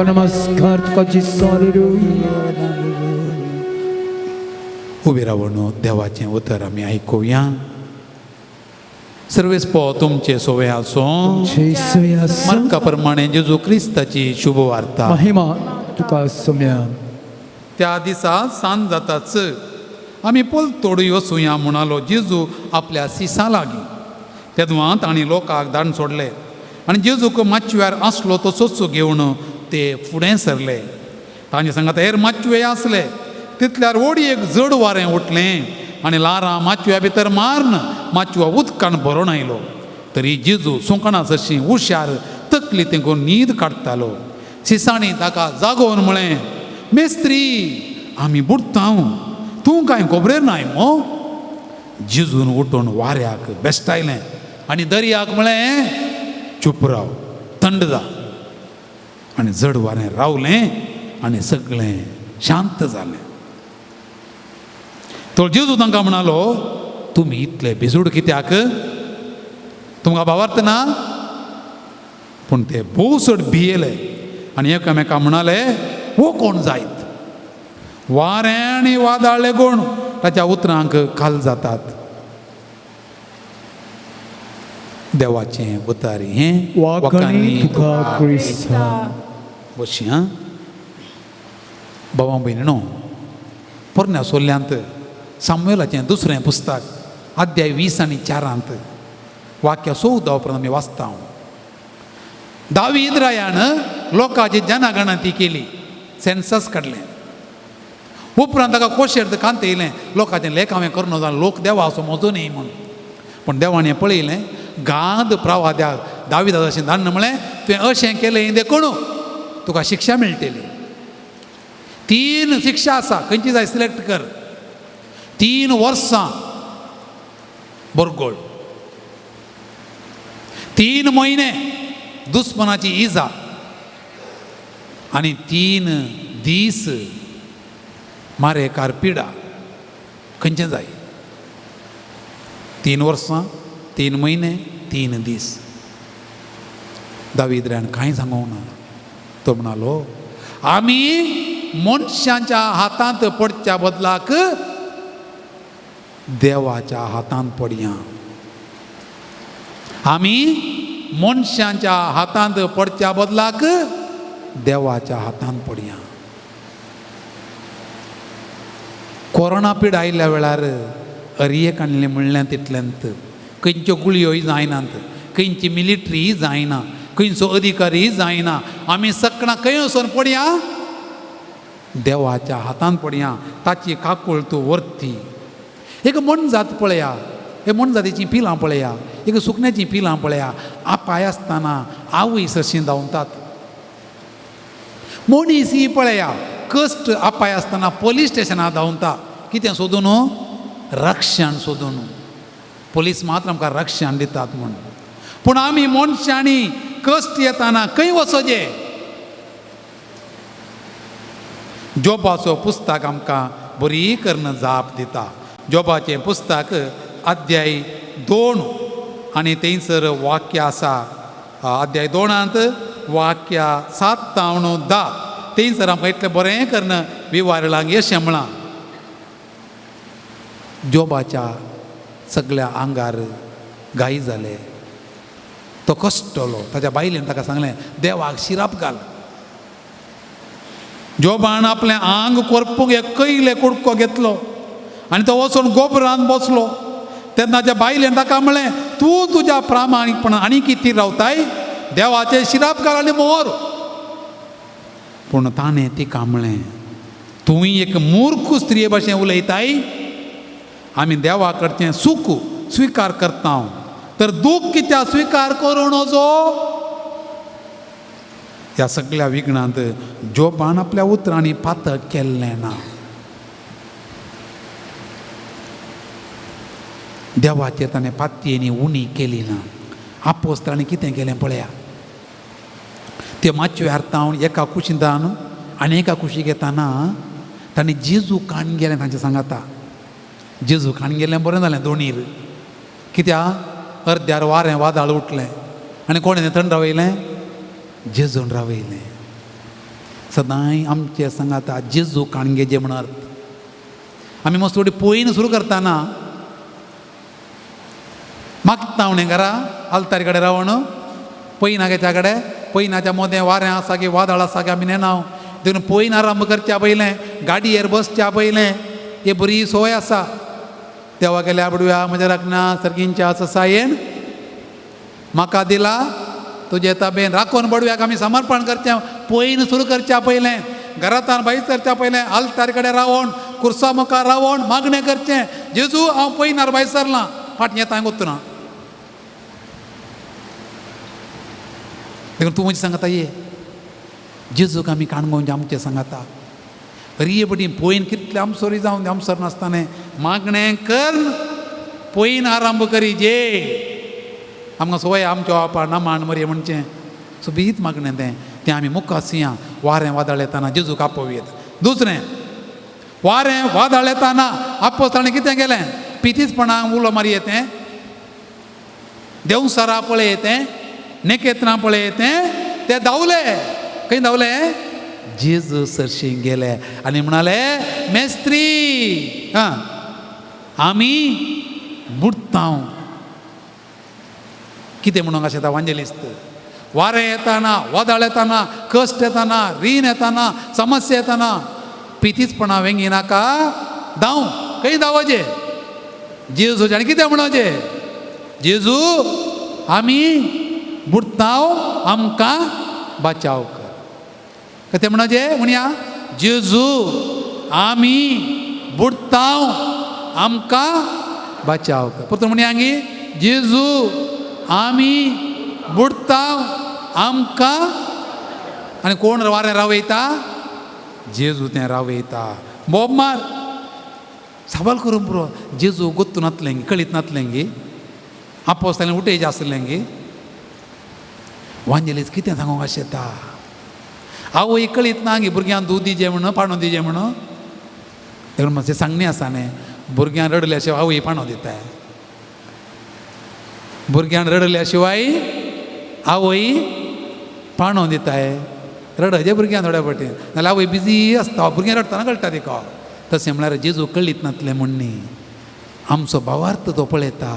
S4: नमस्कार तुका जेसू, हालेलुया।
S3: उबी रावन देवाचें उतर आमी आयकुया। सर्वेस्पो तुमचे सोवे आसूं। मार्का प्रमाणे जेजू क्रिस्ताची शुभ वार्ता।
S1: महिमा तुका सोम्या।
S3: त्या दिसा सांज जाताच आमी पलतोड वचुया म्हणालो जेजू आपल्या सिसा लागीं। तेदवां तांणी लोकांक धाडून सोडले आनी जेजूक माचव्यार आसलो तो सोचो घेवन ते फुडें सरले। तांचे सांगात हेर माचवे आसले। तितल्यार व्हड एक जड वारें उठलें आनी लारां माचव्या भितर मारून माचवा उदकान भरून आयलो। तरी जेजू सुंकणा जशी हुशार तकली तेंकून न्हीद काडटालो। सिसांनी ताका जागोवन म्हळें, मेस्त्री आमी बुडटा, तूं कांय खबरेर नाय मो? जेजून उठून वाऱ्याक बेश्टायलें आनी दर्याक म्हळें, चूप राव, थंड जा। आनी जड वारें रावलें आनी सगळें शांत जालें। तो जेजू तांकां म्हणालो, तुमी इतले भिजूड कित्याक? तुमकां भावार्थ ना? पूण ते भोव चड भियेले आनी एकामेका म्हणाले, हो कोण जायत? वारें आनी वादळ कोण ताच्या उतरांक खाल जातात। देवाचें उतर हें
S1: वाखाणी तुका क्रिस्ता।
S3: बशी आं बाबा भयणीनो, पोरण्या सोल्यांत सामुएलाचें दुसरें पुस्तक अध्याय 20 आनी 4 वाक्य 14 उपरांत आमी वाचता। दावीद रायान लोकांची जनगणती केली, सेन्सस काडलें। उपरांत ताका कोशेर कांत येयलें, लोकांचें लेख हांवें करून जाल्यार लोक देवा असो म्हजो न्ही म्हूण। पूण देवान हें पळयलें, गाद प्रवाद्या दाविदा अशें धाडून म्हळें, तुवें अशें केलें देखून तुका शिक्षा मेळटली। 3 शिक्षा आसा, खंयची जाय सिलेक्ट कर। 3 वर्सां बरगोळ, 3 म्हयने दुस्मनाची इजा आनी 3 दीस मारेकार पिडा। खंयचें जाय? 3 वर्सां, 3 म्हयने, 3 दीस। दावीद रायान कांय सांगूंक ना। तो म्हणालो, आमी मनशांच्या हातांत पडच्या बदलाक देवाच्या हातांत पडया। आमी मनशांच्या हातांत पडच्या बदलाक देवाच्या हातांत पडया। कोरोना पिड आयिल्ल्या वेळार अरियेक आणलें म्हणलें तितल्यांत खंयच्यो गुळयोय जायनात, खंयची मिलिटरी जायना, खंयचो अधिकारी जायना, आमी सकणां खंय वचून पडया? देवाच्या हातांत पडया। ताची काकूळ तूं व्हरती। एक मोनजात पळया, एक मोनजातीचीं पिलां पळया, एक सुकण्याचीं पिलां पळया, आपाय आसतना आवय सरशीं धांवतात। मनीस ही पळया, कश्ट आपाय आसतना पोलीस स्टेशनार धांवता, कितें सोदून? रक्षण सोदून। पोलीस मात्र आमकां रक्षण दितात म्हूण। पूण आमी मनशांनी कश्ट येताना खंय वचोचें? जोबाचो पुस्तक आमकां बरी करून जाप दिता। जोबाचें पुस्तक अध्याय 2 आनी थंयसर वाक्य आसा अध्याय 2 वाक्य 7 तावन 10 थंयसर आमकां इतलें बरें करून विवारलांक यशें म्हळां. जोबाच्या सगळ्या आंगार घाई जाले, तो कश्टलो. ताच्या बायलेन ताका सांगलें देवाक शिराप घाल. जोबान आपलें आंग कोरपूंक एक कयले कुडको घेतलो आनी तो वचून गोबरान बसलो. तेन्ना त्या बायलेन ताका म्हणलें तूं तुज्या प्रामाणीकपणान आनी कितें रावताय, देवाचें शिराप घाल आनी मोर. पूण ताणें तिका म्हणलें तूं एक मूर्ख स्त्रिये भाशेन उलयताय, आमी देवा कडचें सूख स्विकार करता तर दूख कित्याक स्विकार करूं नजो. ह्या सगळ्या विघ्नांत जोबान आपल्या उतरांनी पातक केल्लें ना. देवाचेर ताणें पातयेनी उणी केली ना. आपोस्तांनी कितें केलें पळया, ते माचव्यार तावन एका कुशींतान आनी एका कुशीक येताना ताणें जेजू काण गेलें तांचे सांगाता. जेजू काण गेलें बरें जालें दोणीर, कित्याक अर्द्यार वारें वादळ उठलें आनी कोणें थंड रावयलें, जेजून रावयलें. सदांय आमचे सांगाता जेजू काणगेजे म्हण अर्थ. आमी मस्त थोडी पोयन सुरू करताना मागता उणें घरा आलतारी कडेन रावण पयना घेच्या कडेन पयनाच्या मोदें वारें आसा की वादळ आसा की आमी नेना. देखून पयन आरंभ करच्या पयलें गाडयेर बसच्या पयलें ही बरी सोय आसा. देवा गेल्या बुडव्या म्हज्या राखना सर्गींच्या ससायेन म्हाका दिला तुजे ताबेन राखून बडव्याक आमी समर्पण करचें. पयन सुरू करच्या पयलें घरांतान भायर सरच्या पयलें आलतारी कडेन रावण कुर्सा मुखार रावण मागणें करचें, जेजू हांव पयनार भायर सरलां फाटीं येता हांवें वतना. देखून तूं म्हजें सांगता ये जेजूक आमी काणगोंचे आमचें सांगता रिये बडी पयन कितलें आमसोरी जावन आमसर नासतना मागणें कर पयन आरंभ करी जे आमकां सोय आमच्यो बापा नमान मरये म्हणचें सोबीत मागणें तें तें आमी मुखार वारें वादळ येताना जेजूक आपोवयेत. दुसरें वारें वादळ येताना आपोस ताणें कितें केलें पितीचपणाक उलो मारये तें देंवसरा पळय तें नेकेत्रां पळय तें ते धांवले. खंय धांवले? जेजू सरशी गेले आनी म्हणाले मेस्त्री हां आमी बुडटा. कितें म्हणूंक अशें वांजेलिस्त वारें येताना वादळ येताना कश्ट येताना रीण येताना समस्या येताना पितीचपणां वेंगी नाका धांव. खंय धांवचें? जेजू आनी कितें म्हणचें जेजू आमी बुडटा आमकां बचाव कर. कितें म्हणचें म्हणया जेजू आमी बुडटा आमकां बचाव कर. परतून म्हणया गी जेजू आमी बुडटा आमकां. आनी कोण वारें रावयता? जेजू तें रावयता. बोब मार सवाल करूं पुरो जेजू गोत्तू नातलें कळीत नातलें गी आपोस ताणें उठयचे आसलें गी वांजेलीच कितें सांगूंक अशें येता. आवय कळीत ना गी भुरग्यांक दूद दिजें म्हणून पाणो दिजें म्हणून. देखून मातशें सांगणें आसा न्ही भुरग्यांक रडल्या शिवाय आवय पाणो दिता. भुरग्यान रडल्या शिवाय आवय पाणो दिताय. रडचे भुरग्यां थोड्या फावटी नाल्यार आवय बिजी आसता भुरग्यां रडटना कळटा तिका. तशें म्हळ्यार जेजू कळीत नातलें म्हूण न्ही आमचो भावार्थ तो पळयता.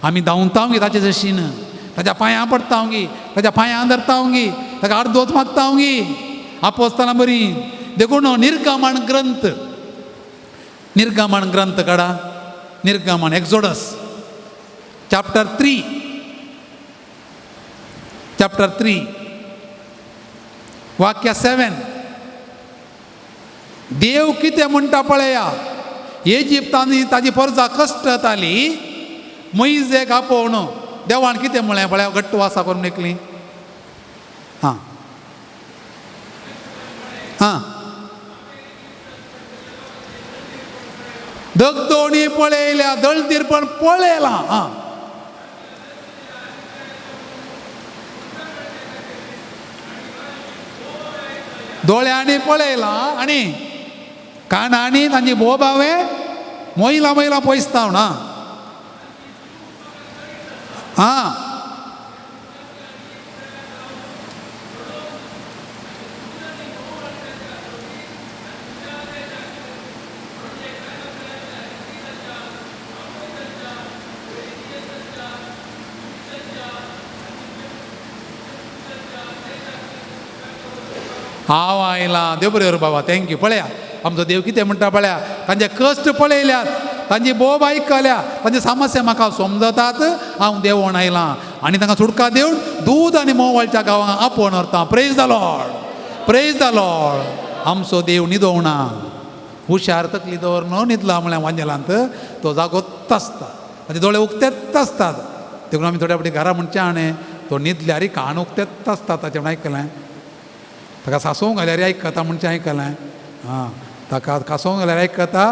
S3: आमी धांवता गी ताचे जशीन ताच्या पांयां पडटा गी ताच्या पांयां धरता गी ताका आर्दोच मागता गी आपोसतना बरी. देखून निर्गमण ग्रंथ निर्गमण ग्रंथ काडा निर्गमण एक्झोडस चॅप्टर 3 चॅप्टर 3 वाक्य 7. देव कितें म्हणटा पळया. इजिप्तांत ताजी परजा कश्ट जाताली मोयजेक आपोवन देवान कितें म्हणलें पळया घट्ट वासा करून निकली. हां हां दगदोणी पळयल्या दळदीर पण पळयलां. हां दोळ्यांनी पळयलां आनी कानांनी तांची बोब हांवें मोयला मोयला पयसता ना. आं हांव आयलां. देव बरें बाबा, thank you. पळया आमचो देव कितें म्हणटा पळया, तांचे कश्ट पळयल्यात, तांची बोब आयकल्या, तांचे समस्या म्हाका समजतात. हांव देवण आयलां आनी तांकां सुटका दिवन दूद आनी मोवाळच्या गांवांक आपोवन व्हरता. Praise the Lord, praise the Lord. आमचो देव न्हिदोवना, हुशार तकली दवर न्हू न्हिदला म्हळ्यार वांजेलांत तो जागोत आसता, ताचे दोळे उक्तेच आसतात. देखून आमी थोड्या फावटी घरा म्हणचें आणे तो न्हिदल्यार कान उक्तेच आसतात. ताचें म्हण आयकलें, ताका सासोवंक घाल्यार आयकता म्हणचें आयकलें. आं ताका कासोवंक घाल्यार आयकता.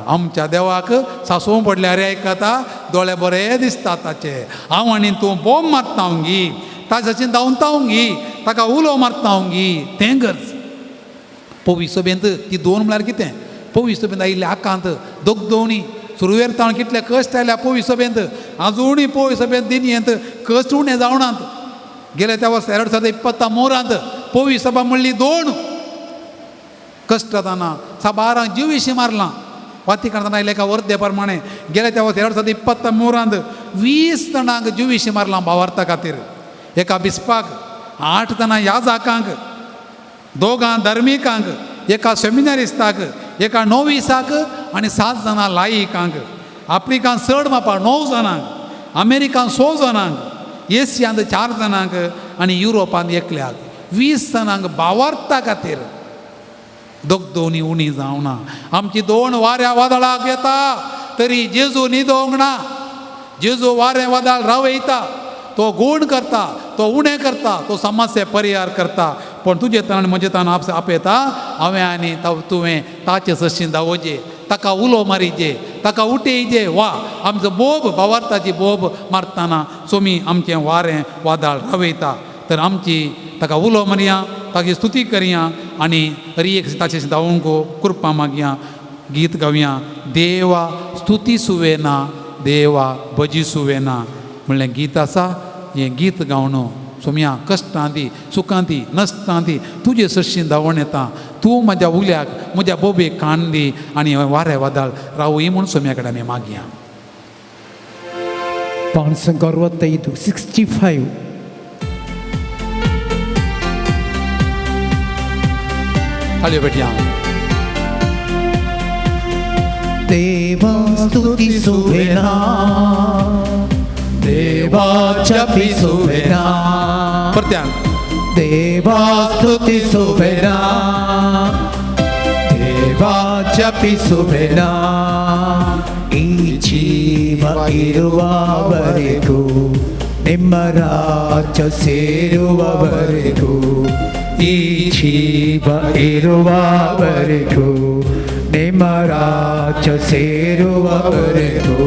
S3: आमच्या देवाक सासोवंक पडल्यार आयकता. दोळे बरे दिसता ताचे. हांव आनी तूं बोम मारता गी, ताचे धांवता गी, ताका उलो मारता गी, तें गरज. पवी सभेंत ती दोन म्हळ्यार कितें, पवी सभेंत आयिल्ले आकांत दोगदोवणी सुरवेर ताण कितले कश्ट आयल्या पवी सभेंत, आजुनूय पवी सभेंत दिनयेंत कश्ट उणें जावनात. गेले त्या वर्सा 2023 पवी सभा म्हणली दोन कश्ट जाताना साबारांक जिविशी मारलां. वातिकानान आयले एका वर्दे प्रमाणे गेले त्या वर्सा 2023 20 जाणांक जिविशी मारलां भावार्था खातीर. एका बिस्पाक, 8 जाणां याजाकांक, 2 धार्मिकांक, एका सेमिनारिस्ताक, एका नोविसाक आनी 7 जाणां लायिकांक. आफ्रिकान चड मापा 9 जाणांक, अमेरिकान 6 जाणांक, एशियांत 4 जाणांक आनी युरोपांत एकल्याक. 20 जाणांक भावार्था खातीर. दोगदोनी उणी जावना. आमची दोन वाऱ्या वादळाक येता तरी जेजू न्हिदोवंक ना. जेजू वारें वादळ रावयता, तो गूण करता, तो उणें करता, तो समस्या परिहार करता. पूण तुजे ताण म्हजे ताण आपयता. हांवें आनी तुवें ताचे सशीं धांवोचे, ताका उलो मारीचे, ताका उठयचे. वा आमचो बोब भावार्थाची बोब मारतना सोमी आमचें वारें वादळ रावयता. तर आमची ताका उलो मारया, ताची स्तुती करया आनी हरी एक ताचे धांवंक कृपा मागया. गीत गावया, देवा स्तुती सुवेना, देवा भजी सुवेना म्हणलें गीत आसा. हें गीत गावन सोमया कश्टां दी, सुखां दी, नश्टां दी, तुजे सरशीं धांवण येता. तूं म्हज्या उल्याक म्हज्या बोबेक कान दी आनी वारें वादळ रावूय म्हूण सोम्या कडेन आमी मागया.
S1: 565 65.
S3: ताळयो पेटया.
S4: देवा स्तुती सुवेना, देवा जपी सुवेना,
S3: परत्यान
S4: देवा स्तुती सुवेना, देवा जपी सुवेना. ಈ ಜೀವ ಇರುವವರೆಗೂ, ನಿಮ್ಮ ರಾಜ್ಯ ಸೇರುವವರೆಗೂ, ಈ ಜೀವ ಇರುವವರೆಗೂ, ನಿಮ್ಮ ರಾಜ್ಯ ಸೇರುವವರೆಗೂ,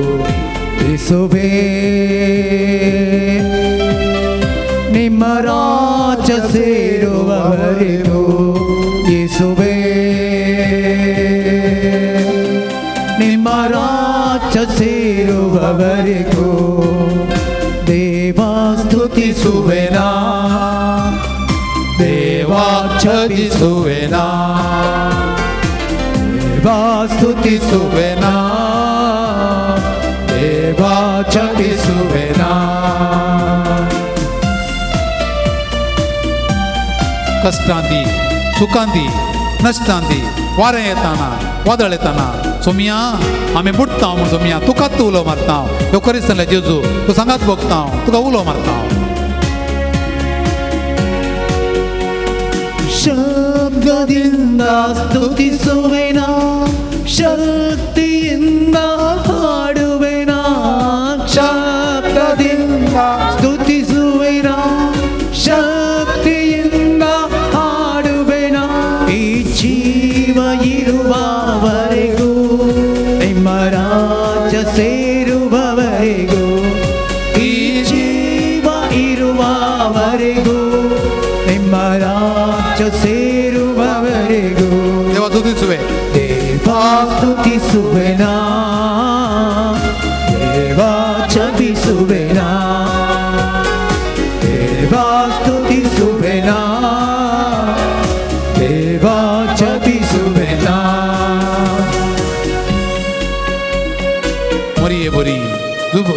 S4: ಯೇಸುವೇ ನಿಮ್ಮ ರಾಜ್ಯ ಸೇರುವವರೆಗೂ, ಯೇಸುವೇ ನಿಮ್ಮ ರಾಜ್ಯ ಸೇರುವವರೆಗೂ. ದೇವಾ ಸ್ತುತಿಸುವೆನಾ, ದೇವಾ ಛಜಿಸುವೆನಾ, ದೇವಾ ಸ್ತುತಿಸುವೆನಾ, ದೇವಾ ಛಜಿಸುವೆನಾ.
S3: कश्टां दी, सुखां दी, नश्टां दी, वारें येताना, वादळ येताना सोमिया आमी बुडटा म्हूण सोमिया तुकाच उलो मारता. ह्यो करीत जेजू तूं सांगात भोगता, तुका उलो मारता.
S4: ಶಬ್ದದಿಂದ ಸ್ತುತಿಸುವೆನಾ, ಶಕ್ತಿಯಿಂದ ಹಾಡುವೆನಾ, ಶಬ್ದದಿಂದ ಸ್ತುತಿಸುವೆನಾ, ಶಕ್ತಿಯಿಂದ ಹಾಡುವೆನಾ. ಈ ಜೀವ ಇರುವವರೆಗೂ, ನಿಮ್ಮ ರಾಜ್ಯ ಸೇರುವವರೆಗೂ, ಈ ಜೀವ ಇರುವವರೆಗೂ, ನಿಮ್ಮ ರಾಜ್ಯ ಸೇರುವವರೆಗೂ.
S3: ದೇವ ಸ್ತುತಿಸುವೆ,
S4: ದೇವಾ ಸ್ತುತಿಸುವೆನಾ, ದೇವಾ ಜಪಿಸುವೆನಾ,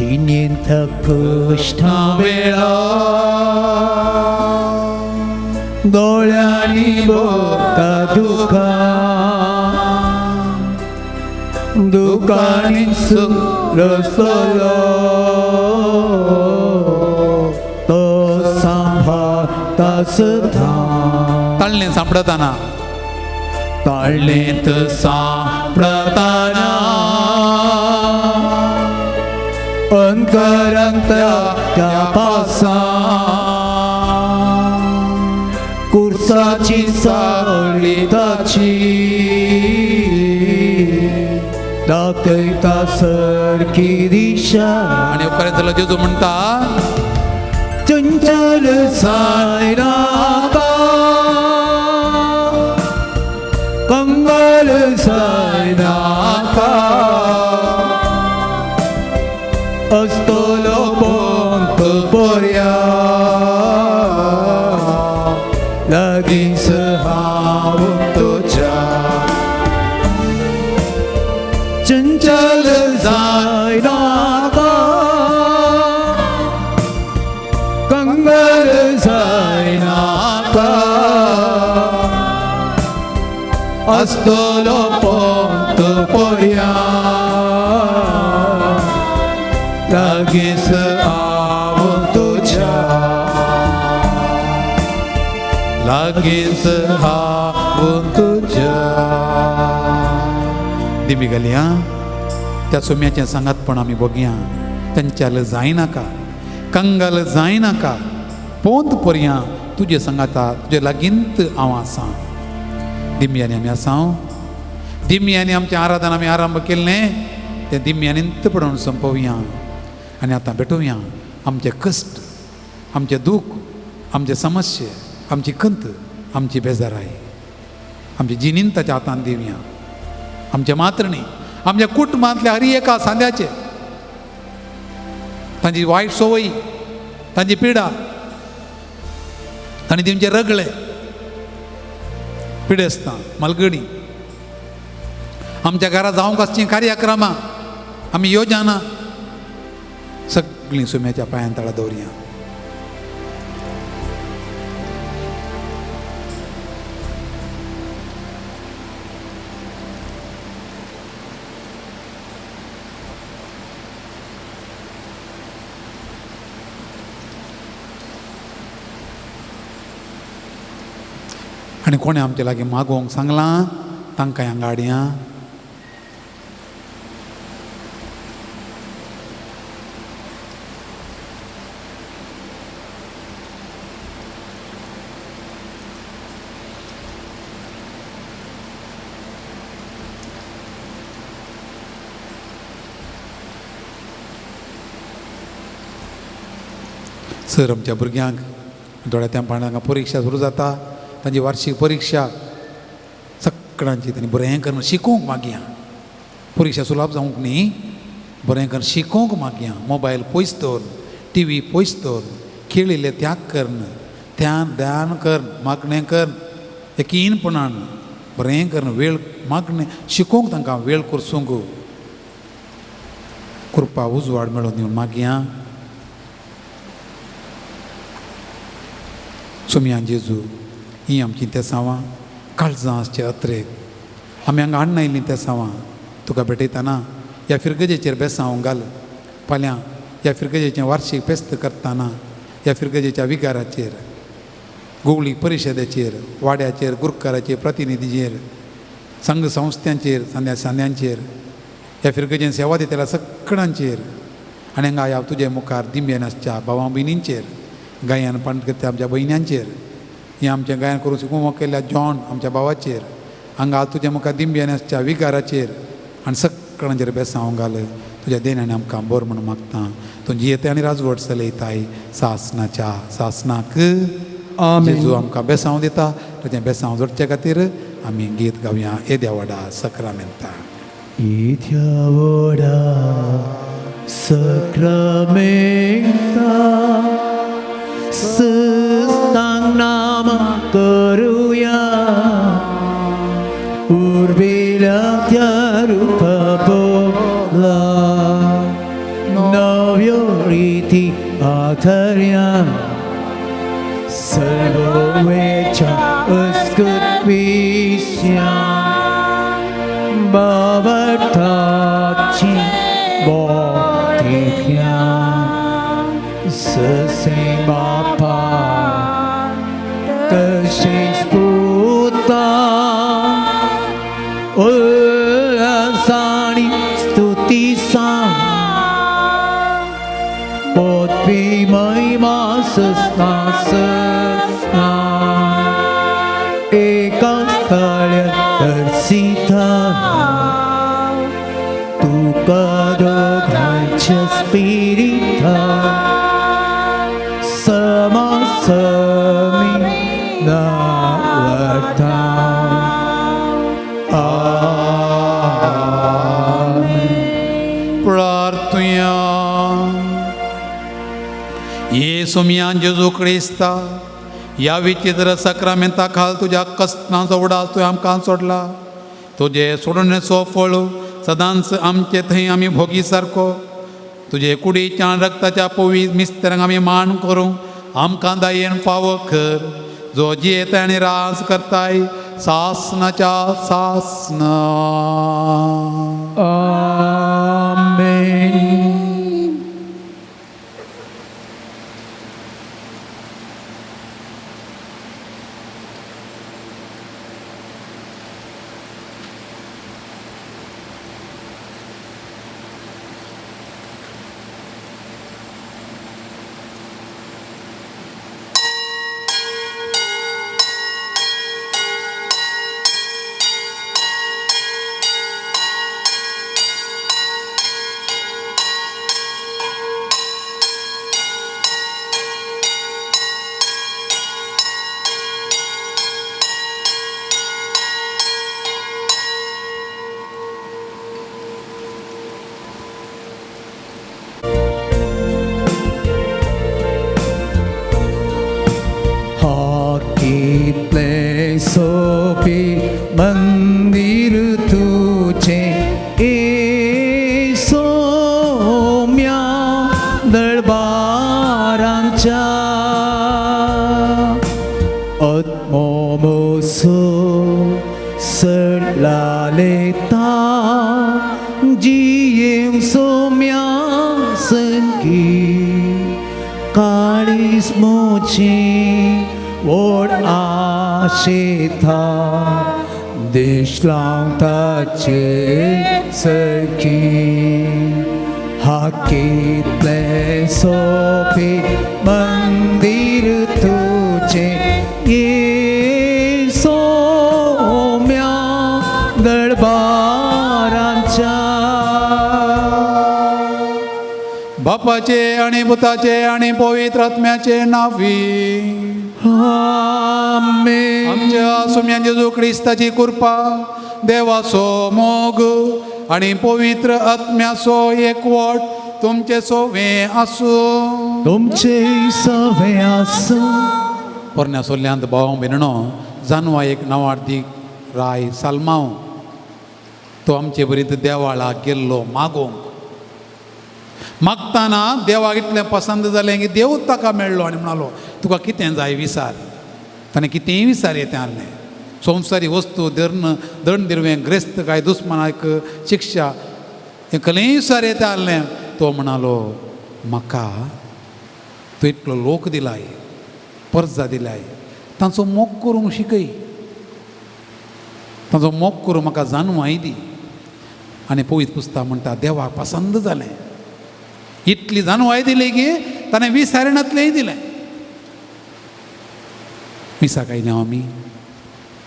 S4: जिणेंत कश्टां वेळा दोळ्यांनी भोगता दुकां दुकांनी रसलो तो सांभाळता सदां
S3: ताळणें सांपडताना ताळणेंत सांपडताना
S4: अंतरंत त्या पासा कुर्साची सावळी ताची दाखयता सारकी दिशा
S3: आनी उपकारांत जालो जेजू म्हणटा
S4: चंचल सायनाका कंगाल सायनाका असतलो पंत पर्या लागींच हांव तुज्या चंचल जायनाका कंगाल जायनाका असतलो पंत पर्या लागींच हांव तुज्या
S3: लागींच हांव तुज्या दिमी घालया त्या सोम्याचें सांगातपण आमी बघया चंचल जायनाका कंगाल जायनाका पोंत पर्या तुजे सांगाता तुजे लागींत हांव आसा. दिमयांनी आमी आसा दिमयांनी आमचें आराधन आमी आरंभ केल्लें तें दिमयांनीत पडोवन सोंपोवया आनी आतां भेटोवया आमचे कश्ट आमचें दूख आमचे समस्ये आमची खंत आमची बेजाराय आमची जिणीन ताच्या हातान दिवया. आमच्या मातरणी आमच्या कुटुंबांतल्या हर एका सांद्याचे तांची वायट संवयी तांची पिडा तांणी दिवचे रगळे पिडेस्तां मालगडी आमच्या घरा जावंक आसचीं कार्यक्रमां आमी योजना सगळीं सुम्याच्या पांयां तळा दवरया. आनी कोणें आमचे लागीं मागोवंक सांगलां तांकां हांगा हाडया. सर आमच्या भुरग्यांक थोड्या तेंपान हांगा परिक्षा सुरू जाता तांची वार्षीक परिक्षा सगळ्यांची तांणी बरें करून शिकोवंक मागया. परिक्षा सुलभ जावंक न्ही बरें करून शिकोवंक मागया. मोबायल पयस दवर टी व्ही पयस दवर खेळिल्ले त्याग करून ध्यान ध्यान कर मागणें कर यकीनपणान बरें करून वेळ मागणें शिकोवंक तांकां वेळ करसूंक कृपा उजवाड मेळोवन दिवन मागया. सोमयान जेजू ही आमची तेसांवां काळजां आसचे अत्रेक आमी हांगा हाडून आयिल्लीं तेसांवां तुका भेटयतना ह्या फिरगजेचेर बेसांव घाल. फाल्यां ह्या फिरगजेचें वार्षीक फेस्त करतना ह्या फिरगजेच्या विगाराचेर गोवळी परिशदेचेर वाड्याचेर गुरकाराचेर प्रतिनिधीचेर संघ संस्थांचेर सांद्या सांद्यांचेर ह्या फिरगजेन सेवा दितल्या सगळ्यांचेर आनी हांगा ह्या तुजे मुखार दिंब्यान आसच्या भावां भयणींचेर गायन पांट करता आमच्या भयण्यांचेर हें आमचें गायन करूं शिकोवंक केल्ल्या जॉन आमच्या भावाचेर हांगा तुज्या मुखार दिंब्यान आसच्या विगाराचेर आनी सगळ्यांचेर बेसांव घाल. तुज्या देण्यान आमकां बरो म्हूण मागता. तूं जियेता आनी राजवट चलयताय सासनाच्या सासनाक. जेजू आमकां बेसांव दिता ताचें बेसांव जोडचे खातीर आमी गीत गावया येद्या व्हडा सक्रामेंता.
S4: येद्या व्हडा सक्रामेंता सस्तांग नाम करुया पुर्विल्या त्या रुपा बोला नव्या शक्ती आधर्यान सर्वेच्या अस्कृत्विस्या बावटाची बोधिभ्या ससे बापा तसेच पुता उल्हासानी स्तुती सांग पोतवी महिमा सस्ना सस्ना एका स्थळ दर्शिता तुका दोघांच्या स्पिरिता समासमी नावर्ता. आमेन.
S3: प्रार्थुया. येसू मियां जेजू क्रिस्ता, ह्या विचित्र साक्रामेंता खाल तुज्या कश्टांचो उडास तुवें आमकां सोडला. तुजे सोडणेचो फळ सदांच आमचे थंय आमी भोगी सारको तुजे कुडीच्या रक्ताच्या पवीत मिस्त्यांक आमी मान करूं आमकां दायेन फावो कर, जो जियेता आनी राज करताय सासनाच्या सासना.
S4: आमेन. हाकितले सोपी मंदिर तुझे ए सोम्या दरबारांच्या आत्मोमोसो सडलालेता जियेम सोम्या संगी काळीस मोची ओढ आशेथा देशलांताचे सखी. हाकितले सोपी मंदिर तुझे ये सोम्या दरबारांच्या.
S3: बापाचे आणि पुताचे आणि पवित्र आत्म्याचे नावी.
S4: आमेन.
S3: आमच्या सुम्या जेजू क्रिस्ताची कृपा, देवाचो मोग आणि पवित्र आत्म्याचो एकवट तुमचे सोवे आसूं.
S4: तुमचे सवे आसूं.
S3: पोरण्या सोल्यांत भाव भयणो जानवा एक नांवार्दीक राय सालमांव तो आमचे बरीत देवाळाक गेल्लो मागोंक. मागताना देवाक इतलें पसंत जालें की देवूच ताका मेळ्ळो आनी म्हणालो तुका कितें जाय विसार. ताणें कितेंय विसार येतें आहलें संवसारी वस्तू धर्ण दंड दिरवें ग्रेस्त काय दुस्मनाक शिक्षा हें कलेंय विसार येतें आहलें. तो म्हणालो म्हाका तूं इतलो लोक दिलाय, परजा दिलाय, तांचो मोग करूंक शिकय, तांचो मोग करूंक म्हाका जाणवाय दी. आनी पवित्र पुस्तक म्हणटा देवाक पसंत जालें, इतली जाणवाय दिली की ताणें विसारणांतलेंय दिलें. मिसाक आयले आमी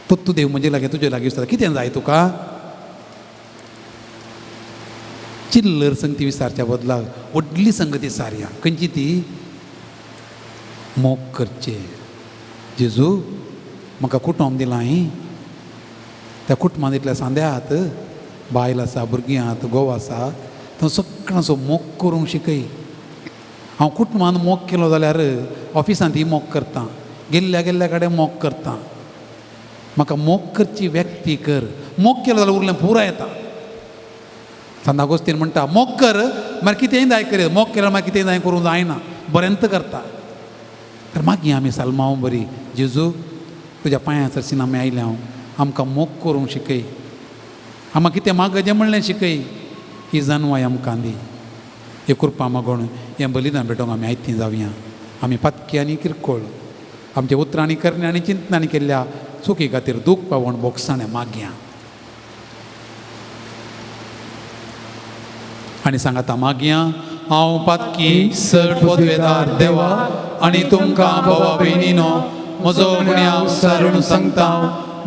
S3: तो तूं देव म्हजे लागीं तुजे लागीं विचारता कितें जाय तुका. चिल्लर संगती विसारच्या बदलाक व्हडली संगती सारया. खंयची ती? मोग करचें. जेजू म्हाका कुटुंब दिलां हांवें, त्या कुटुंबांत इतल्या सांद्या आहात, बायल आसा, भुरगीं आहात, घोव आसा, तो सगळ्यांचो मोग करूंक शिकय. हांव कुटुंबान मोग केलो जाल्यार ऑफिसांतय मोग करता, गेल्ल्या गेल्ल्या कडेन मोग करता. म्हाका मोग करची व्यक्ती कर. मोग केलो जाल्यार उरलें पुराय येता. सांत आगोस्तीन म्हणटा मोग कर मागीर कितेंय जाय करीत, मोग केल्यार मागीर कितेंय जाय करूंक जायना, बरेंच करता. तर मागीर आमी साल्मांव बरी जेजू तुज्या पांयां सरशीन आमी आयल्या, हांव आमकां मोग करूंक शिकय, आमकां कितें मागजें म्हणलें शिकय, ही जानवाय आमकां दी. हे कृपा मागून हें बलिदान भेटोवंक आमी आयतीं जावया. आमी पातकी आनी किरकोळ आमच्या उतरांनी करण्या आनी चिंतनांनी केल्ल्या चुकी खातीर दूख पावोवन भोगसाणें मागया आनी सांगाता मागया. हांव पातकी चड पदवेदार देवा आनी तुमकां भावा भयणीनो म्हजो गुन्यांव सारून सांगता,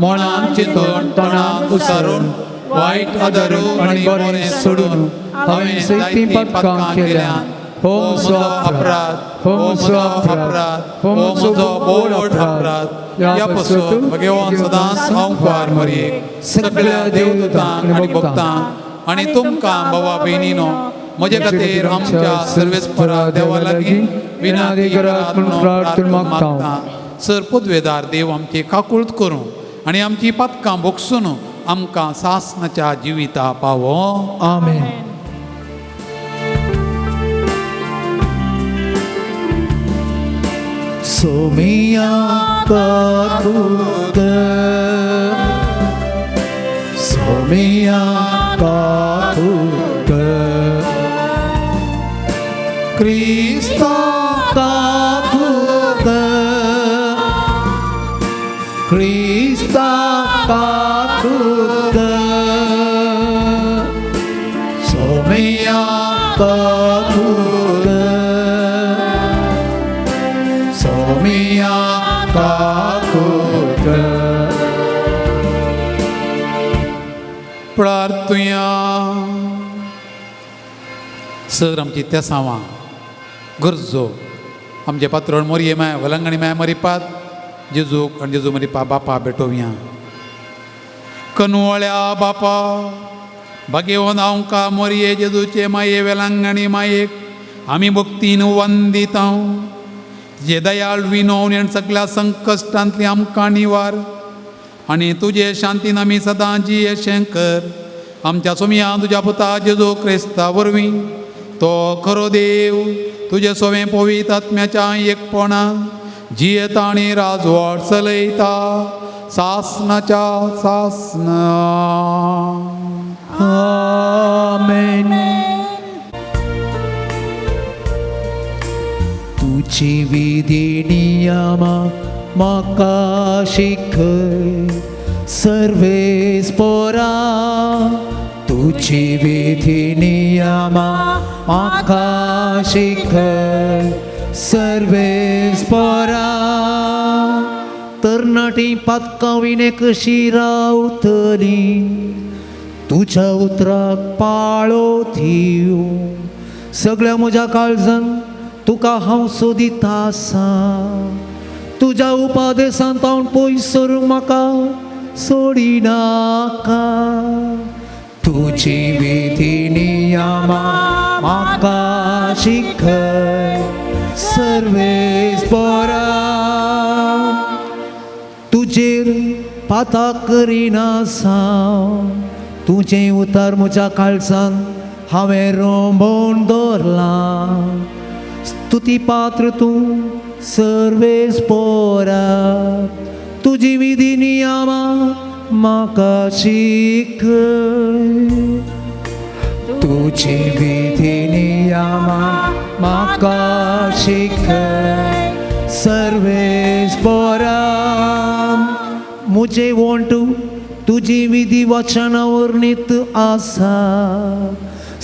S3: मोणान चिंतून तोंडान उसारून वायट आदारू आनी बरें सोडून हांवें जायतीं पातकां केल्यात. हो म्हजो अपराध, हो म्हजो अपराध, हो म्हजो व्हड अपराध. ह्या पासून भगवान सदांच हांव कुवार मरयेक सगळ्या देवदूतांक आनी भक्तांक आनी तुमकां भावा भयणीनो म्हजे खातीर आमच्या सर्वेस्परा देवा लागीं विनादी करात म्हणून प्रार्थना मागता. सर पदवेदार देव आमची काकूळत करूं आनी आमची पातकां भोगसून आमकां सासणाच्या जिविता पावो.
S1: आमेन.
S4: सोमिया काकुत, सोमिया काकुत, क्रिस्ता काकुत, क्रिस्ता काकुत, सोमिया काकुत, सोमिया काकुत.
S3: प्रार्थुया. सर आमची तेसांवां गरजो आमचे पात्रण मोरये माय वलंगणी माय मरिपात जेजूक आनी जेजू मरिपा बापा भेटोवया. कनवळ्या बापा भागेवन आमकां मोरये जेजूचे माये वेलांगणी मायेक आमी भक्तीन वंदिता. जे दयाळ विनोवन आनी सगळ्या संकश्टांतली आमकां निवार आनी तुजे शांतीन आमी सदां जियेशें कर. आमच्या सोमया तुज्या पुता जेजू क्रिस्ता वरवीं तो खरो देव तुजे सोवें पवित्र आत्म्याच्या एकपणा जियेता आनी राजवाड चलयता सासनाच्या सासना.
S4: आमेन. तुजी विधी नियमा म्हाका शिकय सर्वेस पोरा, तुजी विधी नियमा म्हाका शिकय सर्वेस पोरा. तरणाटी पातकां विणे कशी रावतली, तुज्या उतराक पाळो दिवं. सगळ्या म्हज्या काळजान तुका हांव सोदीत आसा, तुज्या उपादेसान हांव पयस सरूंक म्हाका सोडिनाका. तुजी विधी नियमा म्हाका शिकय सर्वेस पोरा, तुजेर पाता करिनासा. तुजें उतर म्हज्या काळजान हांवें रोंबोवन दवरलां. स्तुती पात्र तूं सर्वेस पोरा, तुजी विधी नियमा म्हाका शिकय. तुजी विधी नियमा म्हाका शिकय सर्वेस पोरा. म्हजें वोंट तुजी विधी वचना वर्णीत आसा,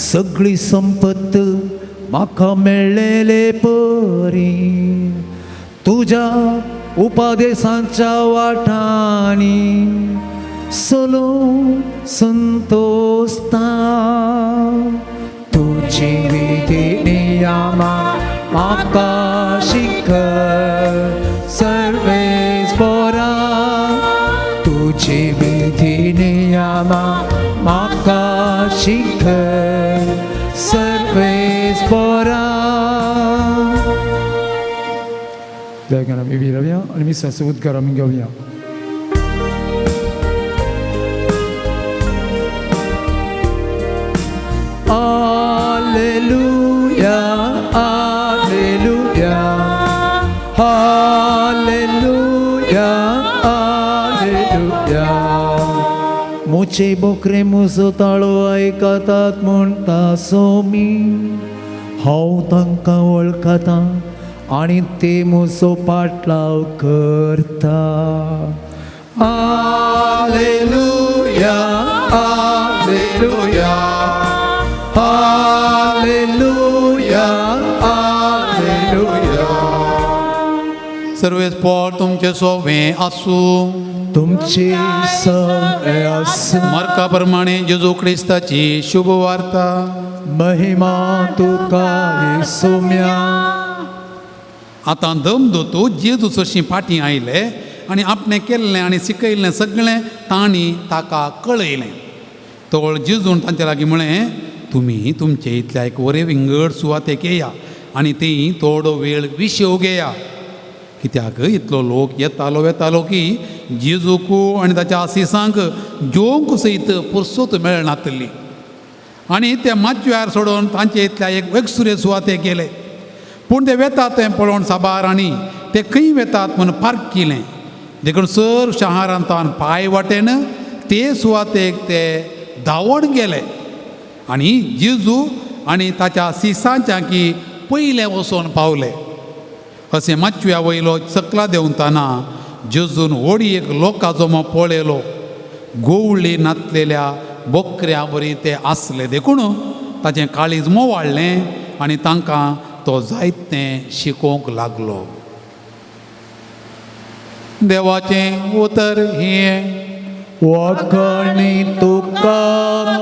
S4: सगळी संपत्त म्हाका मेळ्ळेले परी. तुज्या उपदेशांच्या वाटांनी चलूंक संतोषता. तुजी विधी नियमा म्हाका शिकय सर्वेस पोरा, तुजी विधी नियमा म्हाका शिकय सर्वेस पोरा.
S1: दयान आमी विरवया आनी मिसाचो उद्गार आमी घेवया.
S4: Hallelujah hallelujah. मुचे बोकरे मुजो ताळो आयकतात म्हणटा सोमी, हांव तांकां वळखता आनी ते म्हजो पाटलाव करता. Hallelujah hallelujah hallelujah hallelujah.
S3: सर्वेस पोर तुमचे सोवे आसूं.
S4: तुमचे सवे आसूं.
S3: मार्का प्रमाणे जेजू क्रिस्ताची शुभ वार्ता.
S4: महिमा तुका येसुम्या.
S3: आतां दमदूत जेजू सरशीं फाटीं आयले आनी आपणें केल्लें आनी शिकयल्लें सगळें तांणी ताका कळयलें. तवळ जेजून तांचे लागीं म्हळें, तुमी तुमचे इतल्या एक वरे विंगड सुवातेक येया आनी ती थोडो वेळ विशेव घेया. कित्याक इतलो लोक येतालो वेतालो की जेजूक आनी ताच्या आसिसांक जेवंक सयत पुरसोत मेळनातली. आनी ते माचव्यार सोडून तांचे इतल्या एक एकसुरे सुवातेक गेले. पूण ते वेतात तें पळोवन साबार आनी ते खंय वेतात म्हूण पारखिलें. देखून सर शहारांतान पांय वाटेन ते सुवातेक ते धांवण गेले आनी जेजू आनी ताच्या सिसांच्या की पयलें वचोन पावले. अशें माचव्या वयलो सकला देंवतना जेजून होडयेक लोकांचो मो पळयलो. गोवळी नातलेल्या बोकऱ्या बरी ते आसले देखून ताचें काळीज मोवाळ्ळें आनी तांकां तो जायतें शिकोवंक लागलो. देवाचें उतर हें.
S4: वाखाणी तुका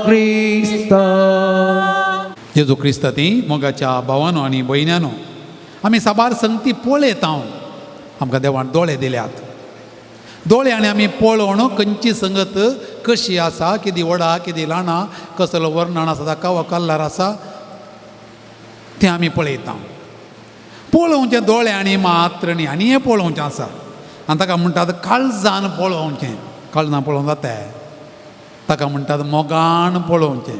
S4: क्रिस्ता.
S3: जेजू क्रिस्ता ती मोगाच्या भावानो आनी भयण्यानो, आमी साबार संगती पळयता. आमकां देवान दोळे दिल्यात. दोळे आनी आमी पळोवन खंयची संगत कशी आसा, कितें व्हडा कितें ल्हाना, कसलो वर्णन आसा, कवा कल्लार आसा तें आमी पळयता. पळोवचें दोळे आनी मात्र न्ही, आनी हें पळोवचें आसा. आनी ताका म्हणटात काळजान पळोवचें. काळजान पळोवंक जाता. ताका म्हणटात मोगान पळोवचें,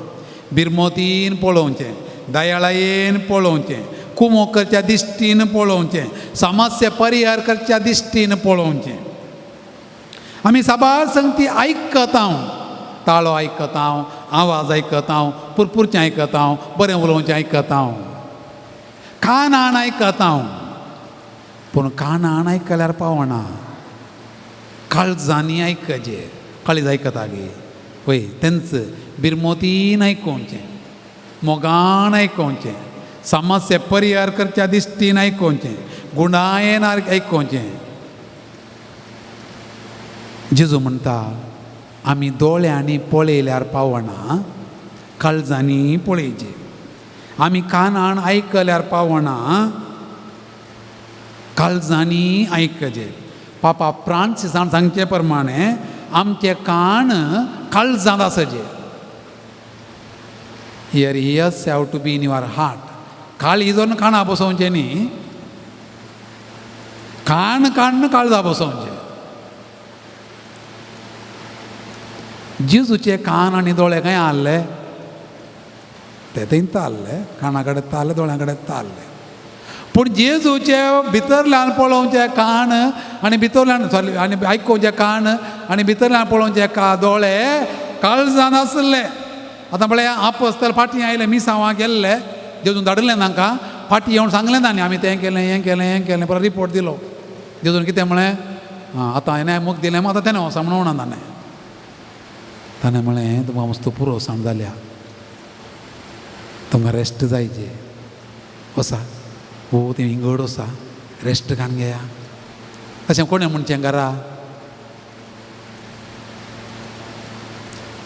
S3: बिरमोतीन पळोवचें, दयाळायेन पळोवचें, कुमो करच्या दिश्टीन पळोवचें, समस्या परिहार करच्या दिश्टीन पळोवचें. आमी साबार संगती आयकता, ताळो आयकता, आवाज आयकता, पुरपुरचें आयकता, बरें उलोवचें आयकता, कानान आयकता. पूण कानान आयकल्यार पावना, काळजांनी आयकचें. काळीज आयकता गे पळय, तेंच बिरमोतीन आयकोवचें, मोगान आयकोवचें, समस्या परिहार करच्या दिश्टीन आयकोवचें, गुणायेन आयकोवचें. जेजू म्हणटा आमी दोळ्यांनी पळयल्यार पावना, काळजांनी पळयचें. आमी कानान आयकल्यार पावना, काळजांनी आयकचें. पापा फ्रांसिसान सांगचे प्रमाणे आमचे कान काळजांत आसचें. Your ears have to be in your heart. काळीज काना बसोवचें न्ही, कान काडून काळजा बसोवचें. जेजूचे कान आनी दोळे खंय आहले? ते थंय ताल्ले, काना कडेन ताल्ले, दोळ्यां कडेन ताल्ले. पूण जेजूचे भितरल्यान पळोवचें कान आनी भितरल्यान सॉरी आनी आयकुचें कान आनी भितरल्यान पळोवचें दोळे काळजान आसले. आतां पळय आपस्तल फाटीं आयले, मिसांवां गेल्ले, जेजून धाडिल्लें तांकां, फाटीं येवन सांगलें तांणी आमी तें केलें, हें केलें, हें केलें, परत रिपोर्ट दिलो. जेजून कितें म्हळें? आं, आतां हांवें मुख दिलें, आतां तेणें वचों म्हणून म्हणून ताणें ताणें म्हळें तुमकां मस्त पुरो सांग जाल्या, तुमकां रेस्ट जायचे, वसा ओ ती इंगड वसा रेस्ट काडून घेया. अशें कोणें म्हणचें घरा?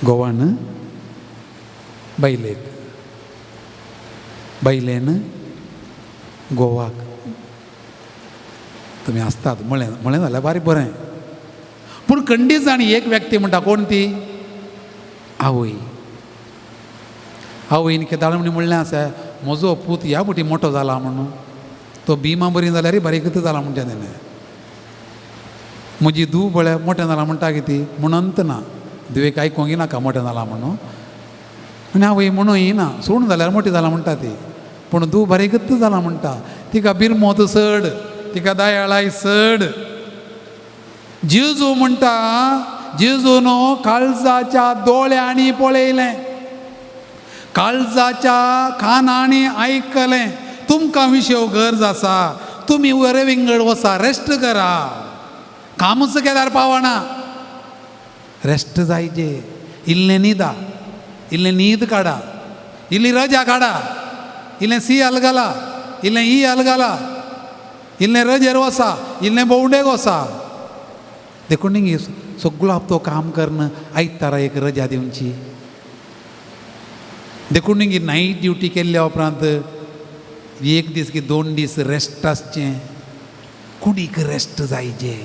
S3: गोवान बायलेक, बायलेन गोवाक. तुमी आसतात म्हळें म्हळें जाल्यार बारी बरें. पूण खंडीत जाणी एक व्यक्ती म्हणटा कोण ती? आवय. आवयन केदाळ म्हणी म्हणलें आसा म्हजो पूत ह्या फावटी मोटो जाला म्हणून, तो भीमा बरी जाल्यार बारीक जाला म्हणचें तेणें. म्हजी धूव पळय मोटें जाला म्हणटा कितें म्हणत ना, धुवेक आयकोंक नाका मोटें जाला म्हणून. आनी आवय म्हणून येना, सूण जाल्यार मोटी जाला म्हणटा ती, पूण धूव बारीकच जाला म्हणटा. तिका बिरमोत चड, तिका दयाळाय चड. जेजू म्हणटा, जेजून काळजाच्या दोळ्यांनी पळयलें, काळजाच्या कानांनी आयकलें. तुमकां विशय गरज आसा, तुमी वरे विंगड वसा, रेस्ट करा. कामूच केल्यार पावना, रेस्ट जायजे. इल्लें न्हिदा, इल्लें न्हीद काडा, इल्ली रजा काडा, इल्लें सी घाला, इल्लें ई घाला, इल्लें रजेर वसा, इल्लें भोंवडेक वसा. देखून न्ही सगळो हप्तो काम करून आयतारा एक रजा दिवची. देखून न्ही नायट ड्युटी केल्ल्या उपरांत एक दीस की 2 दीस रेस्ट आसचें. कुडीक रेस्ट जायजे.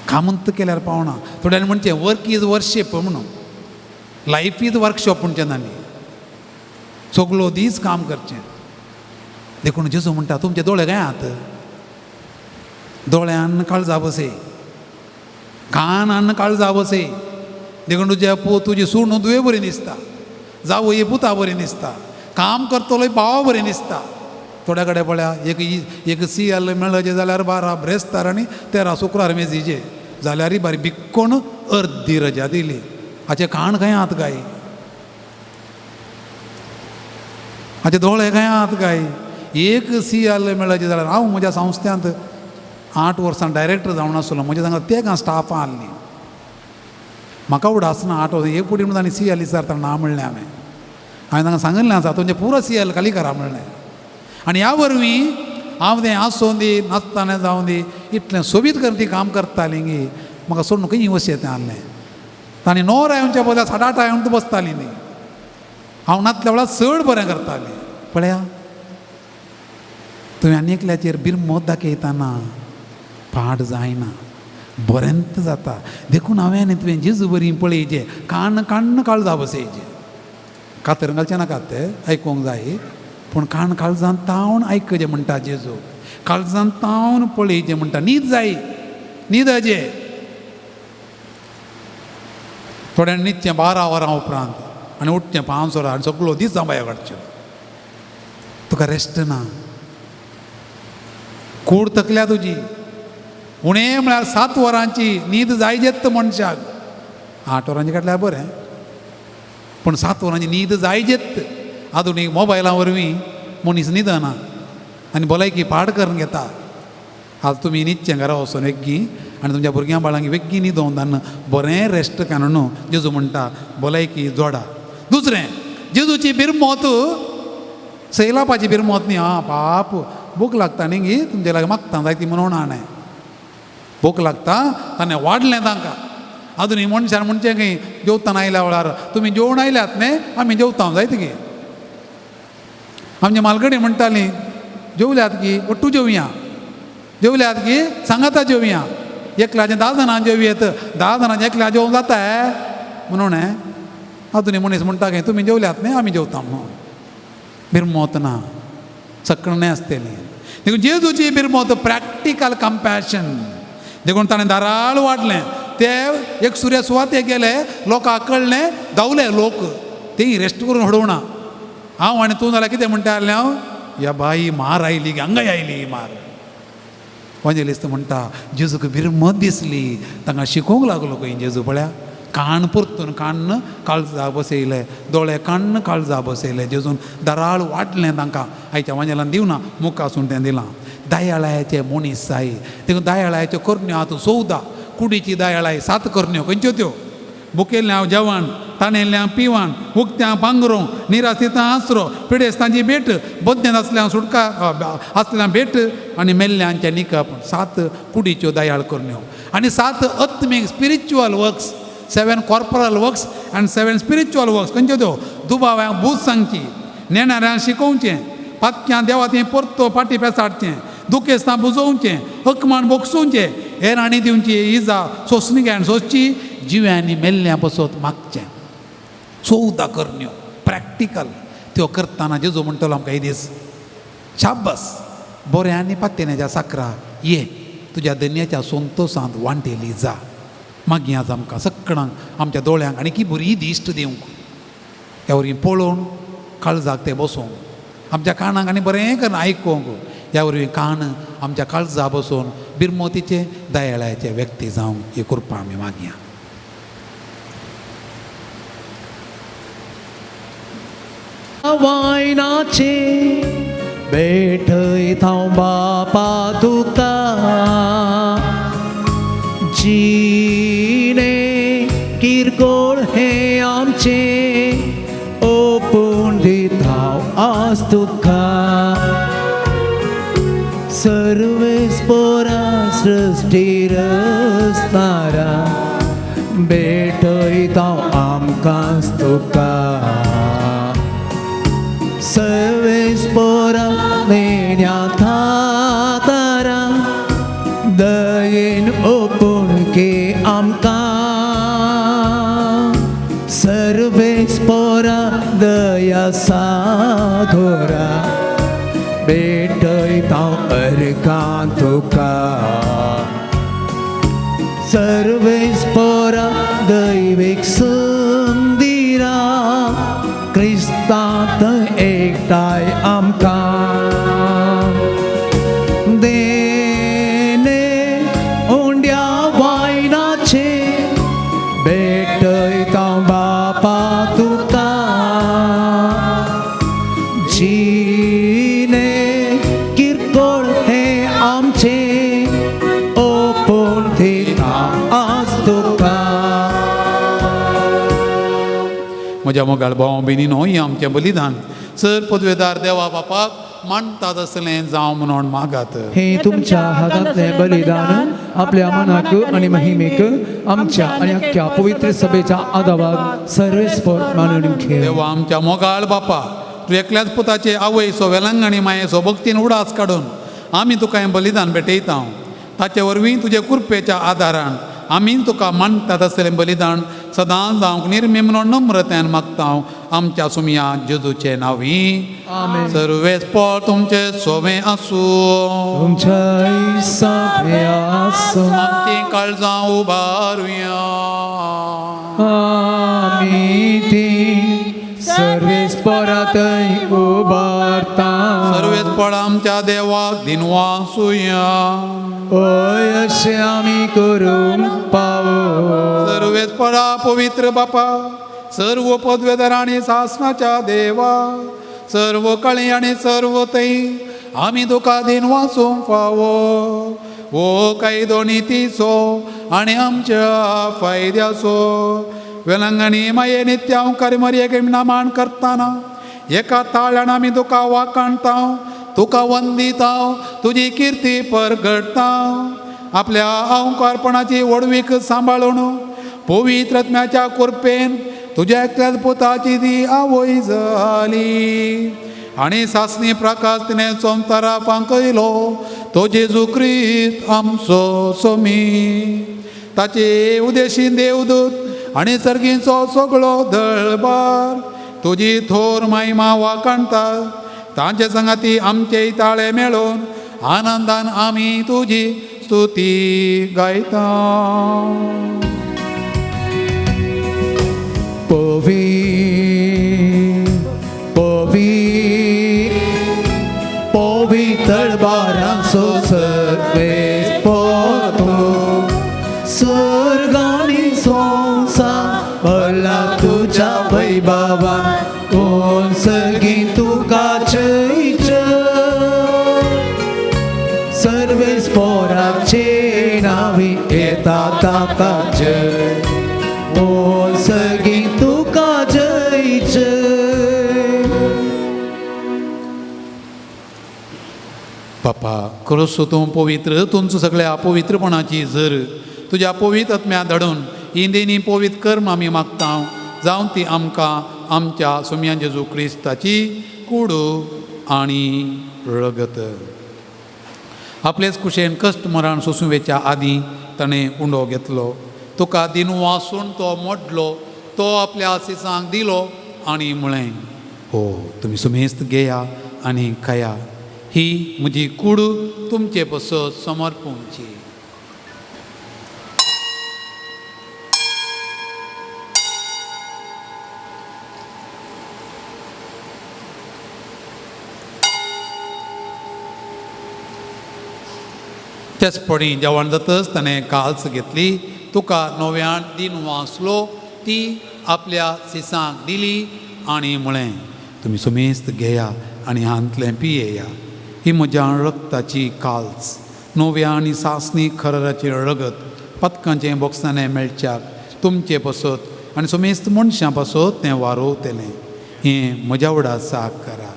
S3: कामूत केल्यार पावना. थोड्यांनी म्हणचें वर्क is worship म्हणून, लायफ is workshop म्हणचें तांणी. सगलो दीस काम करचें. देखून जेजू म्हणटा, तुमचे दोळे काय आहात, दोळ्यान काळजा बसय, कानान काळजा बसय. देखून तुज्या पूत तुजी सून तुवें बरी दिसता, जावं पुता बरी दिसता, काम करतलो भावा बरी दिसता. थोड्या कडेन पळया एक एक सी एल मेळचे जाल्यार 12 ब्रेस्तार आनी 13 शुक्रार मेजीचे जाल्यारय बारी बिक्कोन अर्दी रजा दिली. हाचे कान खंय आहात काय, हाचे दोळे खंय आहात काय? एक सी एल मेळचे जाल्यार हांव म्हज्या संस्थ्यांत 8 वर्सां डायरेक्टर जावन आसलो. म्हज्या सांगा तेगां स्टाफां आहलीं. म्हाका उडासना 8 वर्सां एक पुटी म्हणून तांणी सी एल विचारता ना म्हणलें. हांवें हांवें तांकां सांगिल्लें आसा तुमचें पुरो सी एल खाली करा म्हणलें. आनी ह्या वरवीं हांव तें आसूं दी नासतना जावं दी इतलें सोबीत करून ती काम करतालीं गी म्हाका सोडून खंय वचें तें आहलें. तांणी 9 येवच्या बदला 8:30 येवन बसतालीं न्ही. हांव नातल्या वेळार चड बरें करतालीं. पळया तुवें आनी एकल्याचेर बिरमोत दाखयतना पाड जायना, बरेंच जाता. देखून हांवें आनी तुवें जेजू बरी पळयचें, कान काण्ण काळजा बसयचें. कातर घालचें नाकात, तें आयकूंक जाय, पूण कान काळजांत तावन आयकचें म्हणटा जेजू. काळजांत तावन पळयचें म्हणटा. न्हीद जाय, न्हिदचें. थोड्यांनी न्हिदचें 12 वरां उपरांत आनी उठचें 5 वरां आनी सगळो दीस जांबायो काडच्यो. तुका रेस्ट ना, कूड तकल्या तुजी. उणें म्हळ्यार 7 वरांची न्हीद जायजेच मनशाक. 8 वरांची काडल्यार बरें, पूण 7 वरांची न्हीद जायजेच. आधुनीक मोबायला वरवीं मनीस न्हिदना आनी भलायकी पाड करून घेता. आज तुमी न्हिदचें घरा वचून वेगीं आनी तुमच्या भुरग्यां बाळांक वेगीं न्हिदोवन दान बरें रेस्ट काडून जेजू म्हणटा भलायकी जोडा. दुसरें, जेजूची बिरमोत सैलापाची बिरमोत न्ही. आं पाप भूक लागता न्ही गी तुमचे लागीं मागता जायती म्हणून हाणें भूक लागता ताणें वाडलें तांकां. आजून मनशान म्हणचें खंय जेवताना आयल्या वेळार तुमी जेवण आयल्यात न्ही आमी जेवता जायत गी. आमचे मालगडी म्हणटाली जेवल्यात की ಒಟ್ಟು जेवया, जेवल्यात की सांगाता जेवया, एकल्याचें 10 जाणां जेवयेत, 10 जाणांचें एकल्या जेवण जाता म्हणून आजून मनीस म्हणटा की तुमी जेवल्यात न्ही आमी जेवता म्हणून. बिरमोत ना, सकणें आसतली. देखून जेजूची बिरमोत प्रॅक्टिकल कंपॅशन. देखून ताणें दाराळ वाडलें, ते एक सुर्या सुवातेक गेले, लोकांक कळ्ळें, धांवले लोक, तें रेस्ट करून हडोवना. हांव आनी तूं जाल्यार कितें म्हणटा जाल्यार हांव ह्या बाई मार आयली, हांगाय आयली मार. वंजेलिस्त म्हणटा जेजूक बिरमत दिसली, तांकां शिकोवंक लागलो खंय जेजू. पळया कान परतून कान्न काळजा बसयले, दोळे कान्न काळजा बसयले. जेजून दराळ वाडलें तांकां. आयच्या वांजेलान दिवना मुखासून तें दिलां. दयाळायाचे मनीस जाय. देखून दयाळायाच्यो करण्यो आतां 14, कुडीची दयाळाय 7 करण्यो. खंयच्यो त्यो? भुकेल्ल्या जेवण, ताणेल्ल्या पिवण, उकत्या पांगरूं, निरासितां आसरो, पिडेस्तांची भेट, बदनेन आसल्या सुटका आसल्या भेट आनी मेल्ल्यांचें निकप. 7 कुडीच्यो दयाळ करण्यो आनी 7 आत्मीक spiritual works, 7 corporal works आनी 7 स्पिरिच्युअल वर्क्स. खंयच्यो त्यो? दुबाव्यांक बूज सांगची, नेणाऱ्यांक शिकोवचें, पातक्यां देवाती परतो पाटी पेसाडचें, दुखेस्तां बुजोवचें, हकमान बोगसोवचें, हेरांनी दिवची इजा सोंसणीक सोंसची, जिव्यांनी मेल्ल्यां पसत मागचें. 14 करण्यो प्रॅक्टिकल त्यो करतना जेजू म्हणटलो आमकां एक दीस, शाब्बास बऱ्या आनी पात्येण्याच्या साकरा ये, तुज्या धन्याच्या संतोसांत वांटेली जा. मागीर आज आमकां सगळ्यांक आमच्या दोळ्यांक आनी की बरी दिश्ट दिवंक, ह्या वरवीं पळोवन काळजाक तें बसोवंक. आमच्या कानाक आनी बरें करून आयकूंक ह्या वरवीं कान आमच्या काळजा बसून बिरमोतीचे दयाळाचे व्यक्ती जावंक ही कृपा आमी मागया.
S4: वायनाचे भेटयता बापा तुका जिणे किरकोळ हे आमचे ओपून दिता आज तुका सर्वेस पोरा सृष्टी रसणारा भेटयता आमकां तुका सर्वेस पोरा नेण्या थातारा दयेन ओपून के आमकां सर्वेस पोरा दया साधोरा भेटयता अर्कां तुका सर्वेस पोरा दैवीक संदिरा क्रिस्तांत एकठांय आमकां देणे उंड्या वायनाचे भेटयता बापा तुका जिणे किरकोळ हे आमचे ओपून दिता आज तुका.
S3: म्हज्या मोगाळ भाव भयणीनो हें आमचें बलिदान सर पदवेदार देवा बापाक मानतात आसलें जावं म्हणून मागात.
S1: हे तुमच्या हातांतलें बलिदान आपल्या मनाक आनी महिमेक आमच्या आनी अख्ख्या पवित्र सभेच्या आदावाक सर्वेस्पर मानून घेव.
S3: देवा आमच्या मोगाळ बापा तूं एकल्याच पुताचे आवयचो वेलंगणी मायेचो भक्तीन उडास काडून आमी तुका हें बलिदान भेटयता. ताचे वरवीं तुजे कृपेच्या आदारान आमी तुका मानतात आसलें बलिदान सदां जावंक निर्मी म्हणून नम्रतायेन मागता आमच्या सुमया जेजूचे नांवी.
S1: आमेन.
S3: सर्वेस पोळ तुमचे सोवे आसूं.
S1: तुमच्या सभे आसूं.
S3: आमचीं काळजां उबारुया.
S1: आमी ती सर्वेस्परातय उबारता.
S3: सर्वेस पोळ आमच्या देवाक दिनवासुया.
S1: ओय अशें आमी करूंक पावो.
S3: सर्वेस पळा पवित्र बापा सर्व पदवेदार आनी सासणाच्या देवा सर्व कळी आनी सर्व तै आमी तुका दिनवासूंक फावो. हो कायदो नितीचो आनी आमच्या फायद्याचो वेलंगणी माये नित्यांकारी मरयेक नामान करतना एका ताळ्यान आमी तुका वाकाणता तुका वंदिता तुजी किर्ती परगडता. आपल्या अंकारपणाची व्हडवीक सांबाळून पवित्र आत्म्याच्या कृपेन तुज्या एकल्याच पुताची ती आवय जाली आनी सासणी प्रकाश तिणें संवसारा फांकयलो तो जेजू क्रिस्त आमचो सोमी. ताचे उदेशी देवदूत आनी सर्गींचो सगळो दळबार तुजी थोर महिमा वाकाणता. तांचे संगाती आमचे ताळे मेळोवन आनंदान आमी तुजी स्तुती गायता.
S1: पवी पवी पवित्र बारांचो सर्वेस पोतो स्वर्गानी संवसार भरला तुज्या वैभवान कोण सर्गी तुका जय जय सर्वेस पोराचे नावी येता ताका जय कोण सर्गी तुका जय जय.
S3: बापा क्रोसो तूं पवित्र तुमचो सगळ्या पवित्रपणाची जर तुज्या पवित्र आत्म्या धाडून ही देणी पवित्र कर्म आमी मागता जावं ती आमकां आमच्या सोम्या जेजू क्रिस्ताची कुडू आनी रगत. आपलेच कुशेन कश्ट मरण सोंसुवेच्या आदीं ताणें उंडो घेतलो तुका दिनवासून तो मोडलो तो आपल्या आसिसांक दिलो आनी म्हळें हो तुमी सुमेस्त घेया आनी खाया ही म्हजी कूड तुमचे पसत समर्पूंची. त्याचपणी जेवण जातच ताणें काल्स घेतली, तुका नव्यान दिन वाचलो, ती आपल्या सिसांक दिली आनी म्हळें, तुमी सुमेस्त घेया आनी हांतलें पियेया. ही म्हज्या रक्ताची काल्स, नव्या आनी सासणी खराचें रगत, पदकांचें बोक्साणें मेळच्याक तुमचे पासत आनी सुमेस्त मनशां पासत तें वारोवतलें. हें म्हज्या उडासाक करा.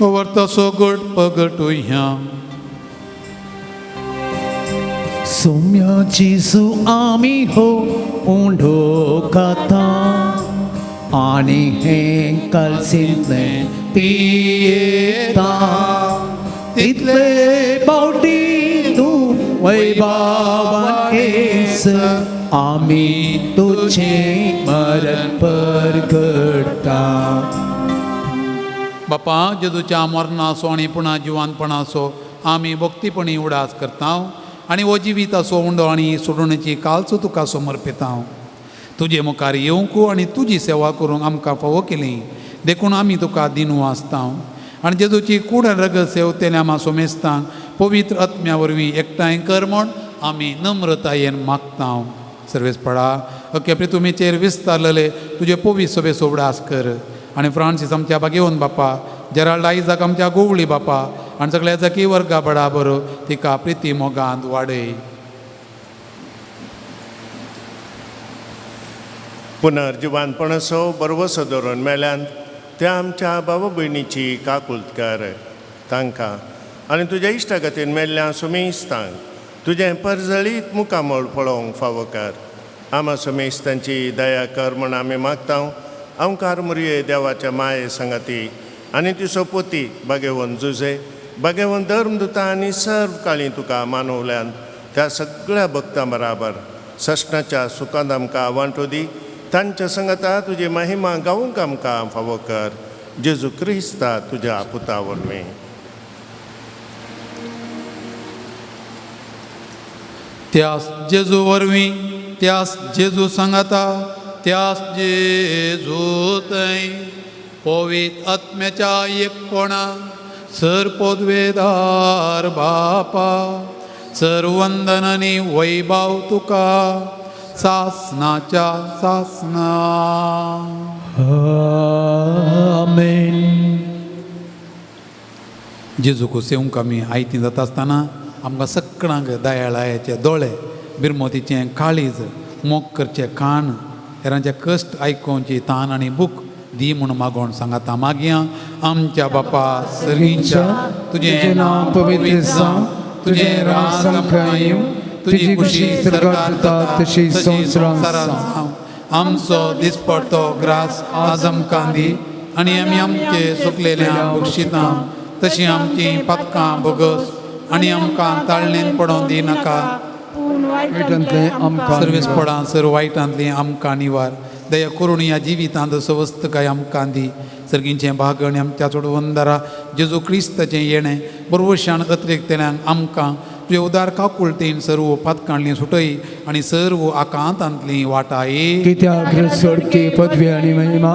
S3: वर्तसो गोड पगटुया.
S4: सौम्या जेजू आमी हो उंडो खाता आनी हें कालसिंतलें पियेता, तितले पावटी तूं वैभावान येस, आमी तुजें मरण परगडटा.
S3: बापा, जेजूच्या मरणाचो आनी पुणा जिवानपणाचो आमी भक्तीपणी उडास करता आनी हो जिविताचो उंडो आनी सोडवणेची कालचो तुका समर्पिता. तुजे मुखार येवंक आनी तुजी सेवा करूंक आमकां फावो केली, देखून आमी तुका दिनू आसता. आनी जेजूची कूड आनी रगत सेवतेल्या आमा सोमेस्तांक पवित्र आत्म्या वरवीं एकठांय कर म्हूण आमी नम्रतायेन मागता. सर्वेस पडा अख्या प्रितुमेचेर विस्तारलेले तुजे पवित्र सभेचो उडास कर आनी फ्रांसीस आमच्या बागेवन बापा, जेराल्ड आयजाक आमच्या गोवळी बापा आनी सगळ्या जकी वर्गा बराबर तिका प्रिती मोगांत वाडय.
S2: पुनर्जिवानपणाचो बरवसो धरून मेल्यान त्या आमच्या बाबा भयणीची काकुळट कर तांकां आनी तुज्या इश्टा खातीर मेल्ल्या सुमेस्तांक तुजें परजळीत मुखामळ पळोवंक फावो कर. आमा सुमेस्तांची दया कर म्हूण आमी मागता. अंकार मुरये देवाच्या माये संगाती आनी तिचो पोती बागेवन जुजे बागेवन धर्म दुता आनी सर्व काळी तुका मानवल्यान त्या सगळ्या भक्तां बराबर सश्णाच्या सुखांत आमकां वांटो दी. तांच्या संगता तुजी महिमा गावूंक आमकां फावो कर. जेजू क्रिस्ता तुज्या पुता वरवीं.
S3: त्यास जेजू वरवीं, त्यास जेजू सांगाता, त्यास जेजू थंय पवित्र आत्म्याच्या एकपणा सर पदवेदार बापा, सर वंदन आनी वैभाव तुका सासनाच्या सासना.
S1: आमेन.
S3: जेजूक सेवंक आमी आयती जाता आसतना आमकां सगळ्यांक दयाळायाचे दोळे, बिरमोतीचें काळीज, मोग करचें कान, हेरांचे कश्ट आयकोवची तान आनी भूक दी म्हूण मागोवन सांगाता. मागया आमच्या बापा सर्गींच्या, तुजें
S1: नांव पवित्र जावं, तुजें राज आमकां येवं, तुजी खुशी स्वर्गात जाता तशी संवसारांत जावं.
S3: आमचो दिसपडतो ग्रास आज आमकां दी आनी आमी आमचे सुकलेल्या बक्षितां तशी आमची पातकां भोगस आनी आमकां ताळणेन पडोवन दी नाका,
S5: पूण
S1: वायटांतलें आमकां
S3: सर्वीस पडां सर वायटांतली आमकां निवार. दया करून ह्या जिवितांत सवस्तकाय आमकां दी. सर्गींचें भागण आमच्या चोडवंदरा जेजू क्रिस्ताचें येणें बरवशान अतिरिक्तल्यांक आमकां तुजे उदार काकुळटेन सर्व पातकांतली सुटय आनी सर्व आकांतांतली वाटाय.
S1: कित्याक सोडके पदवी आनी महिमा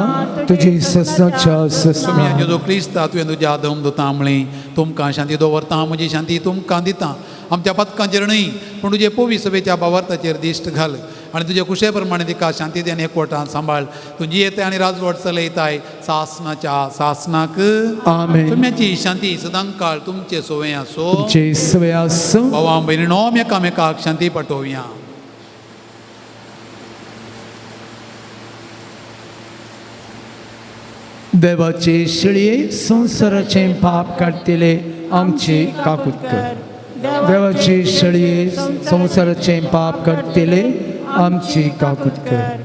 S1: तुजी ससनाच्या ससना.
S3: जेजू क्रिस्ता तुवें तुज्या दम दुता म्हळें, तुमकां शांती दवरता, म्हजी शांती तुमकां दिता. आमच्या पदकांचेर न्हय पूण तुजे पवी सभेच्या बावार्थाचेर दिश्ट घाल आनी तुजे कुशे प्रमाणे तिका शांती दी आनी एकवटान सांबाळ. तुजी येताय आनी राजवट चलयताय सासनाच्या सासनाक.
S1: आमेन.
S3: तुमची शांती सदांकाळ तुमचे सोवे आसो.
S1: तुमचे सवे आसूं.
S3: भावा भयणीनो एकामेकाक शांती पाठोवया.
S1: देवाचे शिळये संवसाराचें पाप काडटले आमचे काकूत कर. देवाचे शिळये संवसाराचें पाप काडटले आमची काकूत कर.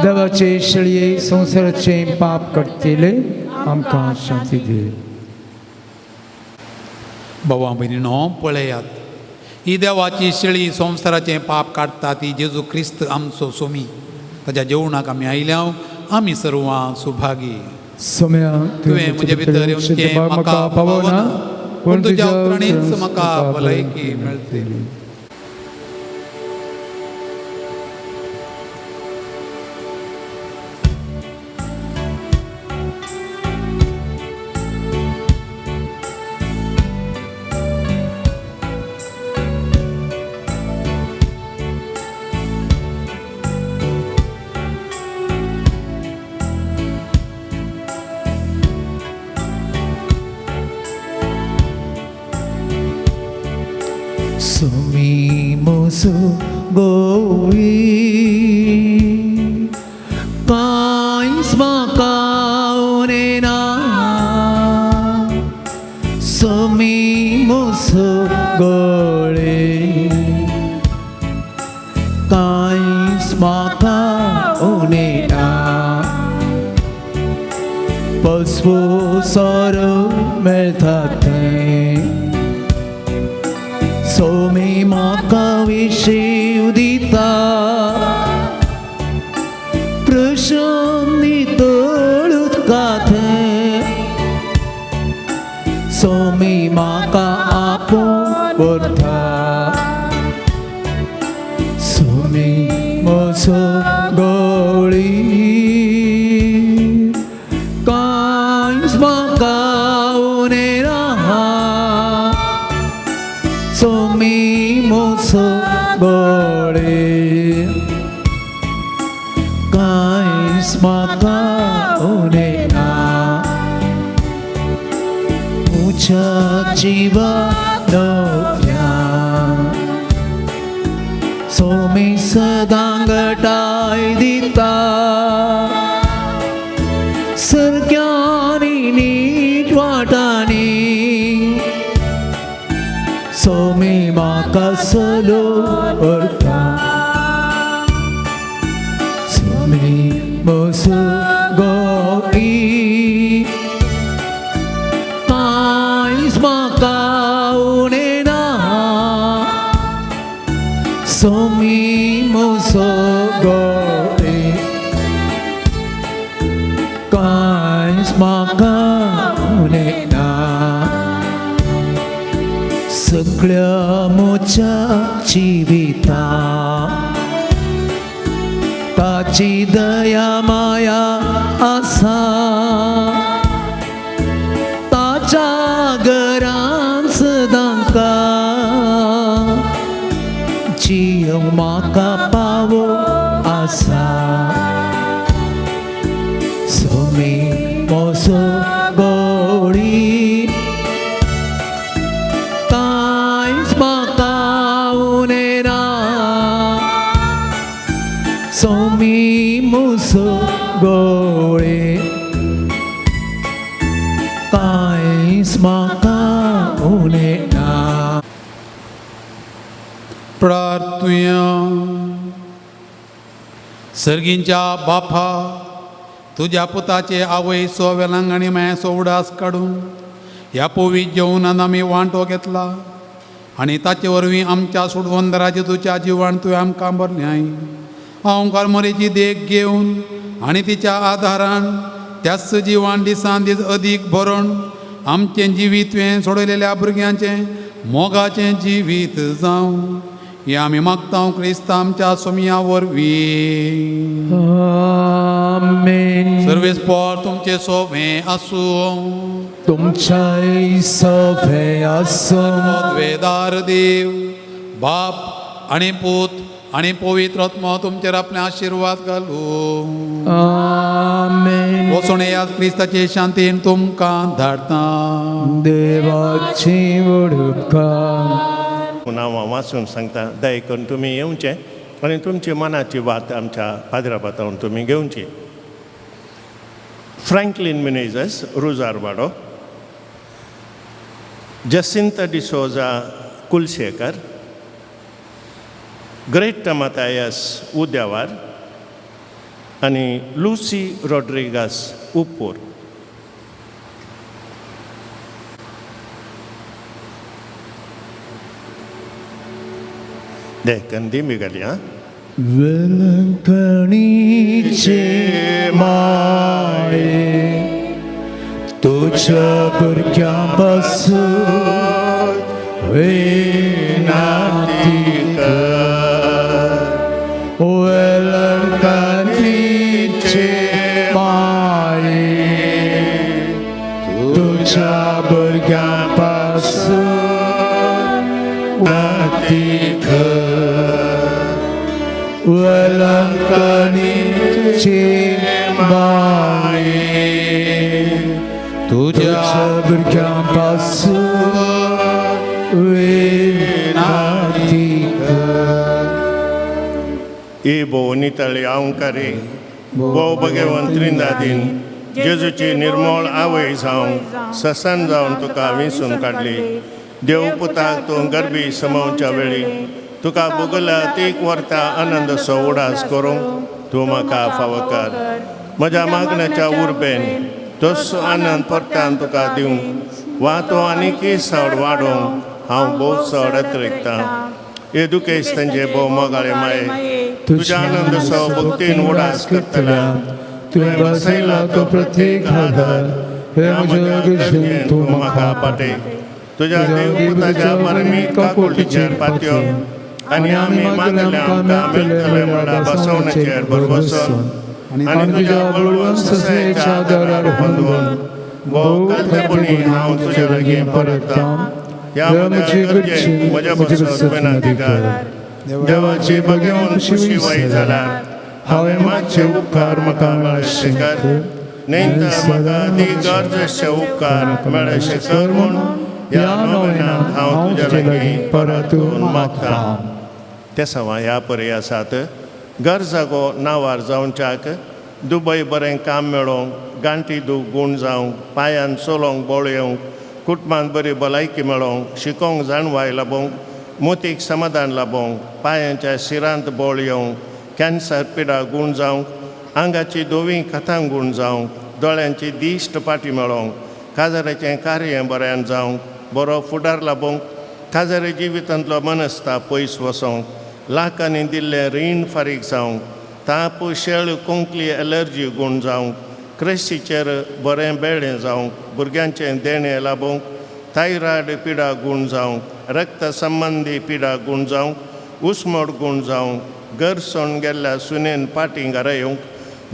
S1: देवाचे शिळये संवसाराचें पाप काडटले आमकां शांती दी.
S3: भावा भयणीनो पळयात, ही देवाची शेळी संवसाराचें पाप काडटा ती जेजू क्रिस्त आमचो सोमी. ताच्या जेवणाक आमी आयल्या, आमी सर्वां सुभागी.
S1: सोम्या
S3: तुवें म्हजे भितर येवचें म्हाका फावना, पूण तुज्या उतरांनीच म्हाका भलायकी मेळटली.
S4: Sumimusu goi कांयच म्हाका उणें ना सुमिमुसो गोळे कांयच म्हाका उणें ना पसवो सोरो मेळटा थंय सोमी म्हाका विशीव दिता प्रशन्नी तळुदका थंय सोमी म्हाका आपोवन व्हरता सोमी म्हजो गोळी कांयच म्हाका उणें ना सोमी म्हजो गोळे कांयच म्हाका उणें ना म्हज्या जिवनांतल्या सोमी सदां घटाय दिता सारक्यांनी नीट वाटांनी सोमी म्हाका सलो व्हरता सोमी म्हजो गोई कांयच म्हाका उणें ना सोमी म्हजो गोई कांयच म्हाका उणें ना सगळ्या म्हज्या जिवितांत ताची दया माया आसा ताच्या घरान सदांका जियोंक म्हाका पावो आसा सोमी म्हजो गोळी कांयच म्हाका उणें ना सोमी म्हजो गोळे कांयच म्हाका उणें ना.
S3: प्रार्थुया. सर्गींच्या बापा, तुज्या पुताचे आवयचो वेलंग आनी मायेचो उडास काडून ह्या पवित्र जेवणान आमी वांटो घेतला आनी ताचे वरवीं आमच्या सोडवंदराचे तुज्या जिवान तुवें आमकां भरल्याय. हांव करमरेची देख घेवन आनी तिच्या आदारान त्याच जिवान दिसान दीस अदीक भरून आमचें जिवीत तुवें सोडयलेल्या भुरग्यांचें मोगाचें जिवीत जावं हें आमी मागता क्रिस्ता आमच्या सोमया वरवीं.
S1: आमेन.
S3: सर्वेस्पोर तुमचें सोबें आसूं.
S1: तुमच्याय सोबें आसूं.
S3: पदवेदार देव बाप आनी पूत आनी पवित्र आत्मो तुमचेर आपले आशिर्वाद घालूं.
S1: आमेन.
S3: वचून येयात, क्रिस्ताचे शांतीन तुमकां धाडटा.
S1: देवाची उपकार.
S2: नांवां वाचून सांगता, दया करून तुमी येवचें आनी तुमची मनाची वात आमच्या पाद्रा पातावन तुमी घेवची. Franklin Menezes रुजारवाडो, Jacinta D'Souza Kulasekhara, great Mathias उद्यावार आनी लुसी रॉड्रिगास उपूर. देखन दिमी घाली आं.
S1: वेलंकणीचे माये तुझ
S4: तुझ्या भुरग्यां पासून विनंती कर वेलंकनीचे माये तुझ्या भुरग्यां पासून विनंती कर वेलंकनीचे माये
S3: तुझ्या
S4: तुझ्या भुरग्यां पासून विनंती कर.
S2: ही भोव नितळी अहंकारी भोव भगवंत त्रिंदादीन जेजूची निर्मळ आवय जावंक ससन जावन तुका विसून काडली. देव पुताक तूं गरबी समावच्या वेळी तुका भोगल्या तीक व्हरता आनंदसो उडास करूंक तूं म्हाका फावो कर. म्हज्या मागण्याच्या उर्बेन तोच आनंद परतान तुका दिवंक वा तो आनीकय चड वाडोवंक हांव भोव चड अतिरिक्तां. हे दुखेस तांचे भोव मोगाळे माये तुज्या आनंदसो भक्तीन उडास करतल्या
S1: तुवें बसयला तो प्रत्येक आधार हे म्हज्या गरजेन
S2: तूं म्हाका पाटय. तुज्या देवपुताच्या परमीत काकुळटीचेर पातयो आनी आमी मागल्या आमकां मेळटले म्हणल्यार बसवण्याचेर भरवसून आनी तुज्या बळवंत ससेच्या दारार बांदून भोव कालतेपणी हांव तुज्या लागीं परतता. ह्या म्हज्या गरजेन म्हज्या बसत विनंती कर. देवाची भगवंत खुशी वय जाल्यार हांवें मातशे उपकार म्हाका मेळशे कर, न्हय तर म्हाका ती गरजेचे उपकार मेळशे कर म्हूण ह्या नोवेनांत हांव तुज्या लागीं परतून मागता. ते सवा ह्या परी आसात घर जागो नांवार जावच्याक दुबय बरें काम मेळोवंक गांठी दूख गूण जावंक पांयान चलोवंक बळ येवंक कुटुंबान बरी भलायकी मेळोवंक शिकोवंक जाणवाय लाबोवंक मोतीक समाधान लाबोवंक पांयांच्या शिरांत बळ येवंक कॅन्सर पिडा गूण जावंक आंगाची धवीं खतां गूण जावंक दोळ्यांची दिश्ट पाटी मेळोवंक काजाराचें कार्य बऱ्यान जावंक बरो फुडार लाबोवंक काजारी जिवितांतलो मनस्ताप पयस वसोवंक लाखांनी दिल्लें रीण फारीक जावंक ताप शेळ कोंकली एलर्जी गूण जावंक क्रेशीचेर बरें बेळें जावंक भुरग्यांचें देणें लाबोवंक थायरॉयड पिडा गूण जावंक रक्त संबंदी पिडा गूण जावंक उस्मोड गूण जावंक घर सोडून गेल्ल्या सुनेन पाटी घरा येवंक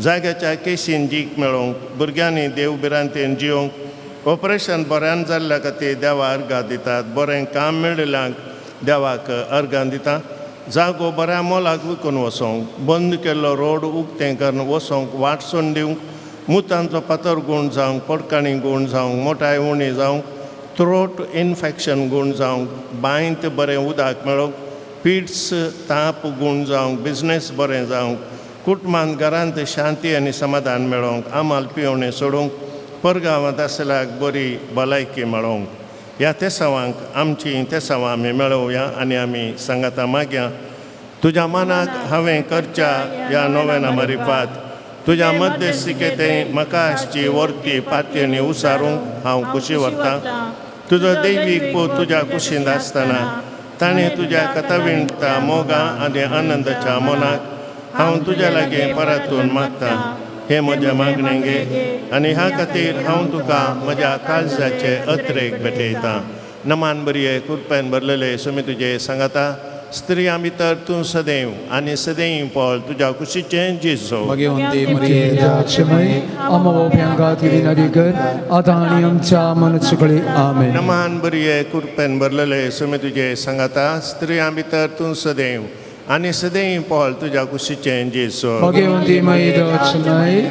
S2: जाग्याच्या केशीन जीक मेळोवंक भुरग्यांनी देव भिरांतेन जियोवंक ऑपरेशन बऱ्यान जाल्ल्या खातीर देवा अर्गां दितात बरें काम मेळिल्ल्यांक देवाक अर्गां दिता जागो बऱ्या मोलाक विकून वचोंक बंद केल्लो रोड उक्तें करून वचोंक वाट सोडून दिवंक मुतांतलो फातर गूण जावंक पोटकाणी गूण जावंक मोटाय उणी जावंक थ्रोट इन्फेक्शन गूण जावंक बांयत बरें उदक मेळोवंक पिट्स ताप गूण जावंक बिजनेस बरें जावंक कुटुंबांत घरांत शांती आनी समाधान मेळोवंक आमाल पिवणें सोडूंक परगांवांत आसल्याक बरी भलायकी मेळोवंक. ह्या तेसावांक आमची तेसावां आमी मेळोवया आनी आमी सांगाता मागया. तुज्या मनाक हांवें करच्या ह्या नोवेना मारिफात तुज्या मध्यस्थिकेते म्हाका आसची वर्ती पातयेनी उसारूंक हांव खुशी व्हरतां. तुजो दैवीक पूत तुज्या कुशींत आसतना ताणें तुज्या कथविणता मोगा आनी आनंदाच्या मनाक हांव तुज्या लागीं परतून मागतां. हें म्हजें मागणें घे आनी ह्या खातीर हांव तुका म्हज्या काळजाचे अत्रेक भेटयतां. नमान बरये कृपेन भरलेले सुमी तुजे सांगाता स्त्रियां भितर तूं सदैव आनी सदैव पळ तुज्या कुशीचें जेजू.
S3: भगवंती मरिये
S1: देवाची आम्हा पाप्यांखातीर विनंती कर आता आणि आमच्या मरणाच्या आमेन.
S2: नमान बरये कृपेन भरलेले सुमी तुजे सांगाता स्त्रियां भितर तूं सदैव आनी सदैव पळ तुज्या कुशीचें जेजू.
S1: भगवंती माई देवाची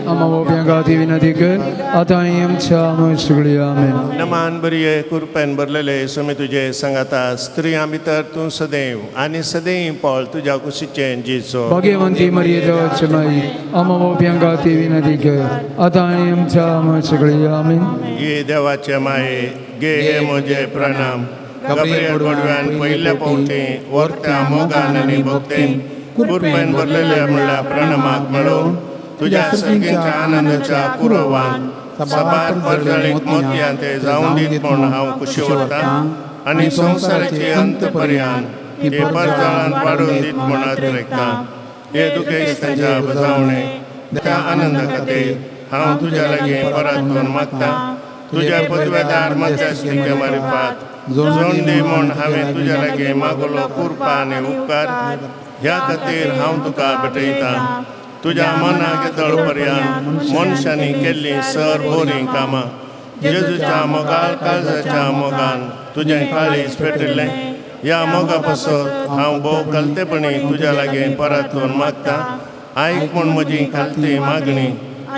S1: आम्हा पाप्यांखातीर विनंती कर आता आणि आमच्या मरणाच्या आमेन.
S2: नमान बरये कृपेन भरलेले सुमी तुजे सांगाता स्त्रियां भितर तूं सदैव आनी सदैव पळ तुज्या कुशीचें जेजू.
S1: भगवंती मरिये देवाची माई आम्हा पाप्यांखातीर विनंती कर आता आणि आमच्या मरणाच्या आमेन.
S2: ये देवाचे माये गे हे म्हजे प्रणाम. गब्रियल बडव्यान पयल्या पावटी वर्त्या मोगान आनी भक्तेन कृपेन भरलेल्या म्हणल्या प्रणामाक मेळोवन तुज्या सर्गीच्या आनंदाच्या पुरवान सबार परजळीत मोतयां ते जावन दीत म्हूण हांव खुशी वरतां आनी संवसाराचे अंत पर्यान ते परजळान वाडून दीत म्हूण अतिरेकतां. हे दुखेस तांच्या बजावणे त्या आनंदा खातीर हांव तुज्या लागीं परतून मागतां. तुज्या पदवेदार मध्यस्थीके मारिफात जोण दी म्हूण हांवें तुज्या लागीं मागलो कुरपा आनी उपकार ह्या खातीर हांव तुका भेटयतां. तुज्या मनाक तळपर्यान मनशांनी केल्लीं सर बरीं कामां जेजूच्या मोगाळ काळजाच्या मोगान तुजें काळीज पेटिल्लें ह्या मोगा पासत हांव भोव कलतेपणी तुज्या लागीं परतून मागतां. आयक म्हूण म्हजी खालती मागणी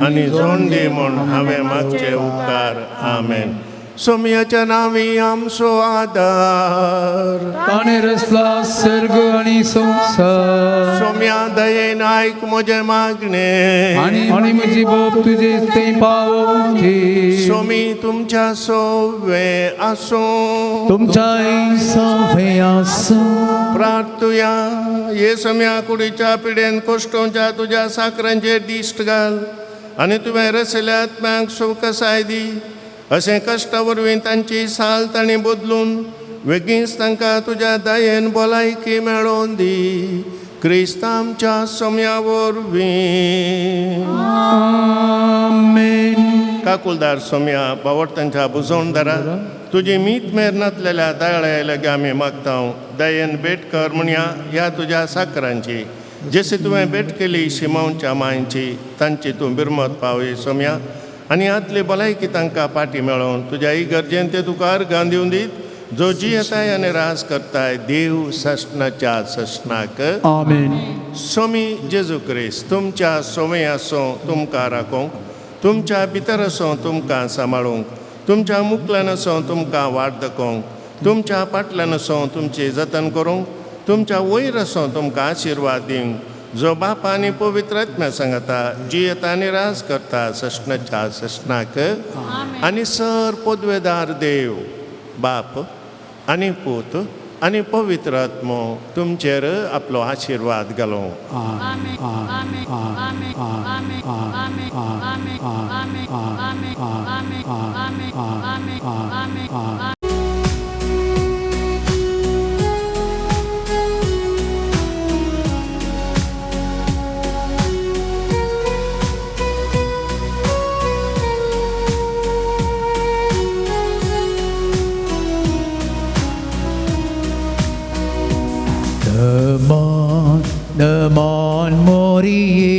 S2: आनी जोण दी म्हूण हांवें मागचे उपकार. आमेन. सोमयाच्या नांवी आमचो आदार.
S1: ताणे रचला सर्ग आणि संसार.
S2: सोम्या दयेन आयक म्हजें मागणें
S1: आणि म्हजी बोब तुजे थंय पावोवची.
S2: सोमी तुमच्या सोवे आसूं.
S4: तुमच्या सोफे आसूं.
S2: प्रार्थुया. हे सोम्या कुडीच्या पिडेन कोश्टोंच्या तुज्या साकरांचेर दिश्ट घाल आनी तुवें रसयल्या आत्म्यांक सुखसाय दी. अशें कश्टा वरवीं तांची साल तांणी बदलून वेगींच तांकां तुज्या दयेन भलायकी मेळोवन दी. क्रिस्त आमच्या सोम्या वरवीं.
S1: आमेन.
S2: काकुलदार सोम्या बावडतांच्या बुजवणदारा तुजी मीत मेर नातलेल्या दयाळ्या लागीं आमी मागता. दयेन भेट कर म्हणया ह्या तुज्या साकरांची जशी तुवें भेट केली शिमांवच्या मांयची तांची तूं बिरमत पावय सोम्या आनी आतली भलायकी तांकां पाटी मेळोवन तुज्या इगर्जेन ते तुका अर्गां दिवन दीत जो जियेताय आनी राज करताय देव ससनाच्या ससनाक.
S1: आमेन.
S2: सोमी जेजू क्रिस्त तुमच्या सोमे आसूं तुमकां राखूंक, तुमच्या भितर आसूं तुमकां सांबाळूंक, तुमच्या मुकल्यान आसूं तुमकां वाट दाखोवंक, तुमच्या फाटल्यान आसूं तुमची जतन करूंक, तुमच्या वयर आसूं तुमकां आशिर्वाद दिवंक, जो बाप आनी पवित्र आत्म्या सांगता जियेता आनी राज करता ससनाच्या ससनाक. आनी सर पदवेदार देव बाप आनी पूत आनी पवित्र आत्मो तुमचेर आपलो आशिर्वाद घालूं.
S4: नमन मोरिये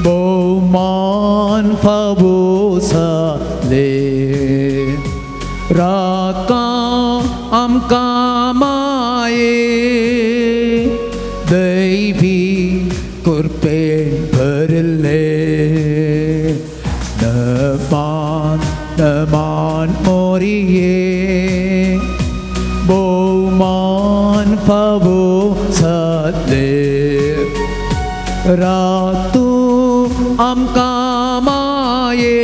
S4: बहुमान फाबोसाले राका आमकां माये दैवी कृपेन भरले. नमन नमन मोरिये बहुमान फाबोसाले रातू आमकां माये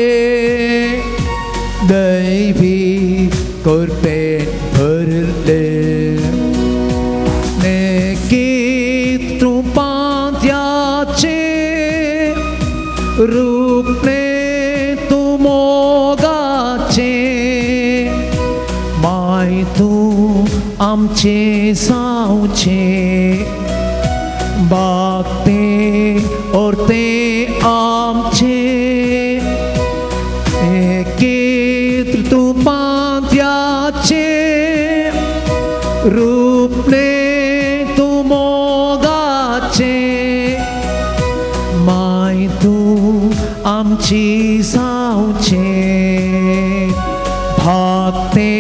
S4: दैवी कृपेन भरले. नेकी तूं रूपने तूं मोगाचे माय तूं आमचे सावचे बागते और ते आमचे एकेत्र तूं पांत्याचे रूपने तूं मोगाचे माय तूं आमची सावचे भागते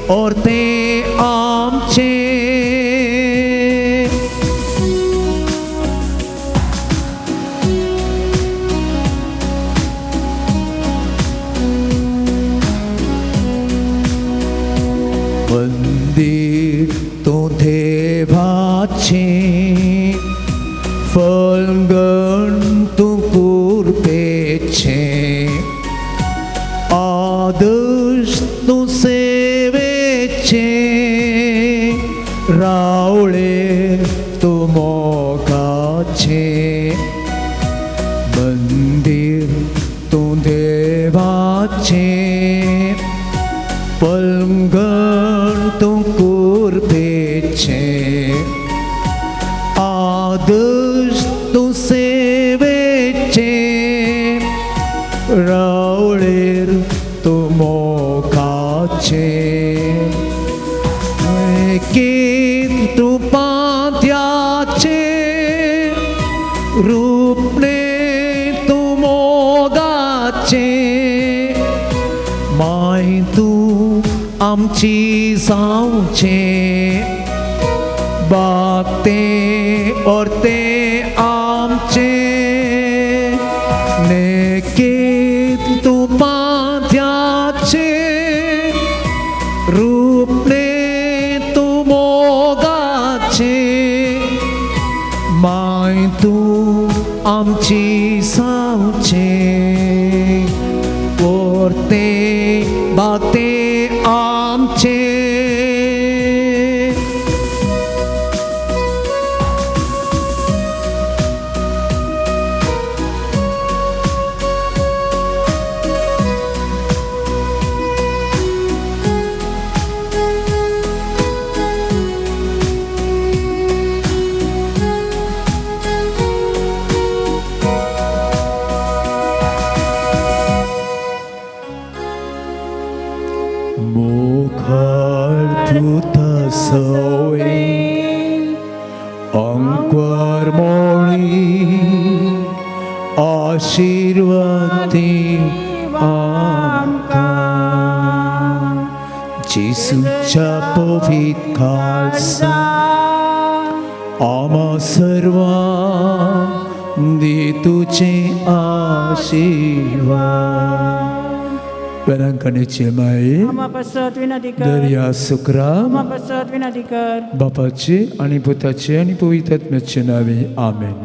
S4: और ते आमचे. मंदिर तूं देवाचें फलगण तूं कुरपेचें आदर्श तूं सेवेचें रावळे तूं मोगाचें. मंदिर तूं देवाचें पलंगण तूं कुरपेचें आदर्श तूं सेवेचें रावळेर
S1: तुपात्याचे रूपणे तूं मोगाचे माय तूं आमची जावचें बागते ओरते आमचे नेकेत तुपात्याचे रूपणे तूं मोगाचे माय तूं आमची जावचें ओरते बागते आमचे. मुखार पुता सवय अंकुर मोळी आशीर्वादी आमकां जेसूच्या पवित्र खालसा आमा सर्वां दी तुजे आशीर्वाद. वेलंकणीचे माई
S5: आम्हा पसत विनंती कर.
S1: दर्या सुक्रा
S5: आम्हा पसत विनंती कर.
S1: बापाचे आणि पुताचे आणि पवित्र आत्म्याचे नावे आमेन.